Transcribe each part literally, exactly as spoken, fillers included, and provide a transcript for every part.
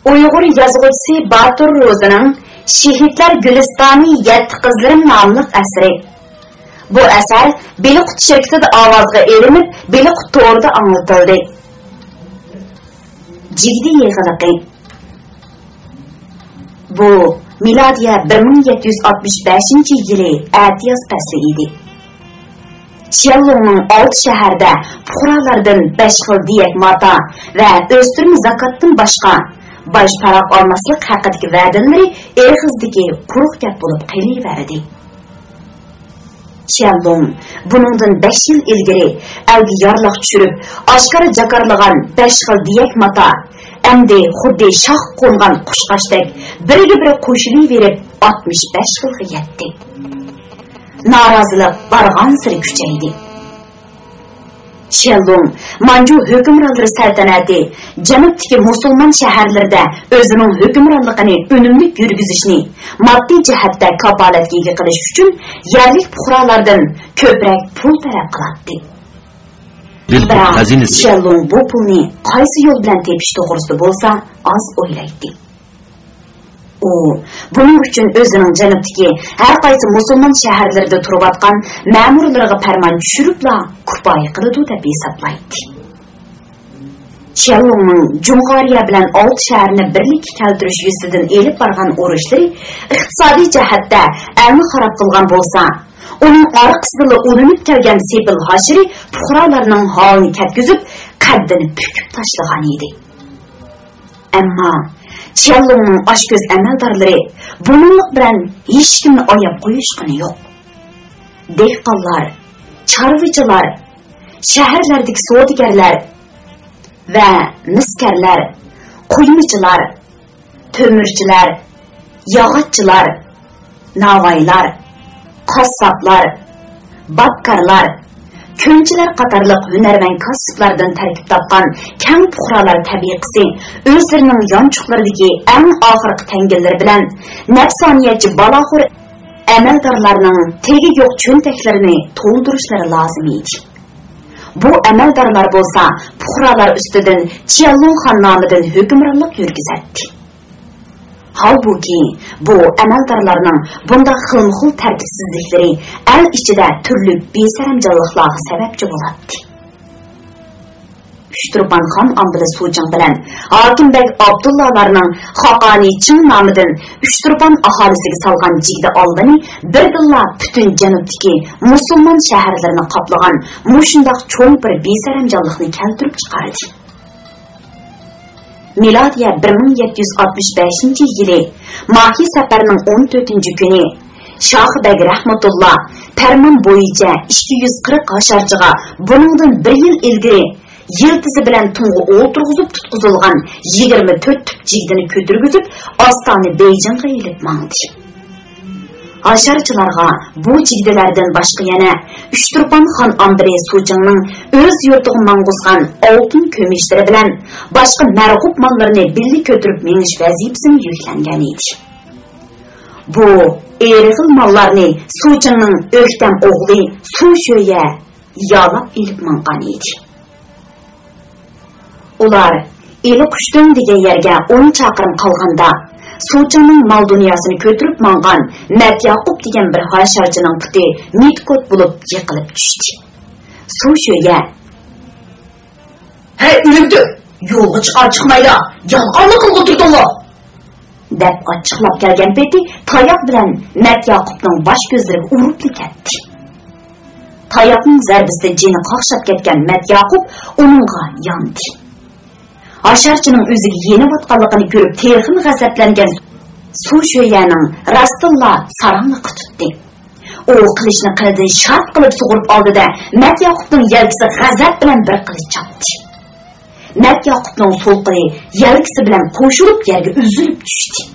ئۇيغۇر يازغۇچىسى باتۇر روزىنىڭ شېھىتلەر گۈلىستانى يەتتە قىزلىرىم ناملىق ئەسىرى. بۇ ئەسەر بېلىققۇت شىركىتىدە ئاۋازغا ئېلىنىپ، بېلىققۇت تورىدا ئاڭلىتىلدى. جىگدە يېغىلىقى. بۇ مىلادىيە بىر مىڭ يەتتە يۈز ئاتمىش بەشىنچى يىلى ئەتىياز پەسلى ئىدى. چيەنلۇڭنىڭ ئالتە شەھەردە پۇقرالاردىن بەش خىل دىيەك ماتا ۋە ئۆستۈرمە زاكاتتىن باشقا باج پاراق ئالماسلىق ھەققىدىكى ۋەدىلىرى ئېغىزدىكى قۇرۇق گەپ بولۇپ قېلىۋەردى. چيەنلۇڭ بۇنىڭدىن بەش يىل ئىلگىرى ئەلگە يارلىق چۈشۈرۈپ، ئاشكارا جاكارلىغان بەش خىل دىيەك ماتا ئەمدى خۇددى شاخقا قونغان قۇشقاچتەك بىرىگە بىرى قوشۇلۇۋېرىپ، ئاتمىش بەش خىلغا يەتتى. نارازىلىق بارغانسېرى كۈچەيدى. شيەنلۇڭ مانجۇ ھۆكۈمرانلىرى سەلتەنەتى جەنۇبتىكى مۇسۇلمان شەھەرلىرىدە ئۆزىنىڭ ھۆكۈمرانلىقىنى ئۈنۈملۈك يۈرگۈزۈشنى ماددىي جەھەتتە كاپالەتكە ئىگە قىلىش ئۈچۈن يەرلىك پۇقرالاردا كۆپرەك پۇل تەلەپ قىلاتتى. بىراق شيەنلۇڭ بۇ پۇلنى قايسى يول بىلەن تېپىش توغرىسىدا بولسا ئاز ئويلايتتى. ئۇ بۇنىڭ ئۈچۈن ئۆزىنىڭ جەنۇبتىكى ھەر قايسى مۇسۇلمان شەھەرلىرىدە تۇرۇۋاتقان مەمۇرلىرىغا پەرمان چۈشۈرۈپلا كۇپايە قىلىدۇ دەپ ھېسابلايتتى. چيەنلۇڭنىڭ جۇڭغارىيە بىلەن ئالتە شەھەرنى بىرلىككە كەلتۈرۈش يۈزىسىدىن ئېلىپ بارغان ئۇرۇشلىرى ئىقتىسادىي جەھەتتە ئەلنى خاراب قىلغان بولسا، ئۇنىڭ ئارقىسىدىنلا ئۇلىنىپ كەلگەن سېپىل ھاشىرى پۇقرالارنىڭ ھالىنى كەتكۈزۈپ، قەددىنى پۈكۈپ تاشلىغان ئىدى. ئەمما چيەنلۇڭنىڭ ئاچكۆز ئەمەلدارلىرى بۇنىڭلىق بىلەن ھېچكىمنى ئاياپ قويۇشقىنى يوق. دېھقانلار، چارۋىچىلار، شەھەرلەردىكى سودىگەرلەر ۋە مىسكەرلەر، قۇيمىچىلار، تۆمۈرچىلەر، ياغاچچىلار، ناۋايلار، قاسساپلار، باپكارلار، كۆنچىلەر قاتارلىق ھۈنەرۋەن كاسىپلاردىن تەركىب تاپقان كەڭ پۇقرالار تەبىقىسى ئۆزلىرىنىڭ يانچۇقلىرىدىكى ئەڭ ئاخىرقى تەڭگىلىرى بىلەن نەپسانىيەتچى بالاخور ئەمەلدارلارنىڭ تېگى يوق چۆنتەكلىرىنى تولدۇرۇشلىرى لازىم ئىدى. بۇ ئەمەلدارلار بولسا پۇقرالار ئۈستىدىن چيەنلۇڭ خان نامىدىن ھۆكۈمرانلىق يۈرگۈزەتتى. ھالبۇكى، بۇ ئەمەلدارلارنىڭ بۇنداق خىلمۇخىل تەرتىپسىزلىكلىرى ئەل ئىچىدە تۈرلۈك بىسەرەمجانلىقلارغا سەۋەبچى بولاتتى. ئۇچتۇرپان خان ئامبىلى سۇچىڭ بىلەن ھاكىم بەگ ئابدۇللالارنىڭ خاقانى چىڭ نامىدىن ئۇچتۇرپان ئاھالىسىگە سالغان جىگدە ئالۋىنى بىردىنلا پۈتۈن جەنۇبتىكى مۇسۇلمان شەھەرلىرىنى قاپلىغان مۇشۇنداق چوڭ بىر بىسەرەمجانلىقنى كەلتۈرۈپ چىقاردى. مىلادىيە بىر مىڭ يەتتە يۈز ئاتمىش بەشىنچى يىلى ماھى سەپەرنىڭ ئون تۆتىنچى كۈنى شاخا بەگ رەھمەتۇللا پەرمان بويىچە ئىككى يۈز قىرىق ھاشارچىغا بۇنىڭدىن بىر يىل ئىلگىرى يىلتىزى بىلەن تۇڭغا ئولتۇرغۇزۇپ تۇتقۇزۇلغان يىگىرمە تۆت تۈپ جىگدىنى كۆتۈرگۈزۈپ، ئاستانە بېيجىڭغا ئېلىپ ماڭدى. ھاشارچىلارغا بۇ جىگدىلەردىن باشقا يەنە ئۇچتۇرپان خان ئامبىرى سۇچىڭنىڭ ئۆز يۇرتىغا ماڭغۇزغان ئالتۇن كۈمۈشلىرى بىلەن باشقا مەرغۇپ ماللىرىنى بىللە كۆتۈرۈپ مېڭىش ۋەزىپىسىمۇ يۈكلەنگەن ئىدى. بۇ ئېرىغىل ماللارنى سۇچىڭنىڭ ئۆكتەم ئوغلى سۇ شۆيە يالاپ ئېلىپ ماڭغان ئىدى. ئۇلار ئىلى قۇشتۆڭ دېگەن يەرگە ئون چاقىرىم قالغاندا، سۇچىڭنىڭ مال-دۇنياسىنى كۆتۈرۈپ ماڭغان مەت ياقۇپ دېگەن بىر ھاشارچىنىڭ پۇتى مىتكوت بولۇپ يىقىلىپ چۈشتى. سۇ شۆيە، ھەي، ئۆلۈمتۈك! يولغا چىقار چىقمايلا يالغاننى قىلغا تۇردۇڭلار! دەپ ئاچچىقلاپ كەلگەن پېتى تاياق بىلەن مەت ياقۇپنىڭ باش كۆزلىرىگە ئۇرۇپلا كەتتى. تاياقنىڭ زەربىسىدىن جېنى قاقشاپ كەتكەن مەت ياقۇپ ئۇنىڭغا ياندى. ھاشارچىنىڭ ئۆزىگە يېنىۋاتقانلىقىنى كۆرۈپ تېخىمۇ غەزەپلەنگەن سۇ شۆيەنىڭ راستتىنلا ساراڭلىقى تۇتتى. ئۇ قىلىچنى قېنىدىن شارت قىلىپ سۇغۇرۇپ ئالدى-دە، مەت ياقۇپنىڭ يەلكىسىگە غەزەپ بىلەن بىر قىلىچ چاپتى. مەت ياقۇپنىڭ سول قولى يەلكىسى بىلەن قوشۇلۇپ يەرگە ئۈزۈلۈپ چۈشتى.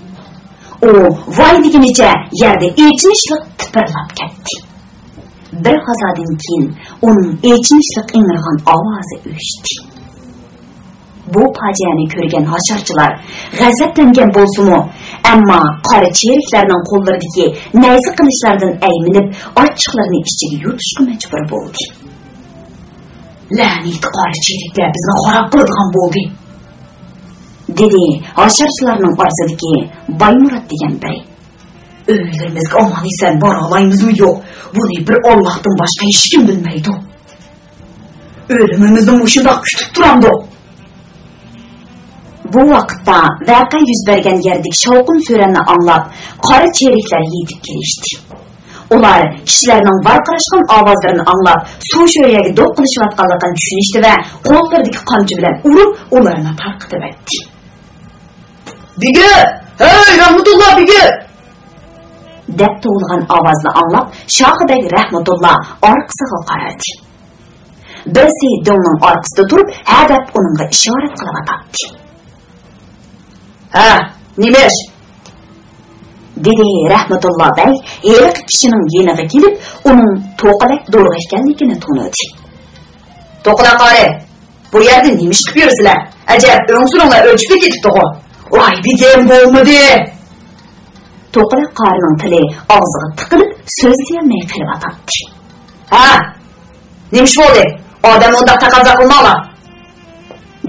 ئۇ ۋاي دېگىنىچە يەردە ئېچىنىشلىق تىپىرلاپ كەتتى. بىر ھازادىن كېيىن ئۇنىڭ ئېچىنىشلىق ئىڭرىغان ئاۋازى ئۆچتى. بۇ پاجىئەنى كۆرگەن ھاشارچىلار غەزەپلەنگەن بولسىمۇ، ئەمما قارا چېرىكلەرنىڭ قوللىرىدىكى نەيزە قىلىچلاردىن ئەيمىنىپ، ئاچچىقلىرىنى ئىچىگە يۇتۇشقا مەجبۇر بولدى. لەنىتى قارا چېرىكلەر بىزنى خاراب قىلىدىغان بولدى. دېدى ھاشارچىلارنىڭ ئارىسىدىكى بايمۇرات دېگەن بىرى. ئۆيلىرىمىزگە ئامان-ئېسەن بارالايمىزمۇ يوق، بۇنى بىر ئاللاھتىن باشقا ھېچكىم بىلمەيدۇ. ئۆلۈمىمىزنى مۇشۇنداق كۈتۈپ تۇرامدۇق؟ بۇ ۋاقىتتا ۋەقە يۈز بەرگەن يەردىكى شاۋقۇن-سۈرەننى ئاڭلاپ، قارا چېرىكلەر يېتىپ كېلىشتى. ئۇلار كىشىلەرنىڭ ۋارقىراشقان ئاۋازلىرىنى ئاڭلاپ، سۇ شۆرىگە دوق قىلىشىۋاتقانلىقىنى چۈشىنىشتى ۋە قوللىرىدىكى قامچا بىلەن ئۇرۇپ، ئۇلارنى تارقىتىۋەتتى. «بېگىم! ھەي، رەھمەتۇللا بېگىم!» دەپ توۋلىغان ئاۋازنى ئاڭلاپ، شاخا بەگ رەھمەتۇللا ئارقىسىغا قارىدى. بىرسى دۆڭنىڭ ئارقىسىدا تۇرۇپ، ھەدەپ ئۇنىڭغا ئىشارەت قىلىۋاتاتتى. «ھە، نېمە ئىش؟» دېدى رەھمەتۇللا بەگ ھېلىقى كىشىنىڭ يېنىغا كېلىپ، ئۇنىڭ توقىلەك دورغا ئىكەنلىكىنى تونۇدى. «توقىلەك قارى، بۇ يەردە نېمە ئىش قىلىپ يۈرىسىلەر؟ ئەجەب، ئۆڭسۈرۈڭلار ئۆچۈپ كېتىپتىغۇ.» «ۋاي بېگىم، بولمىدى!» توقىلەك قارىنىڭ تىلى ئاغزىغا تىقىلىپ، سۆزلىيەلمەي قېلىۋاتاتتى. «ھە، نېمە ئىش بولدى؟ ئادەمنى ئۇنداق تەقەززا قىلماڭلار!»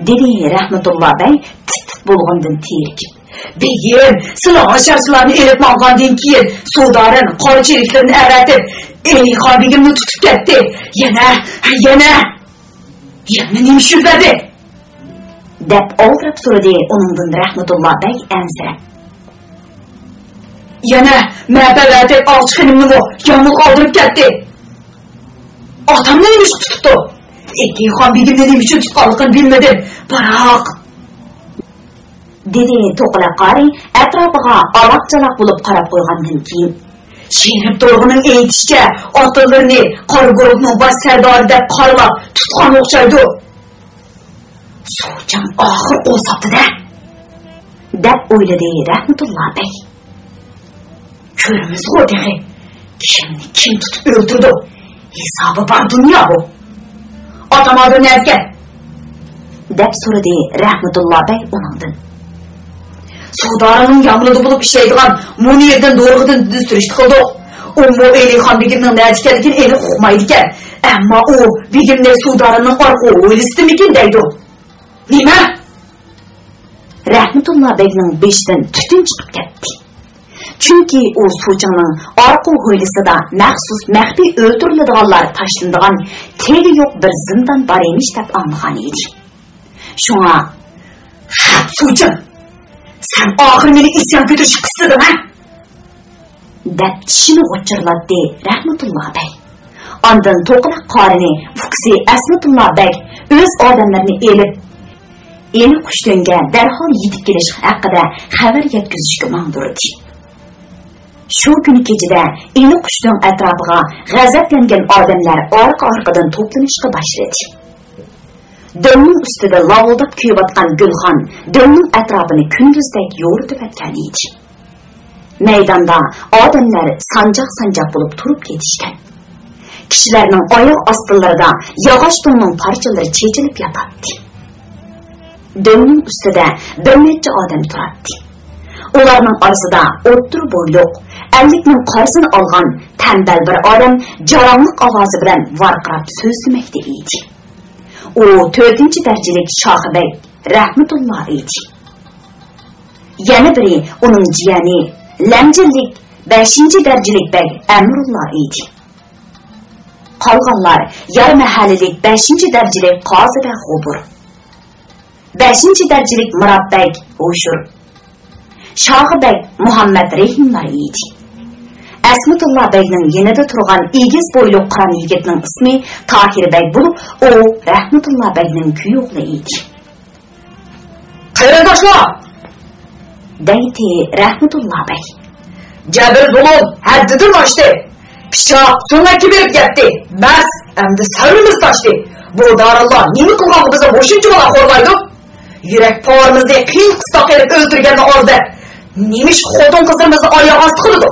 دېدى رەھمەتۇللا بەگ تىت-تىت بولغىنىدىن تېرىكىپ. «بېگىم، سىلەر ھاشارچىلارنى ئېلىپ ماڭغاندىن كېيىن، سۇدارىن قارا چېرىكلىرىنى ئەۋەتىپ، ئېلىخان بېگىمنى تۇتۇپ كەتتى. يەنە، يەنە، يەنە نېمە ئىش يۈز بەردى؟» دەپ ئالدىراپ سورىدى ئۇنىڭدىن رەھمەتۇللا بەگ ئەنسىرەپ. «يەنە مەپە ۋەتەن ئاغچى خېنىمنىمۇ يالغۇز قالدۇرۇپ كەتتى. ئاتامنى نېمە ئىشقا تۇتۇپتۇ؟ ئېلىخان بېگىمنى نېمە ئۈچۈن تۇتقانلىقىنى بىلمىدىم، بىراق.» دېدى توقىلەك قارى ئەتراپىغا ئالاق-چالاق بولۇپ قاراپ قويغاندىن كېيىن. «شېرىپ دورغىنىڭ ئېيتىشىچە، ئاتىلىرىنى قارا گۇرۇھنىڭ باش سەردارى دەپ قارىلاپ تۇتقان ئوخشايدۇ. سۇچاڭ ئاخىر قوزاپتۇ-دە!» دەپ ئويلىدى رەھمەتۇللا بەگ. «كۆرىمىزغۇ تېخى، كىمنى كىم تۇتۇپ ئۆلتۈرىدۇ؟ ھېسابى بار دۇنيا بۇ. ئاتام ھازىر نەدىكەن؟» دەپ سورىدى رەھمەتۇللا بەگ ئۇنىڭدىن. «سۇدارىنىڭ يامىلىدا بولۇپ ئىشلەيدىغان مۇنىردىن دورىغىدىن سۈرۈشتە قىلدۇق. ئۇمۇ ئېلىخان بېگىمنىڭ نەدە ئىكەنلىكىنى ئېنىق ئۇقمايدىكەن. ئەمما ئۇ بېگىمنى سۇدارىنىڭ ئارقا ھويلىسىدىمىكىن دەيدۇ.» «نېمە؟» رەھمەتۇللا بەگنىڭ بېشىدىن تۈتۈن چىقىپ كەتتى. چۈنكى ئۇ سۇچىڭنىڭ ئارقا ھويلىسىدا مەخسۇس مەخپىي ئۆلتۈرۈلىدىغانلار تاشلىنىدىغان تېگى يوق بىر زىندان بار ئىمىش دەپ ئاڭلىغان ئىدى. شۇڭا، «ھەپ، سۇچىڭ! سەن ئاخىر مېنى ئىسيان كۆتۈرۈشكە قىستىدىڭ، ھە؟» دەپ چىشىنى غۇچچۇرلاتتى رەھمەتۇللا بەگ. ئاندىن توقىلىق قارىنى ئۇكىسى ئەسمىتۇللا بەگ ئۆز ئادەملىرىنى ئېلىپ، ئېلى قۇشتۆڭگە دەرھال يېتىپ كېلىش ھەققىدە خەۋەر يەتكۈزۈشكە ماڭدۇردى. شۇ كۈنى كېچىدە ئېلى قۇشتۆڭ ئەتراپىغا غەزەپلەنگەن ئادەملەر ئارقا-ئارقىدىن توپلىنىشقا باشلىدى. دۆڭنىڭ ئۈستىدە لاۋۇلداپ كۆيۈۋاتقان گۈلخان دۆڭنىڭ ئەتراپىنى كۈندۈزدەك يورۇتۇۋەتكەن ئىدى. مەيداندا ئادەملەر سانجاق-سانجاق بولۇپ تۇرۇپ كېتىشكەن. كىشىلەرنىڭ ئاياغ ئاستىلىرىدا ياغاچ تۇڭنىڭ پارچىلىرى چېچىلىپ ياتاتتى. دۆڭنىڭ ئۈستىدە بىر نەچچە ئادەم تۇراتتى. ئۇلارنىڭ ئارىسىدا ئوتتۇرا بويلۇق، ئەللىكنىڭ قارىسىنى ئالغان تەمبەل بىر ئادەم جاراڭلىق ئاۋازى بىلەن ۋارقىراپ سۆزلىمەكتە ئىدى. ئۇ تۆتىنچى دەرىجىلىك شاخا بەگ رەھمىتۇللا ئىدى. يەنە بىرى ئۇنىڭ جىيەنى لەمجىلىك بەشىنچى دەرىجىلىك بەگ ئەمرۇللا ئىدى. قالغانلار يار مەھەللىلىك بەشىنچى دەرىجىلىك قازى بەگ غوبۇر، بەشىنچى دەرىجىلىك مۇرات بەگ ھوشۇر، شاخا بەگ مۇھەممەد رېھىملار ئىدى. ئەسمىتۇللا بەگنىڭ يېنىدا تۇرغان ئېگىز بويلۇق قارا يىگىتنىڭ ئىسمى تاھىر بەگ بولۇپ، ئۇ رەھمىتۇللا بەگنىڭ كۈيئوغلى ئىدى. قېرىنداشلار! دەيتتى رەھمىتۇللا بەگ. جەبىر-زۇلۇم ھەددىدىن ئاشتى. پىچاق سۆڭەككە بېرىپ يەتتى. بەس، ئەمدى سەۋرىمىز تاشتى. بۇ دارىللار نېمە قىلغانغا بىزنى مۇشۇنچە بالا خورلايدۇ؟ يۈرەك پارىمىزنى قىيىن-قىستاق قىلىپ ئۆلتۈرگەننى ئاز دەپ، نېمىشقا خوتۇن-قىزلىرىمىزنى ئاياغ ئاستى قىلىدۇ؟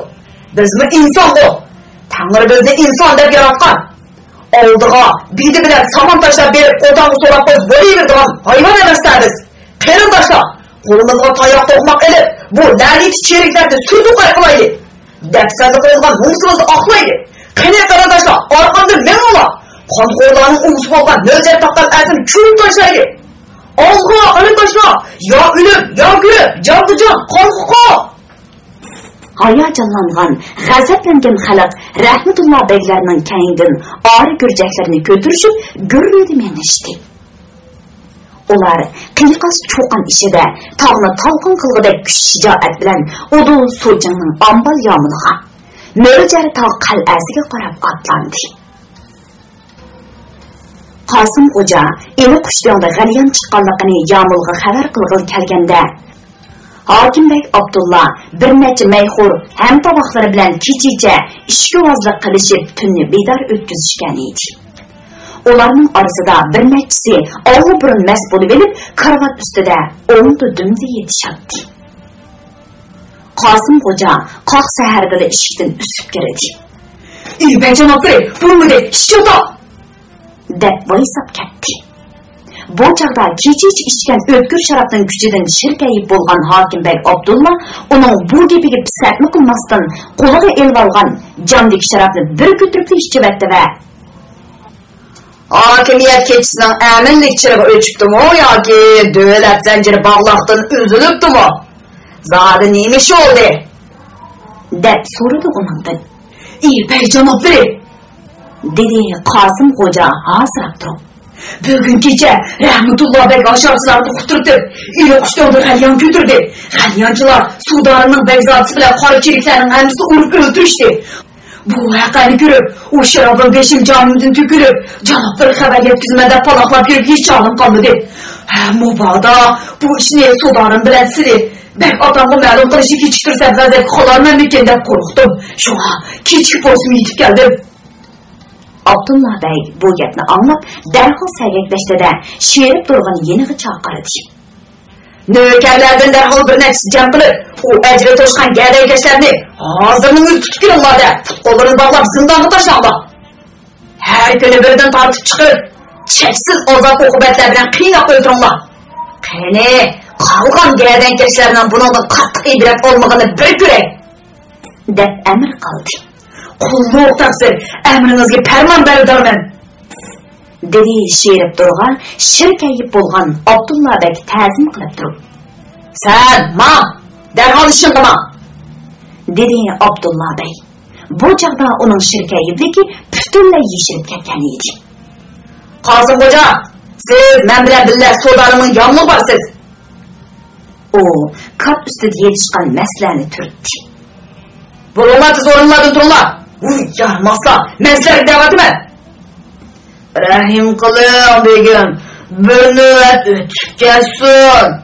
بىزمۇ ئىنسانغۇ. تەڭرى بىزنى ئىنسان دەپ ياراتقان. ئالدىغا بېدە بىلەن سامان تاشلاپ بېرىپ، قوتانغا سولاپ قويسا بولۇۋېرىدىغان ھايۋان ئەمەستە بىز. قېرىنداشلار، قولىمىزغا تاياق توقماق ئېلىپ، بۇ لەنىتى چېرىكلەرنى سۈر توقاي قىلايلى. دەپسەندە قىلىنغان نومۇسىمىزنى ئاقلايلى. قېنى قېرىنداشلار، ئارقامدىن مېڭىڭلار. قانخورلارنىڭ ئۇۋىسى بولغان مۆلچەر تاققان ئەسلىنى چۈشۈرۈپ تاشلايلى. ئالغا، قېرىنداشلار! يا ئۆلۈم، يا كۆلۈم، جانغا جان، قانغا قان! ھاياجانلانغان، غەزەپلەنگەن خەلق رەھمىتۇللا بەگلەرنىڭ كەينىدىن ئارا گۈرجەكلىرىنى كۆتۈرۈشۈپ، گۈررىدە مېڭىشتى. ئۇلار قىيقاس-چۇقان ئىچىدە تاغنى تالقان قىلغۇدەك كۈچ-شىجائەت بىلەن ئۇدۇل سۇچىڭنىڭ ئامبال يامۇلىغا، مۆجەر تاغ قەلئەسىگە قاراپ ئاتلاندى. قاسىم خوجا ئىلى قۇشتېڭدا غەلىيان چىققانلىقىنى يامۇلغا خەۋەر قىلغىلى كەلگەندە، ھاكىم بەگ ئابدۇللا بىر نەچچە مەيخور ھەمتاۋاقلىرى بىلەن كېچىچە ئىچكۈۋازلىق قىلىشىپ، تۈننى بىدار ئۆتكۈزۈشكەن ئىدى. ئۇلارنىڭ ئارىسىدا بىر نەچچىسى ئاللىبۇرۇن مەست بولۇۋېلىپ، كارىۋات ئۈستىدە ئوڭدا-دۈمدە يېتىشاتتى. قاسىم خوجا قاق سەھەردىلا ئىشىكتىن ئۈسۈپ كىردى. «ئى بەگ جانابلىرى، بولمىدى، ئىش چاتاق!» دەپ ۋايساپ كەتتى. بۇ چاغدا كېچىچە ئىچكەن ئۆتكۈر شارابنىڭ كۈچىدىن شىركەيىپ بولغان ھاكىم بەگ ئابدۇللا ئۇنىڭ بۇ گېپىگە پىسەنتمۇ قىلماستىن، قولىغا ئېلىۋالغان جامدىكى شارابنى بىر كۆتۈرۈپلا ئىچىۋەتتى ۋە، «ھاكىمىيەت كېچىسىنىڭ ئەمىنلىك چىرىغى ئۆچۈپتۇمۇ ياكى دۆلەت زەنجىرى باغلاقتىن ئۈزۈلۈپتۇمۇ؟ زادى نېمە ئىش بولدى؟» دەپ سورىدى ئۇنىڭدىن. «ئى بەگ جانابلىرى!» دېدى قاسىم خوجا ھاسىراپ تۇرۇپ. «بۈگۈن كېچە رەھمىتۇللا بەگ ھاشارچىلارنى ئۇقتۇرتۇپ، ئىلى قۇشتېڭدا غەليان كۆتۈردى. غەليانچىلار سۇدارىنىڭ بەگزادىسى بىلەن قارا چېرىكلەرنىڭ ھەممىسىنى ئۇرۇپ ئۆلتۈرۈشتى. بۇ ۋەقەنى كۆرۈپ، ئۇ شارابىم بېشىم جانىمدىن تۆكۈلۈپ، جانابلىرىغا خەۋەر يەتكۈزىمەن دەپ پالاقلاپ يۈرۈپ ھېچ ھالىم قالمىدى. ھە، مۇبادا بۇ ئىشنى سۇدارىم بىلەن سىلى بەگ ئاتامغا مەلۇم قىلىشنى كېچىكتۈرسەم غەزەپكە قالارمەنمىكىن دەپ قورقتۇم. شۇڭا كېچىكىپ بولسىمۇ يېتىپ كەلدىم.» ئابدۇللا بەگ بۇ گەپنى ئاڭلاپ، دەرھال سەگەكلەشتى-دە، شېرىپ تۇرغان يېنىغا چاقىردى. «نۆكەرلەردىن دەرھال بىر نەچچىسى جەم قىلىپ، ئۇ ئەجرى توشقان گەدەيكەشلەرنى ھازىرنىڭ ئۆزى تۇتۇپ كېلىڭلار-دە، پۇت-قوللىرىنى باغلاپ زىندانغا تاشلاڭلار. ھەر كۈنى بىرىدىن تارتىپ چىقىرىپ، چەكسىز ئازاب-ئوقۇبەتلەر بىلەن قىيناپ ئۆلتۈرۈڭلار. قېنى، قالغان گەدەيكەشلەرنىڭ بۇنىڭدىن قاتتىق ئىبرەت ئالمىغىنى بىر كۆرەي.» دەپ ئەمىر قىلدى. «قۇللۇق تەقسىر، ئەمرىڭىزگە پەرمان بەردارمەن.» دېدى شېرىپ تۇرغا شىركەيىپ بولغان ئابدۇللا بەگ تەزىم قىلىپ تۇرۇپ. «سەن ماڭ! دەرھال ئىشىڭغا ماڭ!» دېدى ئابدۇللا بەگ. بۇ چاغدا ئۇنىڭ شىركەيىپلىكى پۈتۈنلەي يېشىلىپ كەتكەن ئىدى. «قاسىم خوجا، سىز مەن بىلەن بىللە سۇدارىمنىڭ يانىغا بارىسىز.» ئۇ كات ئۈستىدە يېلىشقان مەسلەرنى تۈرتتى. «بۇرۇڭلار، تېز ئورۇنلاردىن تۇرۇڭلار! ۋۇي يارىماسلار، مەن سىلەرگە دەۋاتىمەن!» «رەھىم قىلىڭ، بېگىم، بىر نۆۋەت ئۆتۈپ كەتسۇن!»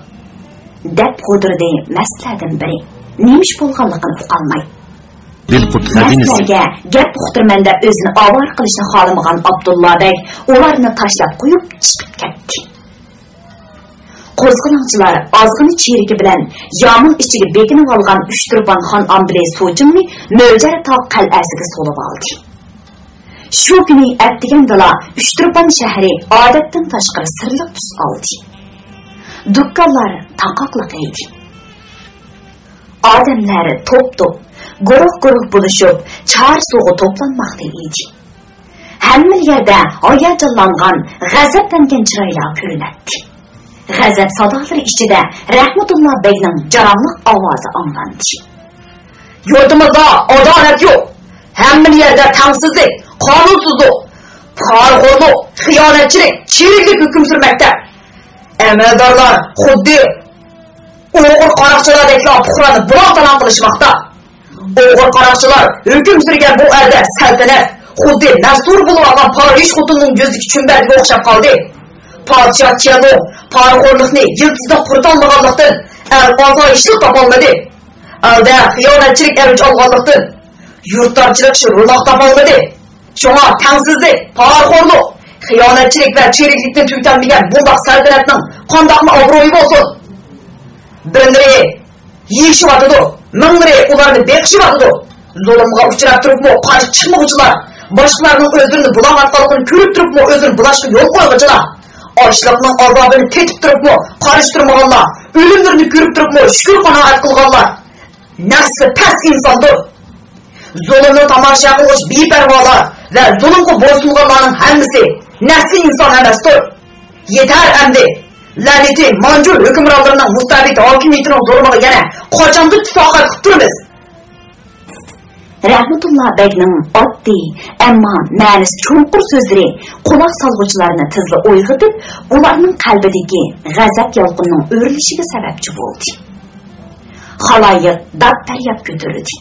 دەپ غودۇردى مەستلەردىن بىرى، نېمە ئىش بولغانلىقىنى ئۇقالماي. مەستلەرگە گەپ ئۇقتۇرىمەن دەپ ئۆزىنى ئاۋارە قىلىشنى خالىمىغان ئابدۇللا بەگ ئۇلارنى تاشلاپ قويۇپ چىقىپ كەتتى. قوزغىلاڭچىلار ئازغىنە چېرىكى بىلەن يامۇل ئىچىگە بېكىنىۋالغان ئۈچتۇرپان خان ئامبىلى سۇچىڭنى مۆجەر تاغ قەلئەسىگە سولىۋالدى. شۇ كۈنى ئەتىگەندىلا ئۈچتۇرپان شەھىرى ئادەتتىن تاشقىرى سىرلىق تۈس ئالدى. دۇكانلار تاقاقلىق ئىدى. ئادەملەر توپ-توپ، گۇرۇھ-گۇرۇھ بولۇشۇپ، چارسۇغا توپلانماقتا ئىدى. ھەممە يەردە ھاياجانلانغان، غەزەپلەنگەن چىرايلار كۆرۈنەتتى. غەزەپ سادالىرى ئىچىدە رەھمەتۇللا بەگنىڭ جاراڭلىق ئاۋازى ئاڭلاندى. يۇرتىمىزدا ئادالەت يوق. ھەممە يەردە تەڭسىزلىك، قانۇنسىزلىق، پارىخورلۇق، خىيانەتچىلىك، چىرىكلىك ھۆكۈم سۈرمەكتە. ئەمەلدارلار خۇددى ئۇيغۇر قاراقچىلاردەكلا پۇقرانى بۇلاڭ-تالاڭ قىلىشماقتا. ئۇيغۇر قاراقچىلار ھۆكۈم سۈرگەن بۇ ئەلدە سەلتەنەت خۇددى مەستۇر بولۇۋالغان پارىژ خوتۇنىنىڭ يۈزىدىكى چۈمبەدىگە ئوخشاپ قالدى. پادىشاھ چيەنلۇڭ پارىخورلۇقنى، يىلتىزلىق قۇرۇتالمىغانلىقتىن، ئەل ئاسايىشلىق تاپالمىدى. ئەلدە خىيانەتچىلىك ئەۋج ئالغانلىقتىن، يۇرتدارچىلىق ئىشى روناق تاپالمىدى. شۇڭا تەڭسىزلىك، پارىخورلۇق، خىيانەتچىلىك ۋە چىرىكلىكنى تۈگىتەلمىگەن بۇنداق سەلتەنەتنىڭ قانداقمۇ ئابرۇيى بولسۇن؟ بىرلىرى يېيىشىۋاتىدۇ، مىڭلىرى ئۇلارنى بېقىشىۋاتىدۇ. زۇلۇمغا ئۇچراپ تۇرۇپمۇ قارشى چىقمىغۇچىلار، باشقىلارنىڭ ئۆزلىرىنى بۇلاڭ ئاتقانلىقىنى كۆرۈپ تۇرۇپمۇ ئۆزىنى بۇلاشقا يول قويغۇچىلار، ئاچلىقنىڭ ئازابىنى تېتىپ تۇرۇپمۇ قارشى تۇرمىغانلار، ئۆلۈملىرىنى كۆرۈپ تۇرۇپمۇ شۈكۈر قانائەت قىلغانلار، نەپسى پەس ئىنساندۇر. زۇلۇمنى تاماشا قىلغۇچ بىپەرۋالار ۋە زۇلۇمغا بويسۇنغانلارنىڭ ھەممىسى نەپسى ئىنسان ئەمەستۇر. يېتەر ئەمدى! لەنىتى مانجۇ ھۆكۈمرانلىرىنىڭ مۇستەبىت ھاكىمىيىتىنىڭ زۇلۇمىغا يەنە قاچانغىچە تاقەت قىلىپ تۇرىمىز؟ رەھمىتۇللا بەگنىڭ ئاددىي، ئەمما مەنىسى چوڭقۇر سۆزلىرى قۇلاق سالغۇچىلارنى تېزلا ئويغىتىپ، ئۇلارنىڭ قەلبىدىكى غەزەپ يالقۇنىنىڭ ئۆرلىشىگە سەۋەبچى بولدى. خالايىق داد-پەرياد كۆتۈرۈلدى.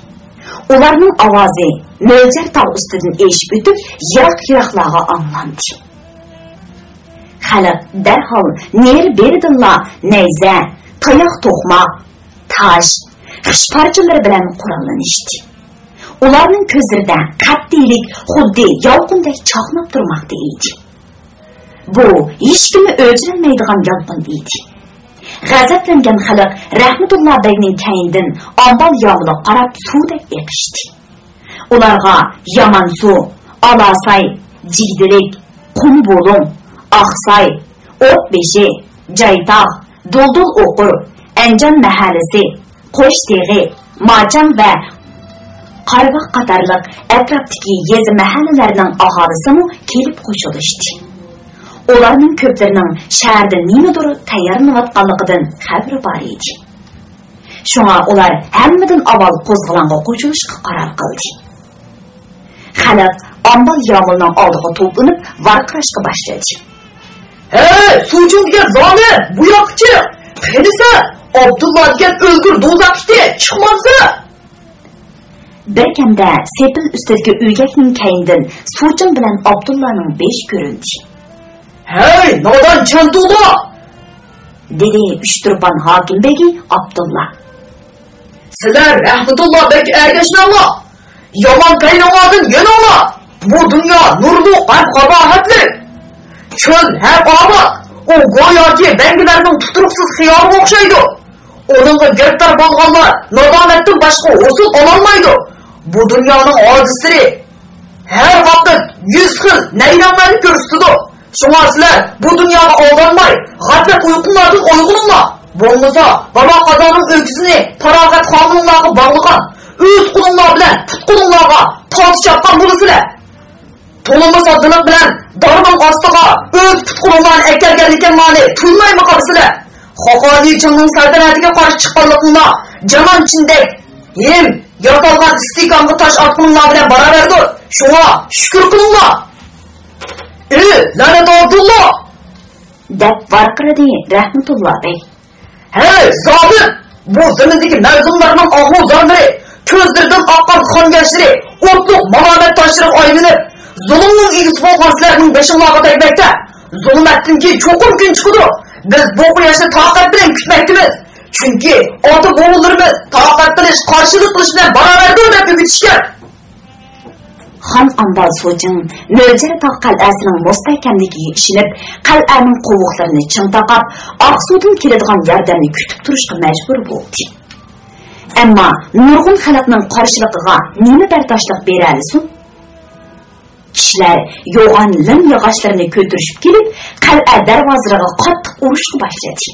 ئۇلارنىڭ ئاۋازى مۆلجەر تاغ ئۈستىدىن ئېشىپ ئۆتۈپ، يىراق-يىراقلارغا ئاڭلاندى. خەلق دەرھال نېرى-بېرىدىنلا نەيزە، تاياق-توقماق، تاش، خىش پارچىلىرى بىلەن قوراللىنىشتى. ئۇلارنىڭ كۆزلىرىدە قەتئىيلىك خۇددى يالقۇندەك چاقناپ تۇرماقتا ئىدى. بۇ ھېچكىممۇ ئۆچۈرەلمەيدىغان يالقۇن ئىدى. غەزەپلەنگەن خەلق رەھمىتۇللا بەگنىڭ كەينىدىن ئامبال يامۇلىغا قاراپ سۇدەك ئېقىشتى. ئۇلارغا يامانسۇ، ئالاساي، جىگدىلىك، قۇمبۇلۇڭ، ئاقساي، ئوتبېشى، جايتاغ، دۇلدۇل ئوقۇر، ئەنجان مەھەللىسى، قوشتېغى، ماچاڭ ۋە قارىباغ قاتارلىق ئەتراپتىكى يېزا مەھەللىلەرنىڭ ئاھالىسىمۇ كېلىپ قوشۇلۇشتى. ئۇلارنىڭ كۆپلىرىنىڭ شەھەردە نېمىدۇر تەييارلىنىۋاتقانلىقىدىن خەۋىرى بار ئىدى. شۇڭا ئۇلار ھەممىدىن ئاۋۋال قوزغىلاڭغا قوشۇلۇشقا قارار قىلدى. خەلق ئامبال يامۇلنىڭ ئالدىغا توپلىنىپ ۋارقىراشقا باشلىدى. ھەي، سۇچىڭ دېگەن زالىم، بۇ ياققا چىق! قېنى سەن، ئابدۇللا دېگەن ئۆلگۈر دوزاخ ئىتى، چىقمامسەن؟ بىركەمدە سېپىل ئۈستىدىكى ئۆگەكنىڭ كەينىدىن سۇچىڭ بىلەن ئابدۇللانىڭ بېشى كۆرۈندى. ھەي، نادان چەنتۇدا! دېدى ئۇچتۇرپان ھاكىم بېگى ئابدۇللا. سىلەر رەھمىتۇللا بەگكە ئەگەشمەڭلار! يامان پەيلىڭلاردىن يېنىڭلار! بۇ دۇنيا نۇرلۇق ھەم قاباھەتلىك! چۆل ھەم ئاۋات، ئۇ گوياكى بەڭگىلەرنىڭ تۇتۇرۇقسىز خىيالىغا ئوخشايدۇ. ئۇنىڭغا گىرىپتار بولغانلار نادامەتتىن باشقا ھوسۇل ئالالمايدۇ. بۇ دۇنيانىڭ ھادىسىلىرى ھەر ۋاقىت يۈز خىل نەيرەڭلەرنى كۆرسىتىدۇ. شۇڭا سىلەر بۇ دۇنياغا ئالدانماي، غەپلەت ئۇيقۇڭلاردىن ئويغىنىڭلار. بولمىسا، بابا قازانىڭ ئۆكىزىنى پاراغەت خانىڭلارغا باغلىغان، ئۆز قولۇڭلار بىلەن پۇت-قولۇڭلارغا پالتا چاپقان بولىسىلەر. تولىمۇ ساددىلىق بىلەن دارنىڭ ئاستىغا ئۆز پۇت-قولۇڭلارنى ئەكەلگەنلىكىڭلارنى تۇيمايمۇ قالىسىلەر. خاقانى چىڭنىڭ سەلتەنەتىگە قارشى چىققانلىقىڭلار جانان چىندەك ھىم ياسالغان ئىستىھكامغا تاش ئاتقىنىڭلار بىلەن باراۋەردۇر. شۇڭا شۈكۈر قىلىڭلار. ئى، لەنەت ئابدۇللا! دەپ ۋارقىرىدى رەھمىتۇللا بەگ. ھەي، زالىم! بۇ زېمىندىكى مەزلۇملارنىڭ ئاھۇ زارلىرى، كۆزلىرىدىن ئاققان قان ياشلىرى ئوتلۇق مالامەت تاشلىرىغا ئايلىنىپ، زۇلۇمنىڭ ئىگىسى بولغان سىلەرنىڭ بېشىڭلارغا تەگمەكتە. زۇلمەتتىن كېيىن چوقۇم كۈن چىقىدۇ. بىز بۇ قۇياشنى تاقەت بىلەن كۈتمەكتىمىز. چۈنكى ئاتا-بوۋىلىرىمىز تاقەت قىلىش، قارشىلىق قىلىش بىلەن باراۋەردۇر دەپ ئۆگىتىشكەن. خان ئامبال سۇچىڭ مۆلجەر تاغ قەلئەسىنىڭ مۇستەھكەملىكىگە ئىشىنىپ، قەلئەنىڭ قوۋۇقلىرىنى چىڭ تاقاپ، ئاقسۇدىن كېلىدىغان ياردەمنى كۈتۈپ تۇرۇشقا مەجبۇر بولدى. ئەمما نۇرغۇن خەلقنىڭ قارشىلىقىغا نېمە بەرداشلىق بېرەلىسۇن؟ كىشىلەر يوغان لىم ياغاچلىرىنى كۆتۈرۈشۈپ كېلىپ، قەلئە دەرۋازىلىرىغا قاتتىق ئۇرۇشقا باشلىدى.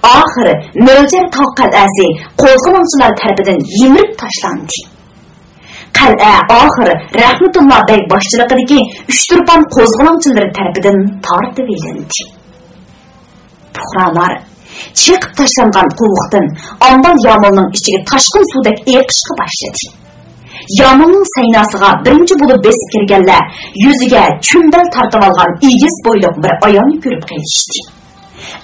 ئاخىرى مۆلجەر تاغ قەلئەسى قوزغىلاڭچىلار تەرىپىدىن يىمىرىپ تاشلاندى. قەلئە ئاخىرى رەھمىتۇللا بەگ باشچىلىقىدىكى ئۈچتۇرپان قوزغىلاڭچىلىرى تەرىپىدىن تارتىۋېلىندى. پۇقرالار چېقىپ تاشلانغان قوۋۇقتىن ئامبال يامۇلنىڭ ئىچىگە تاشقىن سۇدەك ئېقىشقا باشلىدى. يامۇلنىڭ سەيناسىغا بىرىنچى بولۇپ بېسىپ كىرگەنلەر يۈزىگە چۈمبەل تارتىۋالغان ئېگىز بويلۇق بىر ئايالنى كۆرۈپ قېلىشتى.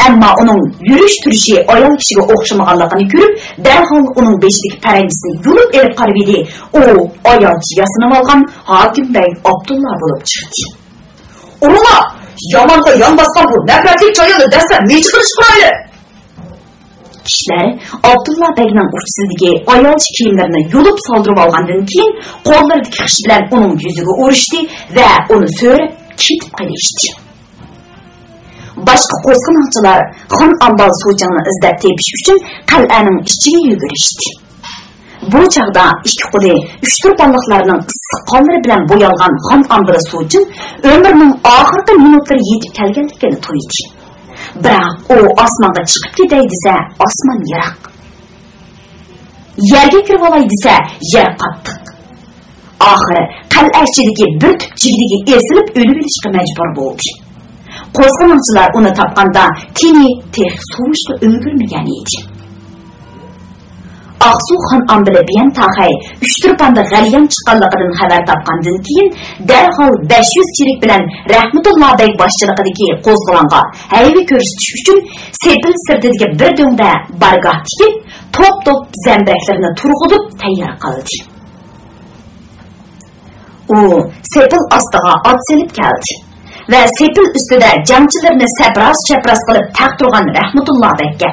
ئەمما ئۇنىڭ يۈرۈش تۇرۇشى ئايال كىشىگە ئوخشىمىغانلىقىنى كۆرۈپ، دەرھال ئۇنىڭ بېشىدىكى پەرەنجىسىنى يۇلۇپ ئېلىپ قارىۋىدى. ئۇ ئايالچە ياسىنىۋالغان ھاكىم بەگ ئابدۇللا بولۇپ چىقتى. ئۇرۇڭلار! يامانغا يان باسقان بۇ نەپرەتلىك چاياننى دەسلەپ مىجىقىنى چىقىرايلى! كىشىلەر ئابدۇللا بەگنىڭ ئۇچىسىدىكى ئايالچە كىيىملىرىنى يۇلۇپ سالدۇرۇۋالغاندىن كېيىن، قوللىرىدىكى خىش بىلەن ئۇنىڭ يۈزىگە ئۇرۇشتى ۋە ئۇنى سۆرەپ كېتىپ قېلىشتى. باشقا قوزغىلاڭچىلار خان ئامبال سۇچىڭنى ئىزدەپ تېپىش ئۈچۈن قەلئەنىڭ ئىچىگە يۈگۈرۈشتى. بۇ چاغدا ئىككى قولى ئۈچتۇرپانلىقلارنىڭ ئىسسىق قانلىرى بىلەن بويالغان خان ئامبال سۇچىڭ ئۆمرىنىڭ ئاخىرقى مىنۇتلىرى يېتىپ كەلگەنلىكىنى تۇيدى. بىراق ئۇ ئاسمانغا چىقىپ كېتەي دېسە، ئاسمان يىراق. يەرگە كىرىۋالاي دېسە، يەر قاتتىق. ئاخىرى قەلئە ئىچىدىكى بىر تۈپ جىگدىگە ئېسىلىپ ئۆلۈۋېلىشقا مەجبۇر بولدى. قوزغىلاڭچىلار ئۇنى تاپقاندا تېنى تېخى سوۋۇشقا ئۈلگۈرمىگەن ئىدى. ئاقسۇ خان ئامبىلى بىيەن تاخەي ئۈچتۇرپاندا غەليان چىققانلىقىدىن خەۋەر تاپقاندىن كېيىن، دەرھال بەش يۈز چېرىك بىلەن رەھمىتۇللا بەگ باشچىلىقىدىكى قوزغىلاڭغا ھەيۋە كۆرسىتىش ئۈچۈن سېپىل سىرتىدىكى بىر دۆڭدە بارگاھ تىكىپ، توپ-توپ زەمبىرەكلىرىنى تۇرغۇزۇپ تەييار قىلدى. ئۇ سېپىل ئاستىغا ئات سېلىپ كەلدى ۋە سېپىل ئۈستىدە جەڭچىلىرىنى سەپراس-چەپراس قىلىپ تەق تۇرغان رەھمىتۇللا بەگكە: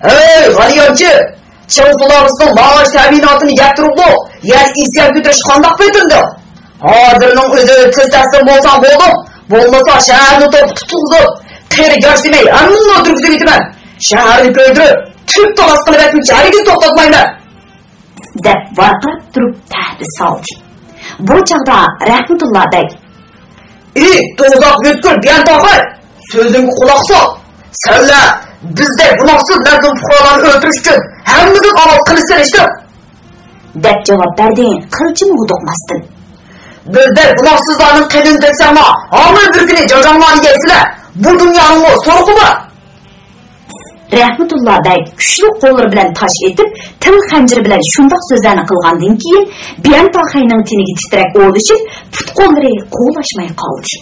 «ھەي، غالىيانچى! چىڭ سۇلالىسىنىڭ مائاش تەمىناتىنى يەپ تۇرۇپمۇ يەنە ئىسيان كۆتۈرۈش قانداق پېتىندىڭ؟ ھازىرنىڭ ئۆزى تېز تەسلىم بولساڭ بولدۇڭ، بولمىسا شەھەرنى توپقا تۇتقۇزۇپ، قېرى-ياش دېمەي ھەممىنى ئۆلتۈرگۈزۈۋېتىمەن. شەھەرنى كۆيدۈرۈپ، تۈپ تالاس قىلىۋەتكۈچە ھەرگىز توختاتمايمەن!» دەپ ۋارقىراپ تۇرۇپ تەھدىت سالدى. بۇ چاغدا رەھمىتۇللا بەگ: «ئى، دوزاخ يۆتكىلى بىيەن تاخەي! سۆزۈمگە قۇلاق سال! سەنلەر بىزدەك گۇناھسىز مەزلۇم پۇقرالارنى ئۆلتۈرۈش ئۈچۈن ھەممىدىن ئاۋۋال قىلىچ سېلىشتىڭ!» دەپ جاۋاب بەردى قىلچىمۇ ھودۇقماستىن. «بىزدەك گۇناھسىزلارنىڭ قېنىنى تۆكسەڭلار، ھامىلە بىر كۈنى جاجاڭلارنى يەيسىلەر! بۇ دۇنيانىڭمۇ سورىقى بار!» رەھمىتۇللا بەگ كۈچلۈك قوللىرى بىلەن تاش ئېتىپ، تىل خەنجىرى بىلەن شۇنداق سۆزلەرنى قىلغاندىن كېيىن، بىيەن تاخەينىڭ تېنىگە تىترەك ئولىشىپ، پۇت-قوللىرى قوۋلاشماي قالدى.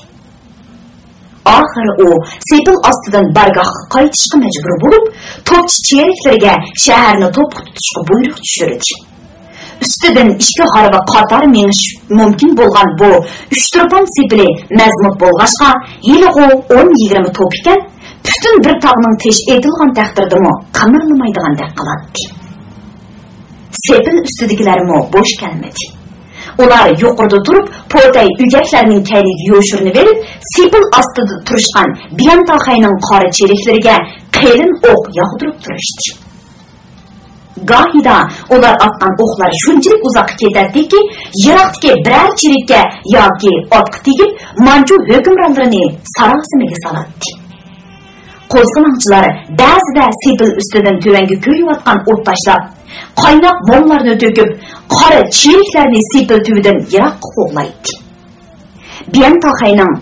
ئاخىرى ئۇ سېپىل ئاستىدىن بارگاھقا قايتىشقا مەجبۇر بولۇپ، توپچى چېرىكلىرىگە شەھەرنى توپقا تۇتۇشقا بۇيرۇق چۈشۈردى. ئۈستىدىن ئىككى ھارۋا قاتار مېڭىش مۇمكىن بولغان بۇ ئۈچتۇرپان سېپىلى مەزمۇت بولغاچقا، ھېلىغۇ ئون يىگىرمە توپ ئىكەن، پۈتۈن بىر تاغنىڭ تېشى ئېتىلغان تەقدىردىمۇ قىمىرلىمايدىغاندەك قىلاتتى. سېپىل ئۈستىدىكىلەرمۇ بوش كەلمىدى. ئۇلار يۇقىرىدا تۇرۇپ، پوتەي ئۆگەكلەرنىڭ كەينىگە يوشۇرۇنۇۋېلىپ، سېپىل ئاستىدا تۇرۇشقان بىيەن تاخەينىڭ قارا چېرىكلىرىگە قېلىن ئوق ياغدۇرۇپ تۇرۇشتى. گاھىدا ئۇلار ئاتقان ئوقلار شۇنچىلىك ئۇزاققا كېتەتتىكى، يىراقتىكى بىرەر چېرىككە ياكى ئاتقا تېگىپ، مانجۇ ھۆكۈمرانلىرىنى ساراسىمىگە سالاتتى. قوزغىلاڭچىلار بەزىدە سېپىل ئۈستىدىن تۆۋەنگە كۆيۈۋاتقان ئوت تاشلاپ، قايناق موملارنى تۆكۈپ، قارا چېرىكلەرنى سېپىل تۈۋىدىن يىراققا قوغلايتتى. بىيەن تاخەينىڭ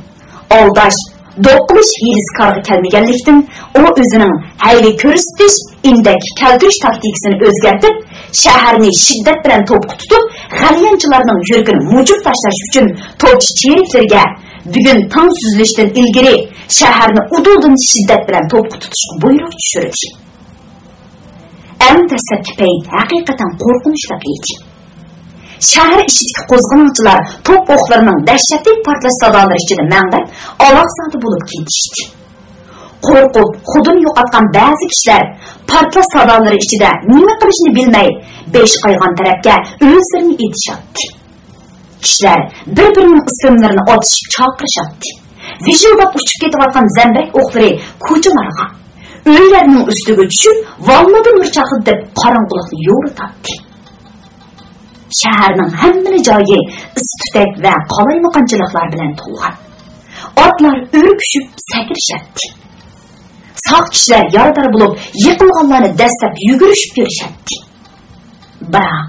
ئالداش، دوق قىلىش ھىيلىسى كارغا كەلمىگەنلىكتىن، ئۇ ئۆزىنىڭ ھەيۋە كۆرسىتىش، ئىندەك كەلتۈرۈش تاكتىكىسىنى ئۆزگەرتىپ، شەھەرنى شىددەت بىلەن توپقا تۇتۇپ، غەليانچىلارنىڭ يۈرىكىنى مۇجۇپ تاشلاش ئۈچۈن توپچى چېرىكلىرىگە بۈگۈن تاڭ سۈزۈلۈشتىن ئىلگىرى شەھەرنى ئۇدۇلدىن شىددەت بىلەن توپقا تۇتۇشقا بۇيرۇق چۈشۈردى. ئەڭ دەسلەپكى پەيت ھەقىقەتەن قورقۇنچلۇق ئىدى. شەھەر ئىچىدىكى قوزغىلاڭچىلار توپ ئوقلىرىنىڭ دەھشەتلىك پارتلاش سادالىرى ئىچىدە مەڭدەپ، ئالاقزادە بولۇپ كېتىشتى. قورقۇپ، خۇدىنى يوقاتقان بەزى كىشىلەر پارتلاش سادالىرى ئىچىدە نېمە قىلىشىنى بىلمەي، بېشى قايغان تەرەپكە ئۆزلىرىنى ئېتىشاتتى. كىشىلەر بىر-بىرىنىڭ ئىسىملىرىنى ئاتىشىپ چاقىرىشاتتى. ۋىژىلداپ ئۇچۇپ كېتىۋاتقان زەمبىرەك ئوقلىرى كوچىلارغا، ئۆيلەرنىڭ ئۈستىگە چۈشۈپ، ۋاللىدىن بىر چاقىرتىپ قاراڭغۇلۇقنى يورۇتاتتى. شەھەرنىڭ ھەممىلا جايى ئىس-تۈتەك ۋە قالايمىقانچىلىقلار بىلەن تولغان. ئاتلار ئۈركۈشۈپ سەكرىشەتتى. ساق كىشىلەر يارىدار بولۇپ، يىقىلغانلارنى دەسسەپ يۈگۈرۈشۈپ كىرىشەتتى. بىراق،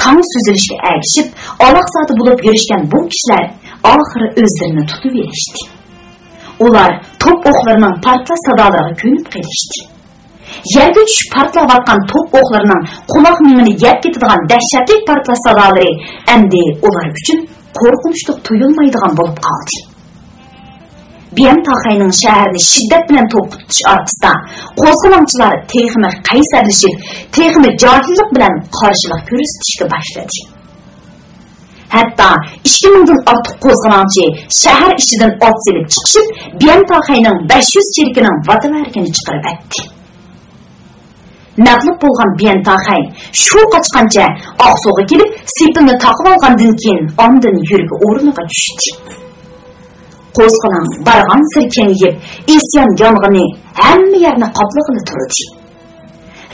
تاڭ سۈزۈلۈشكە ئەگىشىپ، ئالاقزادە بولۇپ يۈرۈشكەن بۇ كىشىلەر ئاخىرى ئۆزلىرىنى تۇتۇۋېلىشتى. ئۇلار توپ ئوقلىرىنىڭ پارتلاش سادالىرىغا كۆنۈپ قېلىشتى. يەرگە چۈشۈپ پارتلاۋاتقان توپ ئوقلىرىنىڭ قۇلاق مېڭىنى يەپ كېتىدىغان دەھشەتلىك پارتلاش سادالىرى ئەمدى ئۇلار ئۈچۈن قورقۇنچلۇق تۇيۇلمايدىغان بولۇپ قالدى. بىيەن تاخەينىڭ شەھەرنى شىددەت بىلەن توپقا تۇتۇش ئارقىسىدا، قوزغىلاڭچىلار تېخىمۇ قەيسەرلىشىپ، تېخىمۇ جاھىللىق بىلەن قارشىلىق كۆرسىتىشكە باشلىدى. ھەتتا ئىككى مىڭدىن ئارتۇق قوزغىلاڭچى شەھەر ئىچىدىن ئات سېلىپ چىقىشىپ، بىيەن تاخەينىڭ بەش يۈز چېرىكىنىڭ ۋاتىۋەرىكىنى چىقىرىۋەتتى. مەغلۇپ بولغان بىيەن تاخەي شۇ قاچقانچە ئاقسۇغا كېلىپ، سېپىلنى تاقىۋالغاندىن كېيىن، ئاندىن يۈرىكى ئورنىغا چۈشتى. قوزغىلاڭ بارغانسېرى كېڭىيىپ، ئىسيان يانغىنى ھەممە يەرنى قاپلىغىلى تۇردى.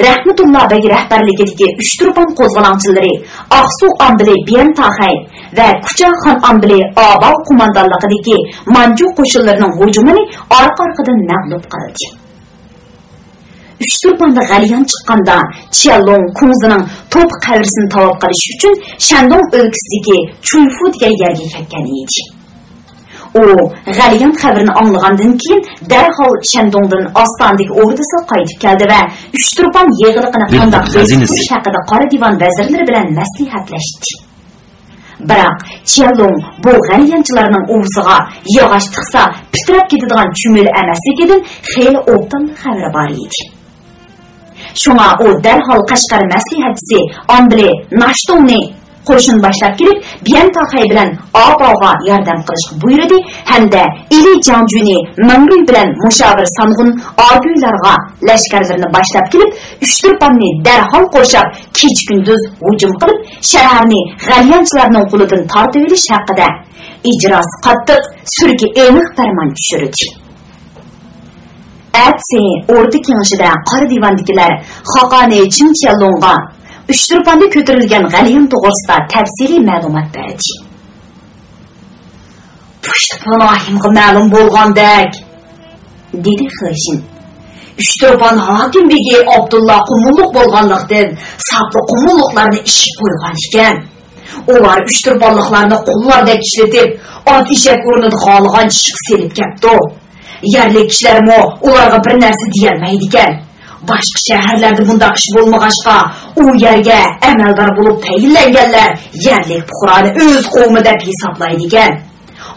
رەھمىتۇللا بەگ رەھبەرلىكىدىكى ئۈچتۇرپان قوزغىلاڭچىلىرى ئاقسۇ ئامبىلى بىيەن تاخەي ۋە كۇچا خان ئامبىلى ئاباۋ قوماندانلىقىدىكى مانجۇ قوشۇنلىرىنىڭ ھۇجۇمىنى ئارقا-ئارقىدىن مەغلۇپ قىلدى. ئۈچتۇرپاندا غەليان چىققاندا، چيەنلۇڭ كۇڭزىنىڭ توپا قەبرىسىنى تاۋاپ قىلىش ئۈچۈن شەندۇڭ ئۆلكىسىدىكى چۇيفۇ دېگەن يەرگە كەلگەن ئىدى. ئۇ غەلىيان خەۋىرىنى ئاڭلىغاندىن كېيىن، دەرھال شەندۇڭدىن ئاستانىدىكى ئوردىسىغا قايتىپ كەلدى ۋە ئۈچتۇرپان يېغىلىقىنى قانداق بېسىپ تۇرۇش ھەققىدە قارا دىۋان ۋەزىرلىرى بىلەن مەسلىھەتلەشتى. بىراق، چيەنلۇڭ بۇ غەلىيانچىلارنىڭ ئۇۋىسىغا ياغاچ تىقسا پىتىراپ كېتىدىغان چۈمۈلە ئەمەسلىكىدىن خېلى ئوبدانلا خەۋىرى بار ئىدى. شۇڭا ئۇ دەرھال قەشقەر مەسلىھەتچىسى ئامبىلى ناشتوڭنى قوشۇن باشلاپ كېلىپ، بيەنتاخەي بىلەن ئاباغا ياردەم قىلىشقا بۇيرۇدى ھەمدە ئىلى جاڭجۈنى مىڭرۇي بىلەن مۇشاۋىر سانغۇن ئاگۈيلارغا لەشكەرلىرىنى باشلاپ كېلىپ، ئۈچتۇرپاننى دەرھال قورشاپ، كېچە-كۈندۈز ھۇجۇم قىلىپ، شەھەرنى غەلىيانچىلارنىڭ قولىدىن تارتىۋېلىش ھەققىدە ئىجراسى قاتتىق، سۈرىكى ئېنىق پەرمان چۈشۈردى. ئەتىسى ئوردا كېڭىشىدە قارا دىۋاندىكىلەر خاقانى چىڭ چيەنلۇڭغا ئۈچتۇرپاندا كۆتۈرۈلگەن غەلىيان توغرىسىدا تەپسىلىي مەلۇمات بەردى. «پۇشتىپان ھاكىمغا مەلۇم بولغاندەك»، دېدى خېشىن، «ئۈچتۇرپان ھاكىم بېگى ئابدۇللا قۇمۇللۇق بولغانلىقتىن، ساپلا قۇمۇللۇقلارنى ئىشىپ قويغان ئىكەن. ئۇلار ئۈچتۇرپانلىقلارنى قۇللاردەك ئىشلىتىپ، ئات ئېشەك ئورنىدا خالىغان ئىشقا سېلىپ كەپتۇ. يەرلىك كىشىلەرمۇ ئۇلارغا بىر نەرسە دېيەلمەيدىكەن. باشقا شەھەرلەردە بۇنداق ئىش بولمىغاچقا، ئۇ يەرگە ئەمەلدار بولۇپ تەيىنلەنگەنلەر يەرلىك پۇقرانى ئۆز قوۋمى دەپ ھېسابلايدىكەن.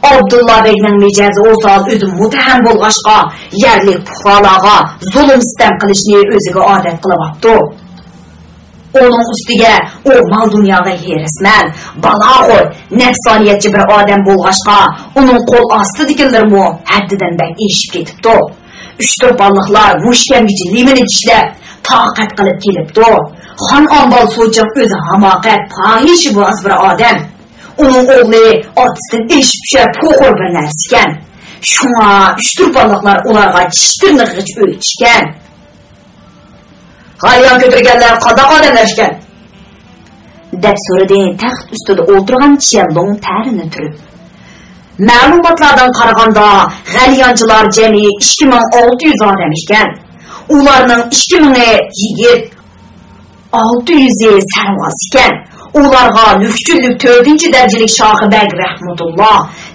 ئابدۇللا بەگنىڭ مىجەزى ئوسال، ئۆزى مۇتتەھەم بولغاچقا، يەرلىك پۇقرالارغا زۇلۇم-سىتەم قىلىشنى ئۆزىگە ئادەت قىلىۋاپتۇ. ئۇنىڭ ئۈستىگە ئۇ مال-دۇنياغا ھېرىسمەن، بالاخور، نەپسانىيەتچى بىر ئادەم بولغاچقا، ئۇنىڭ قول ئاستىدىكىلىرىمۇ ھەددىدىن بەك ئېشىپ كېتىپتۇ. ئۈچتۇرپانلىقلار مۇشۇ كەمگىچە لىمىنى چىشلەپ، تاقەت قىلىپ كېلىپتۇ. خان ئامبال سوچىڭ ئۆزى ھاماقەت، پاھىشىباز بىر ئادەم. ئۇنىڭ ئوغلى ئاتىسىدىن ئېشىپ چۈشەپ، پوخۇر بىر نەرسىكەن. شۇڭا ئۈچتۇرپانلىقلار ئۇلارغا چىش تىرنىقىغىچە ئۆچ ئىكەن.» «غەلىيان كۆتۈرگەنلەر قانداق ئادەملەر ئىكەن؟» دەپ سورىدى تەخت ئۈستىدە ئولتۇرغان چيەنلۇڭ تەرىنى تۈرۈپ. «مەلۇماتلاردىن قارىغاندا، غەلىيانچىلار جەمئىي ئىككى مىڭ ئالتە يۈز ئادەم ئىكەن. ئۇلارنىڭ ئىككى مىڭى يىگىت، ئالتە يۈزى سەرۋاز ئىكەن. ئۇلارغا لۈكچۈنلۈك تۆتىنچى دەرىجىلىك شاخىبەگ رەھمەتۇللا،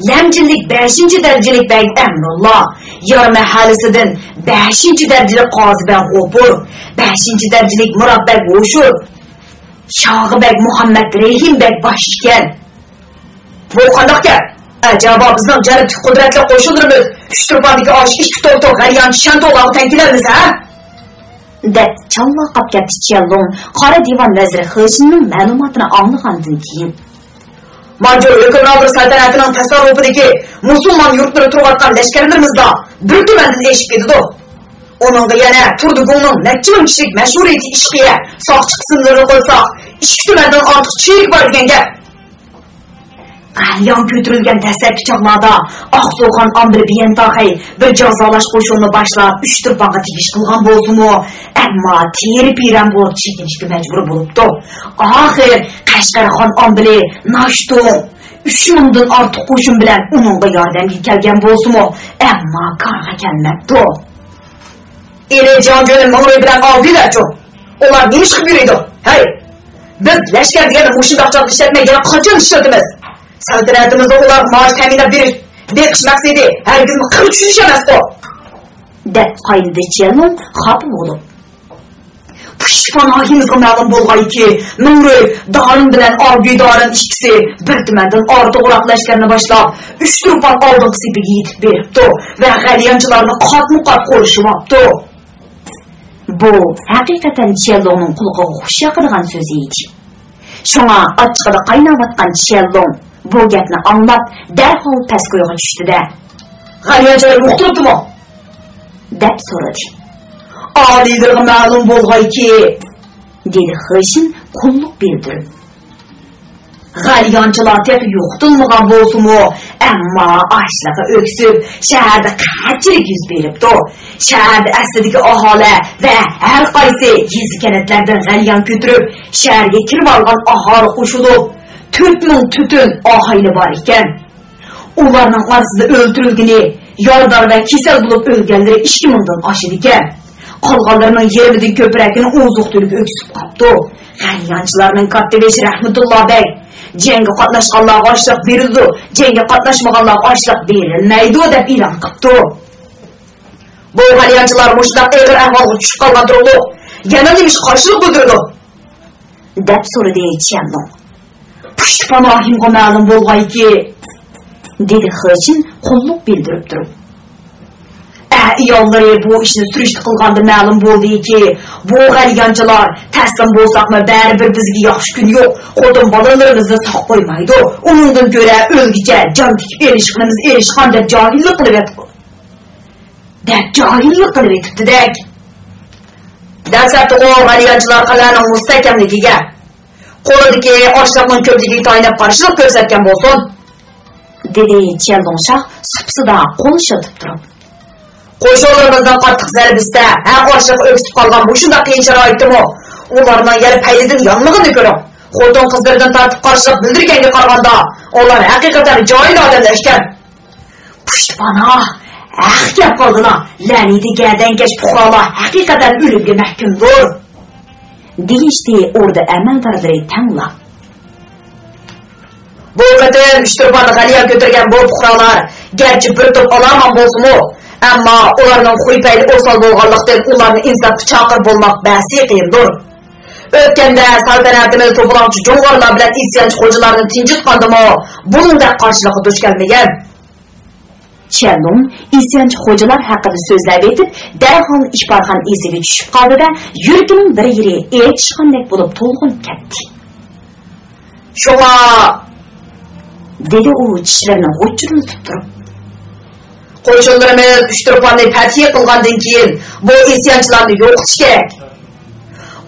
لەمجىنلىك بەشىنچى دەرىجىلىك بەگ ئەمرۇللا، يار مەھەللىسىدىن بەشىنچى دەرىجىلىك قازى بەگ غوپۇر، بەشىنچى دەرىجىلىك مۇرات بەگ ھوشۇر، شاغىبەگ مۇھەممەد رېھىم بەگ باش ئىكەن.» «بۇ قانداق گەپ؟ ئەجەبا بىزنىڭ جەنۇبتىكى قۇدرەتلىك قوشۇنلىرىمىز ئۈچتۇرپاندىكى ئاشۇ ئىككى توپ توپ غەلىيانچى شەنتۇلارغا تەڭ كېلەرمىز، ھە؟» دەپ چالۋاقاپ كەتتى چيەنلۇڭ قارا دىۋان ۋەزىرى خېشىننىڭ مەلۇماتىنى ئاڭلىغاندىن كېيىن. «مانجۇ ھۆكۈمرانلىرى سەلتەنىتىنىڭ تەسەررۇپىدىكى مۇسۇلمان يۇرتلىرى تۇرۇۋاتقان لەشكەرلىرىمىزلا بىر تۈمەندىن ئېشىپ كېتىدۇ. ئۇنىڭغا يەنە تۇردىگۇڭنىڭ نەچچە مىڭ كىشىلىك مەشھۇرىيىتى ئىشقىيە ساقچى قىسىملىرىنى قوشساق، ئىككى تۈمەندىن ئارتۇق چېرىكى بار دېگەن گەپ.» غەلىيان كۆتۈرۈلگەن دەسلەپكى چاغلاردا ئاقسۇخان ئامبىر بىيەنتاخەي بىر جازالاش قوشۇنىنى باشلاپ، ئۈچتۇرپانغا تېگىش قىلغان بولسىمۇ، ئەمما تېرە پىرەن بولۇپ چېكىنىشكە مەجبۇر بولۇپتۇ. ئاخىر قەشقەرخان ئامبىلى ناشتوڭ ئۈچ مىڭدىن ئارتۇق قوشۇن بىلەن ئۇنىڭغا ياردەمگە كەلگەن بولسىمۇ، ئەمما كارغا كەلمەپتۇ. ئىلى جاڭجۈنى مىڭرۇي بىلەن ئاۋدىلەرچۇ؟ ئۇلار نېمىشقا يۈرىدۇ؟ ھەي! بىز لەشكەر دېگەننى مۇشۇنداق چاغدا ئىشلەتمەي يەنە قاچان ئىشلىتىمىز؟ سەلتەنىتىمىزدە ئۇلارغا مائاش تەمىنلەپ بېرىش، بېقىش مەقسىتى ھەرگىزمۇ قىر چۈشۈرۈش ئەمەسقۇ! دەپ قاينىدى چيەنلۇڭ خاپا بولۇپ. پۇشتىپان ھاكىمىزغا مەلۇم بولغايكى، مىڭرۇي دارىن بىلەن ئاۋگۈي دارىن ئىككىسى بىر تۈمەندىن ئارتۇقراق لەشكەرنى باشلاپ، ئۈچتۇرپان ئالدىنقى سېپىگە يېتىپ بېرىپتۇ ۋە غەلىيانچىلارنى قاتمۇ قات قورشىۋاپتۇ. بۇ ھەقىقەتەن چيەنلۇڭنىڭ قۇلىقىغا خۇش ياقىدىغان سۆز ئىدى. شۇڭا ئاچچىقىدا قايناۋاتقان چيەنلۇڭ بۇ گەپنى ئاڭلاپ، دەرھال پەسكويغا چۈشتى-دە، «غەلىيانچىلار يوقىتىلىپتىمۇ؟» دەپ سورىدى. «ئالىيلىرىغا مەلۇم بولغايكى»، دېدى خېشىن قۇللۇق بىلدۈرۈپ. غەلىيانچىلار تېخى يوقىتىلمىغان بولسىمۇ، ئەمما ئاشلىقى ئۆكسۈپ، شەھەردە قەھەتچىلىك يۈز بېرىپتۇ. شەھەردە ئەسلىدىكى ئاھالە ۋە ھەر قايسى يېزا-كەنتلەردىن غەلىيان كۆتۈرۈپ، شەھەرگە كىرىۋالغان ئاھالە قوشۇلۇپ، تۆت مىڭ تۈتۈن ئاھايلى بار ئىكەن. ئۇلارنىڭ ئارىسىدا ئۆلتۈرۈلگىنى، يارىدار ۋە كېسەل بولۇپ ئۆلگەنلىرى ئىككى مىڭدىن ئاشىدىكەن. قالغانلىرىنىڭ يېرىمىدىن كۆپرەكىنى ئوزۇق-تۈلۈك ئۆكسۈپ قاپتۇ. غەلىيانچىلارنىڭ كاتتىبېشى رەھمەتۇللا بەگ، «جەڭگە قاتناشقانلارغا ئاشلىق بېرىلىدۇ، جەڭگە قاتناشمىغانلارغا ئاشلىق بېرىلمەيدۇ» دەپ ئېلان قىپتۇ. بۇ غەلىيانچىلار مۇشۇنداق ئېغىر ئەھۋالغا چۈشۈپ قالغان تۇرۇقلۇق، يەنە نېمە ئىشقا قارشىلىق بىلدۈرىدۇ؟ دەپ سورىدى چيەنلۇڭ. پۇشتى پاناھىمغا مەلۇم بولغايكى، دېدى خېچىن قوللۇق بىلدۈرۈپ تۇرۇپ. ئەئىياللىرى بۇ ئىشنى سۈرۈشتە قىلغاندا مەلۇم بولدىكى، بۇ غەلىيانچىلار تەسلىم بولساقمۇ بەرىبىر بىزگە ياخشى كۈن يوق، خوتۇن بالىلىرىمىزنى ساق قويمايدۇ، ئۇنىڭدىن كۆرە ئۆلگۈچە جان تىكىپ ئېلىشقىنىمىز ئېلىشقان دەپ جاھىللىق قىلىۋېتىپتۇ. دەپ جاھىللىق قىلىۋېتىپتىدەك. دەسلەپتىغۇ غەلىيانچىلار قەلئەنىڭ مۇستەھكەملىكىگە، قولىدىكى ئاشلىقنىڭ كۆپلۈكىگە تايىنىپ قارشىلىق كۆرسەتكەن بولسۇن، دېدى چيەنلۇڭ شاھ سۇپىسىدا قول شىلتىپ تۇرۇپ. قوشۇنلىرىمىزنىڭ قاتتىق زەربىسىدە ھەم ئاشلىق ئۆكسۈپ قالغان مۇشۇنداق قىيىن شارائىتتىمۇ ئۇلارنىڭ يەر پەيلىدىن يانمىغىنىنى كۆرۈڭ. خوتۇن-قىزلىرىدىن تارتىپ قارشىلىق بىلدۈرگەنگە قارىغاندا ئۇلار ھەقىقەتەن جاھىل ئادەملەر ئىكەن. پۇشتىپاناھ، ھەق گەپ قىلدىلا، لەنىتى گەدەنكەش پۇقرالار ھەقىقەتەن ئۆلۈمگە مەھكۇمدۇر، دېيىشتى ئوردا ئەمەلدارلىرى تەڭلا. بۇ قېتىم ئۇچتۇرپاندا غەلىيان كۆتۈرگەن بۇ پۇقرالار گەرچە بىر توپ ئالامان بولسىمۇ، ئەمما ئۇلارنىڭ خۇي-پەيلى ئوسال بولغانلىقتىن، ئۇلارنى ئىنساپقا چاقىرىپ بولماق بەسى قىيىندۇر. ئۆتكەندە سەلتەنەتىمىز توپىلاڭچى جۇڭغارلار بىلەن ئىسيانچى خوجىلارنى تىنچىتقاندىمۇ بۇنىڭدەك قارشىلىققا دۇچ كەلمىگەن. چيەنلۇڭ ئىسيانچى خوجىلار ھەققىدە سۆزلەۋېتىپ، دەرھال ئىپارخان ئېسىگە چۈشۈپ قالدى-دە، يۈرىكىنىڭ بىر يېرى ئېچىشقاندەك بولۇپ تولغىنىپ كەتتى. شۇڭا، دېدى ئۇ چىشلىرىنى غۇچچۇرلىتىپ تۇرۇپ. قوشۇنلىرىمىز ئۇچتۇرپاننى پەتھى قىلغاندىن كېيىن، بۇ ئىسيانچىلارنى يوقىتىش كېرەك.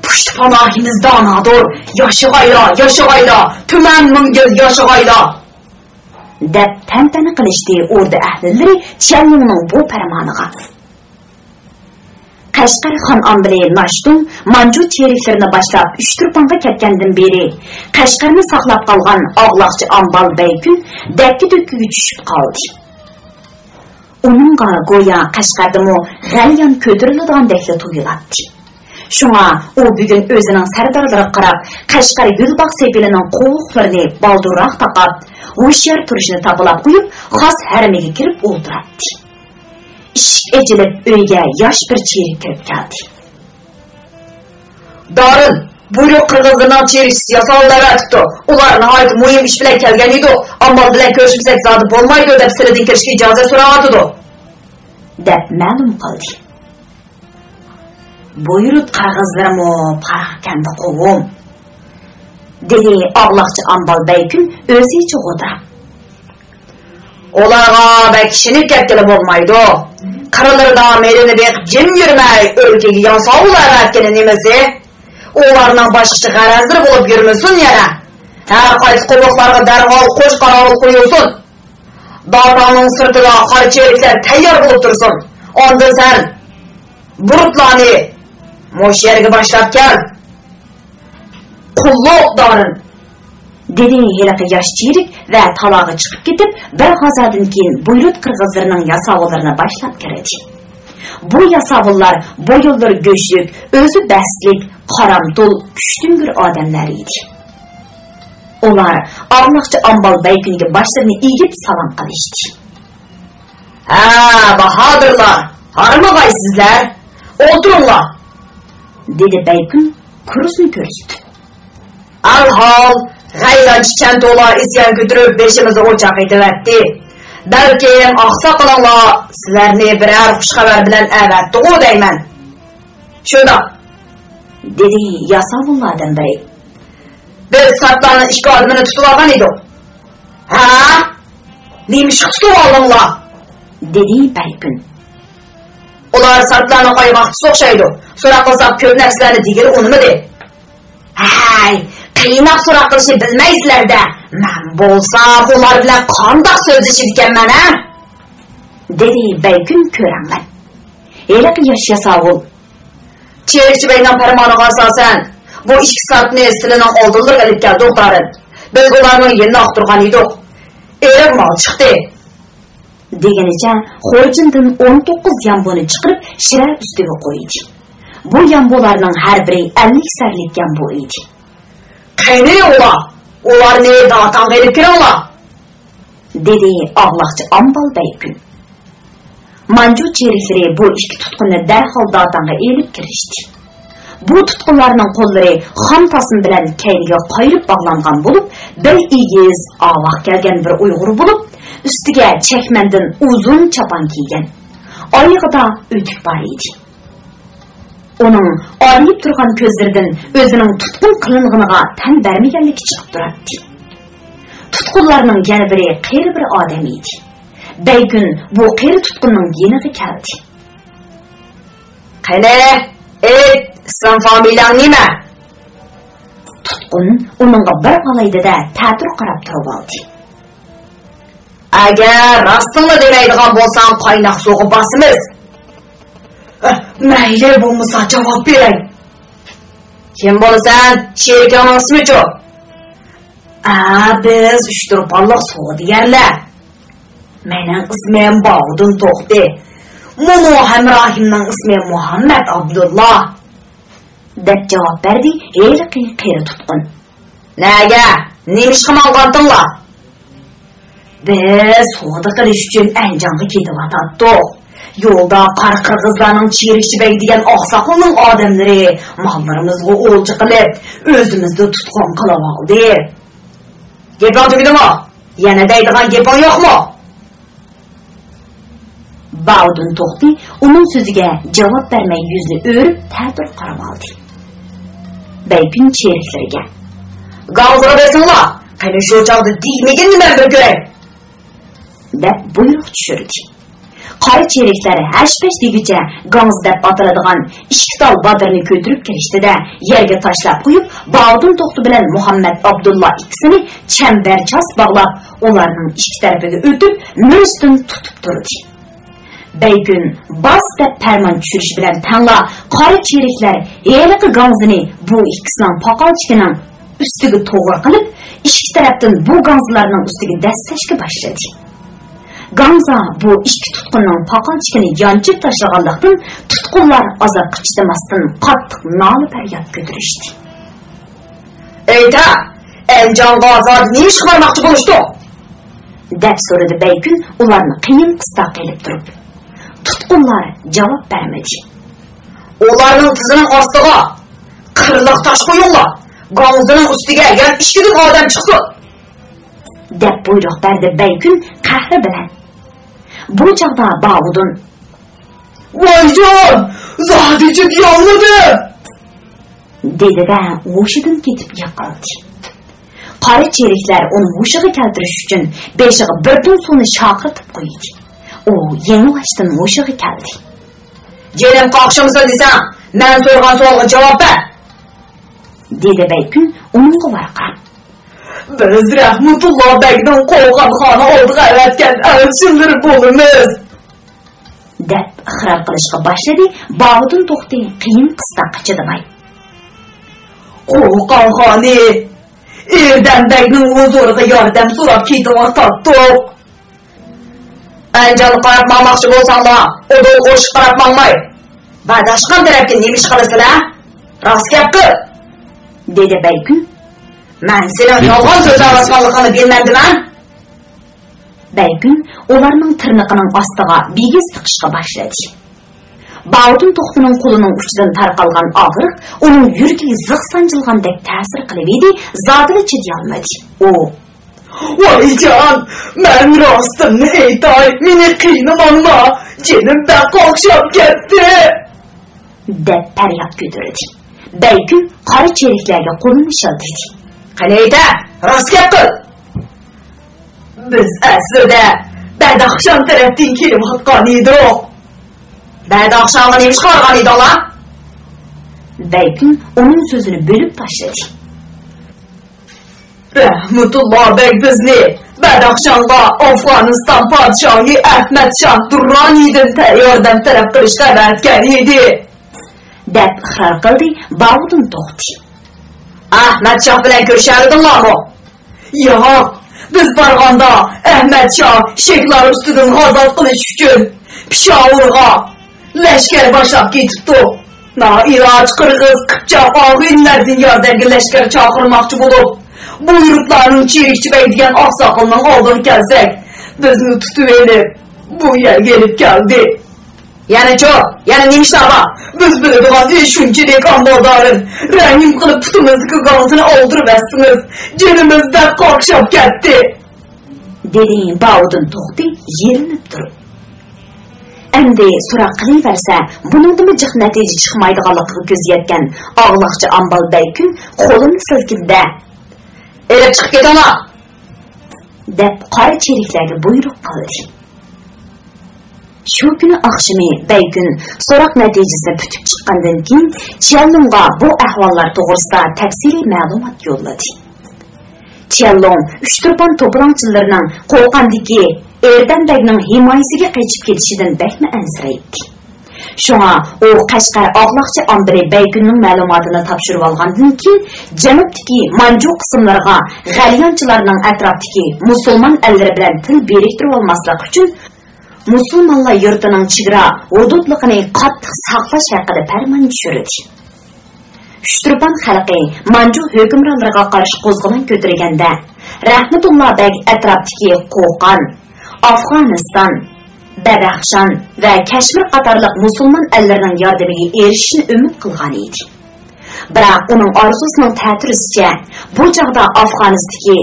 پۇشتى پاناھىمىز دانادۇر، ياشىغايلا، ياشىغايلا، تۈمەن مىڭ يىل ياشىغايلا! دەپ تەنتەنە قىلىشتى ئوردا ئەھلىلىرى چيەنلۇڭنىڭ بۇ پەرمانىغا. قەشقەر خان ئامبىلى ناشتۇڭ مانجۇ چېرىكلىرىنى باشلاپ ئۇچتۇرپانغا كەتكەندىن بېرى، قەشقەرنى ساقلاپ قالغان ئاغلاقچى ئامبال بەيكۈن دەككە-دۈككىگە چۈشۈپ قالدى. ئۇنىڭغا گويا قەشقەردىمۇ غەليان كۆتۈرۈلىدىغاندەكلا تۇيۇلاتتى. شۇڭا ئۇ بۈگۈن ئۆزىنىڭ سەردارلىرىغا قاراپ، قەشقەر گۈلباغ سېپىلىنىڭ قوۋۇقلىرىنى بالدۇرراق تاقاپ، ھوشيار تۇرۇشنى تاپىلاپ قويۇپ، خاس ھەرىمىگە كىرىپ ئولتۇراتتى. ئىشىك ئېچىلىپ، ئۆيگە ياش بىر چېرىك كىرىپ كەلدى. دارىن، بۇيرۇق قىرغىزلىرىنىڭ چېرىكچىسى ياساۋۇللار ئەۋەتىپتۇ. ئۇلار ناھايىتى مۇھىم ئىش بىلەن كەلگەن ئىدۇق، ئامال بىلەن كۆرۈشمىسەك زادى بولمايدۇ دەپ سىلىدىن كىرىشكە ئىجازەت سوراۋاتىدۇ، دەپ مەلۇم قىلدى. بۇيرۇت قىرغىزلىرىمۇ پاراقكەندە قوۋۇم، دېدى ئاغلاقچى ئامبال بەيكۈن ئۆزىچە غودراپ. ئۇلارغا بەك ئىشىنىپ كەتكىلى بولمايدۇ. قىرلىرىدا مېلىنى بېقىپ جىم يۈرمەي، ئۆلكىگە ياساۋۇل ئەۋەتكىنى نېمىسى؟ ئۇلارنىڭ باشقىچە غەرەزلىرى بولۇپ يۈرمىسۇن يەنە. ھەر قايسى قوۋۇقلارغا دەرھال قوش قاراۋۇل قويۇلسۇن. داتاڭنىڭ سىرتىدا قارا چېرىكلەر تەييار بولۇپ تۇرسۇن. ئاندىن سەن بۇرۇتلارنى مۇشۇ يەرگە باشلاپ كەل. قۇللۇق دارىن! دېدى ھېلىقى ياش چېرىك ۋە تالاغا چىقىپ كېتىپ، بىر غازادىن كېيىن بۇيرۇت قىرغىزلىرىنىڭ ياساۋۇللىرىنى باشلاپ كىردى. بۇ ياساۋۇللار بويۇنلىرى گۆشلۈك، ئۆزى بەستلىك، قارامتۇل، كۈچتۈڭگۈر ئادەملەر ئىدى. ئۇلار ئاغلاقچى ئامبال بەيكۈنگە باشلىرىنى ئېگىپ سالام قىلىشتى. ھە، باھادىرلار، ھارمىغايسىزلەر، ئولتۇرۇڭلار، دېدى بەيكۈن كۇرسىنى كۆرسىتىپ. ئەلھال، غەيرانچى چەنتۇلار ئىسيان كۆتۈرۈپ، بېشىمىزدا ئوچاق ئېتىۋەتتى. بەلكىم ئاقساقىلىڭلار سىلەرنى بىرەر خۇش خەۋەر بىلەن ئەۋەتتىغۇ دەيمەن. شۇنداق، دېدى ياساۋۇللاردىن بىرى. بىز سارتلارنىڭ ئىككى ئادىمىنى تۇتۇۋالغان ئىدۇق. ھە؟ نېمىشقا تۇتۇۋالدىڭلار؟ دېدى بەيكۈن. ئۇلار سارتلارنىڭ ئايغاقچىسى ئوخشايدۇ. سوراق قىلساق كۆپ نەرسىلەرنى دېگىلى ئۇنىمىدى. ھەي، قىيناق سوراق قىلىشنى بىلمەيسىلەر-دە. مەن بولسام ئۇلار بىلەن قانداق سۆزلىشىدىكەنمەن ھە؟ دېدى بەيكۈن كۆرەڭلەپ. ھېلىقى ياش ياساۋۇل. چېرىكچى بەگنىڭ پەرمانىغا ئاساسەن، بۇ ئىككى سارتنى سىلىنىڭ ئالدىلىرىغا ئېلىپ كەلدۇق، دارىن. بىز ئۇلارنىڭ يېنىنى ئاختۇرغان ئىدۇق. ئېرىق مال چىقتى. دېگىنىچە خورجۇندىن ئون توققۇز يامبۇنى چىقىرىپ، شىرە ئۈستىگە قويدى. بۇ يامبۇلارنىڭ ھەر بىرى ئەللىك سەرلىك يامبۇ ئىدى. «قېنى ئۇلار؟ ئۇلارنى داتاڭغا ئېلىپ كىرىڭلار!» دېدى ئاغلاقچى ئامبال بەيكۈن. مانجۇ چېرىكلىرى بۇ ئىككى تۇتقۇننى دەرھال داتاڭغا ئېلىپ كىرىشتى. بۇ تۇتقۇنلارنىڭ قوللىرى خام تاسما بىلەن كەينىگە قايرىپ باغلانغان بولۇپ، بەل ئېگىز، ئاۋاق كەلگەن بىر ئۇيغۇر بولۇپ، ئۈستىگە چەكمەندىن ئۇزۇن چاپان كىيگەن. ئايىغىدا ئۆتۈك بار ئىدى. ئۇنىڭ ئالىيىپ تۇرغان كۆزلىرىدىن ئۆزىنىڭ تۇتقۇن قىلىنغىنىغا تەن بەرمىگەنلىكى چىقىپ تۇراتتى. تۇتقۇنلارنىڭ يەنە بىرى قېرى بىر ئادەم ئىدى. بەيكۈن بۇ قېرى تۇتقۇننىڭ يېنىغا كەلدى. «قېنى، ئېيت، ئىسىم فامىلەڭ نېمە؟» تۇتقۇن ئۇنىڭغا بىر غالايدىدە تەتۈر قاراپ تۇرۇۋالدى. «ئەگەر راستىڭنى دېمەيدىغان بولساڭ، قايناق سۇغا باسىمىز.» «ھە، مەيلى، بولمىسا جاۋاب بېرەي.» «كىم بولىسەن؟ شېرىكىڭنىڭ ئىسمىچۇ؟» «ئە، بىز ئۇچتۇرپانلىق سودىگەرلەر. مېنىڭ ئىسمىم باۋۇدۇن توختى. مۇنۇ ھەمراھىمنىڭ ئىسمى مۇھەممەد ئابدۇللا.» دەپ جاۋاب بەردى ھېلىقى قېرى تۇتقۇن. «نەگە؟ نېمە ئىشقا ماڭغانتىڭلار؟» «بىز سودا قىلىش ئۈچۈن ئەنجانغا كېتىۋاتاتتۇق. يولدا قارا قىرغىزلارنىڭ چېرىكچى بەگ دېگەن ئاقساقالنىڭ ئادەملىرى ماللىرىمىزغا ئولجا قىلىپ، ئۆزىمىزنى تۇتقۇن قىلىۋالدى.» «گېپىڭ تۈگىدىمۇ؟ يەنە دەيدىغان گېپىڭ يوقمۇ؟» باۋۇدۇن توختى ئۇنىڭ سۆزىگە جاۋاب بەرمەي يۈزىنى ئۆرۈپ تەتۈر قاراۋالدى. بەيكۈن چېرىكلىرىگە: «گاڭزىغا بېسىڭلار، قېنى شۇ چاغدا دېگىنىمنى مەن بىر كۆرەي!» دەپ بۇيرۇق چۈشۈردى. قارا چېرىكلەر ھەش-پەش دېگۈچە گاڭزا دەپ ئاتىلىدىغان ئىككى تال بادىرىنى كۆتۈرۈپ كىرىشتى-دە، يەرگە تاشلاپ قويۇپ، باۋۇدۇن توختى بىلەن مۇھەممەد ئابدۇللا ئىككىسىنى چەمبەرچاس باغلاپ، ئۇلارنىڭ ئىككى تەرىپىگە ئۆتۈپ، مۈرىسىدىن تۇتۇپ تۇردى. بەيكۈن «باس» دەپ پەرمان چۈشۈرۈشى بىلەن تەڭلا، قارا چېرىكلەر ھېلىقى گاڭزىنى بۇ ئىككىسىنىڭ پاقالچىكىنىڭ ئۈستىگە توغرا قىلىپ، ئىككى تەرەپتىن بۇ گاڭزىلارنىڭ ئۈستىگە دەسسەشكە باشلىدى. گاڭزا بۇ ئىككى تۇتقۇننىڭ پاقالچىكىنى يانچىپ تاشلىغانلىقتىن، تۇتقۇنلار ئازابقا چىدىماستىن، قاتتىق نالە-پەرياد كۆتۈرۈشتى. «ئېيتە، ئەنجانغا زادى نېمە ئىشقا بارماقچى بولۇشتۇڭ؟» دەپ سورىدى بەيكۈن ئۇلارنى قىيىن-قىستاق ئېلىپ تۇرۇپ. تۇتقۇنلار جاۋاب بەرمىدى. «ئۇلارنىڭ تىزىنىڭ ئاستىغا قىرلىق تاش قويۇڭلار، گاڭزىنىڭ ئۈستىگە يەنە ئىككىدىن ئادەم چىقسۇن!» دەپ بۇيرۇق بەردى بەيكۈن قەھرى بىلەن. بۇ چاغدا باۋۇدۇن: «ۋايجان، زادى جىددىي ئاڭلىدىم!» دېدى-دە، ھوشىدىن كېتىپ يىقىلدى. قارا چېرىكلەر ئۇنى ھوشىغا كەلتۈرۈش ئۈچۈن بېشىغا بىر تۇڭ سۇنى شارقىرىتىپ قويدى. ئۇ يېڭىباشتىن ھوشىغا كەلدى. «جېنىم قاقشىمىسۇن دېسەڭ، مەن سورىغان سوئالغا جاۋاب بەر!» دېدى بەيكۈن ئۇنىڭغا ۋارقىراپ. «بىز رەھمىتۇللا بەگنىڭ قوغانخانا ئالدىغا ئەۋەتكەن ئەۋچىلىرى بولىمىز!» دەپ ئىقرار قىلىشقا باشلىدى باۋۇدۇن توختى قىيىن قىستاققا چىدىماي. «قوغانخانى ئېردەم بەگنىڭ ھۇزۇرىغا ياردەم سوراپ كېتىۋاتاتتۇق. ئەنجانغا قاراپ ماڭماقچى بولساڭلار، ئۇدۇل ئۇرۇشقا قاراپ ماڭماي، بەدەخشان تەرەپكە نېمە ئىش قىلىسىلەر؟ راست گەپ قىل!» دېدى بەيكۈن. «مەن سېنىڭ يالغان سۆزلەۋاتقانلىقىڭنى بىلمەمدىمەن؟» بەيكۈن ئۇلارنىڭ تىرنىقىنىڭ ئاستىغا بىگىز تىقىشقا باشلىدى. باۋۇدۇن توختىنىڭ قولىنىڭ ئۇچىدىن تارقالغان ئاغرىق ئۇنىڭ يۈرىكىگە زىخ سانجىلغاندەك تەسىر قىلىۋىدى، زادىلا چىدىيالمىدى. ئۇ: «ۋايجان، مەن راستىمنى ئېيتاي، مېنى قىينىماڭلار، جېنىم بەك قاقشاپ كەتتى!» دەپ پەرياد كۆتۈردى. بەيكۈن قارا چېرىكلەرگە قولىنى شىلتىدى. «قېنى ئېيتە، راست گەپ قىل!» «بىز ئەسلىدە بەدەخشان تەرەپتىن كېلىۋاتقان ئىدۇق.» «بەدەخشانغا نېمە ئىشقا بارغان ئىدىڭلار؟» بەيكۈن ئۇنىڭ سۆزىنى بۆلۈپ تاشلىدى. «رەھمىتۇللا بەگ بىزنى بەدەخشانغا ئافغانىستان پادىشاھى ئەھمەد شاھ دۇررانىدىن تە-، ياردەم تەلەپ قىلىشقا ئەۋەتكەن ئىدى.» دەپ ئىقرار قىلدى باۋۇدۇن توختى. «ئەھمەد شاھ بىلەن كۆرۈشەلىدىڭلارمۇ؟» «ياق، بىز بارغاندا ئەھمەد شاھ شېخلار ئۈستىدىن غازات قىلىش ئۈچۈن پېشاۋۇرغا لەشكەر باشلاپ كېتىپتۇ.» نائىلاج قىرغىز قىپچاق ئاغىنىلەردىن ياردەمگە لەشكەر چاقىرماقچى بولۇپ، بۇيرۇقلارنىڭ چىرىكچى بەگ دېگەن ئاقساقىلنىڭ ئالدىغا كەلسەك، بىزنى تۇتۇۋېلىپ، بۇ يەرگە ئېلىپ كەلدى. يەنىچۇ؟ يەنە نېمە ئىشلار بار؟ بىز بىلىدىغان ئىش شۇنچىلىك ئامالدارىم. رەھىم قىلىپ پۇتىمىزدىكى گاڭتىنى ئالدۇرۇۋەتسىڭىز، جېنىمىز بەك قاقشاپ كەتتى. دېدى باۋۇدۇن توختى يېرىنىپ تۇرۇپ. ئەمدى سوراق قىلىۋەرسە، بۇنىڭدىنمۇ جىق نەتىجە چىقمايدىغانلىقىغا كۆزى يەتكەن ئاغلاقچى ئامبال بەيكۈن قولىنى سىلكىدى-دە، ئېلىپ چىقىپ كېتىڭلار! دەپ قارا چېرىكلەرگە بۇيرۇق قىلدى. شۇ كۈنى ئاخشىمى بەيكۈن سوراق نەتىجىسىنى پۈتۈپ چىققاندىن كېيىن، چيەنلۇڭغا بۇ ئەھۋاللار توغرىسىدا تەپسىلىي مەلۇمات يوللىدى. چيەنلۇڭ ئۇچتۇرپان توپىلاڭچىلىرىنىڭ قوقاندىكى ئېردەن بەگنىڭ ھىمايىسىگە قېچىپ كېتىشىدىن بەكمۇ ئەنسىرەيتتى. شۇڭا ئۇ قەشقەر ئاغلاقچى ئامبىرى بەيكۈننىڭ مەلۇماتىنى تاپشۇرۇۋالغاندىن كېيىن، جەنۇبتىكى مانجۇ قىسىملىرىغا غەليانچىلارنىڭ ئەتراپتىكى مۇسۇلمان ئەللىرى بىلەن تىل بىرىكتۈرۈۋالماسلىق ئۈچۈن، مۇسۇلمانلار يۇرتىنىڭ چېگرا ھودۇدلۇقىنى قاتتىق ساقلاش ھەققىدە پەرمان چۈشۈردى. ئۇچتۇرپان خەلقى مانجۇ ھۆكۈمرانلىرىغا قارشى قوزغىلاڭ كۆتۈرگەندە، رەھمىتۇللا بەگ ئەتراپتىكى قوقان، ئافغانىستان، بەدەخشان ۋە كەشمىر قاتارلىق مۇسۇلمان ئەللىرىنىڭ ياردىمىگە ئېرىشىشىنى ئۈمىد قىلغان ئىدى. بىراق ئۇنىڭ ئارزۇسىنىڭ تەتۈرىسىچە، بۇ چاغدا ئافغانىستىكى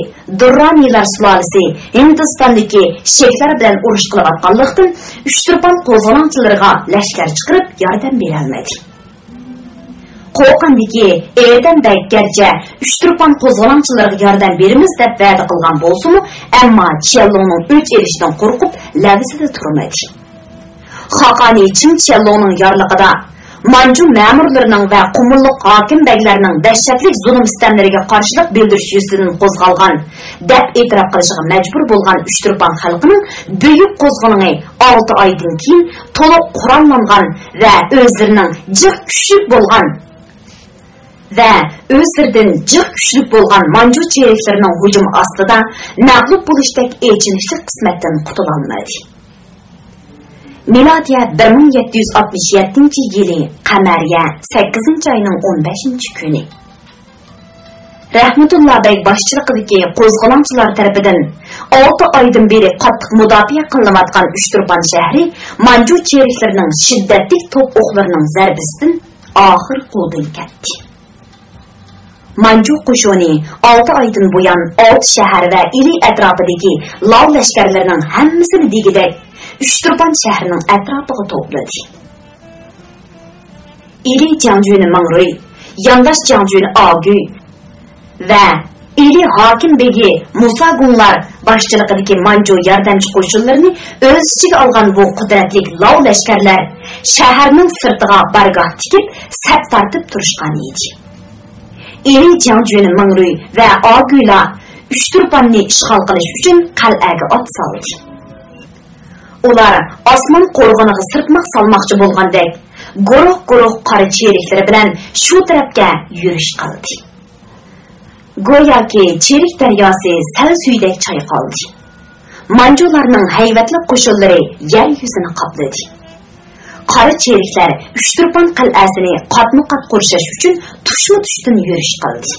دۇررانىيلار سۇلالىسى ھىندىستاندىكى شېھلار بىلەن ئۇرۇش قىلىۋاتقانلىقتىن، ئۇچتۇرپان قوزغىلاڭچىلىرىغا لەشكەر چىقىرىپ ياردەم بېرەلمىدى. قوقاندىكى ئېردەن بەگ گەرچە ئۇچتۇرپان قوزغىلاڭچىلىرىغا ياردەم بېرىمىز دەپ ۋەدە قىلغان بولسىمۇ، ئەمما چيەنلۇڭنىڭ ئۆچ ئېلىشىدىن قورقۇپ، لەۋزىدە تۇرمىدى. خاقانى چىڭ چيەنلۇڭنىڭ يارلىقىدا مانجۇ مەمۇرلىرىنىڭ ۋە قۇمۇللۇق ھاكىم بەگلەرنىڭ دەھشەتلىك زۇلۇم-سىتەملىرىگە قارشىلىق بىلدۈرۈش يۈزىسىدىن قوزغالغان، دەپ ئېتىراپ قىلىشىغا مەجبۇر بولغان ئۇچتۇرپان خەلقىنىڭ بۈيۈك قوزغىلىڭى ئالتە ئايدىن كېيىن تولۇق قوراللانغان ۋە ئۆزلىرىنىڭ جىق كۈچلۈك بولغان ۋە ئۆزلىرىدىن جىق كۈچلۈك بولغان مانجۇ چېرىكلىرىنىڭ ھۇجۇمى ئاستىدا مەغلۇپ بولۇشتەك ئېچىنىشلىق قىسمەتتىن قۇتۇلالمىدى. مىلادىيە بىر مىڭ يەتتە يۈز ئاتمىش يەتتىنچى يىلى قەمەرىيە سەككىزىنچى ئاينىڭ ئون بەشىنچى كۈنى. رەھمىتۇللا بەگ باشچىلىقىدىكى قوزغىلاڭچىلار تەرىپىدىن ئالتە ئايدىن بېرى قاتتىق مۇداپىئە قىلىنىۋاتقان ئۇچتۇرپان شەھىرى مانجۇ چېرىكلىرىنىڭ شىددەتلىك توپ ئوقلىرىنىڭ زەربىسىدىن ئاخىر قولدىن كەتتى. مانجۇ قوشۇنى ئالتە ئايدىن بۇيان ئالتە شەھەر ۋە ئىلى ئەتراپىدىكى لاۋ لەشكەرلىرىنىڭ ھەممىسىنى دېگۈدەك ئۇچتۇرپان شەھىرىنىڭ ئەتراپىغا توپلىدى. ئىلى جياڭجۈنى مىڭرۇي، يانداش جياڭجۈنى ئاگۈي ۋە ئىلى ھاكىم بېگى مۇساگۇڭلار باشچىلىقىدىكى مانجۇ ياردەمچى قوشۇنلىرىنى ئۆز ئىچىگە ئالغان بۇ قۇدرەتلىك لاۋ لەشكەرلەر شەھەرنىڭ سىرتىغا بارگاھ تىكىپ، سەپ تارتىپ تۇرۇشقان ئىدى. ئىلى جياڭجۈنى مىڭرۇي ۋە ئاگۈيلار ئۇچتۇرپاننى ئىشغال قىلىش ئۈچۈن قەلئەگە ئات سالدى. ئۇلار ئاسمان قورغىنىغا سىرتماق سالماقچى بولغاندەك، گۇرۇھ-گۇرۇھ قارا چېرىكلىرى بىلەن شۇ تەرەپكە يۈرۈش قىلدى. گوياكى چېرىك دەرياسى سەل سۈيىدەك چايقالدى. مانجۇلارنىڭ ھەيۋەتلىك قوشۇنلىرى يەر يۈزىنى قاپلىدى. قارا چېرىكلەر ئۇچتۇرپان قەلئەسىنى قاتمۇ-قات قورشاش ئۈچۈن تۇشمۇ-تۇشتىن يۈرۈش قىلدى.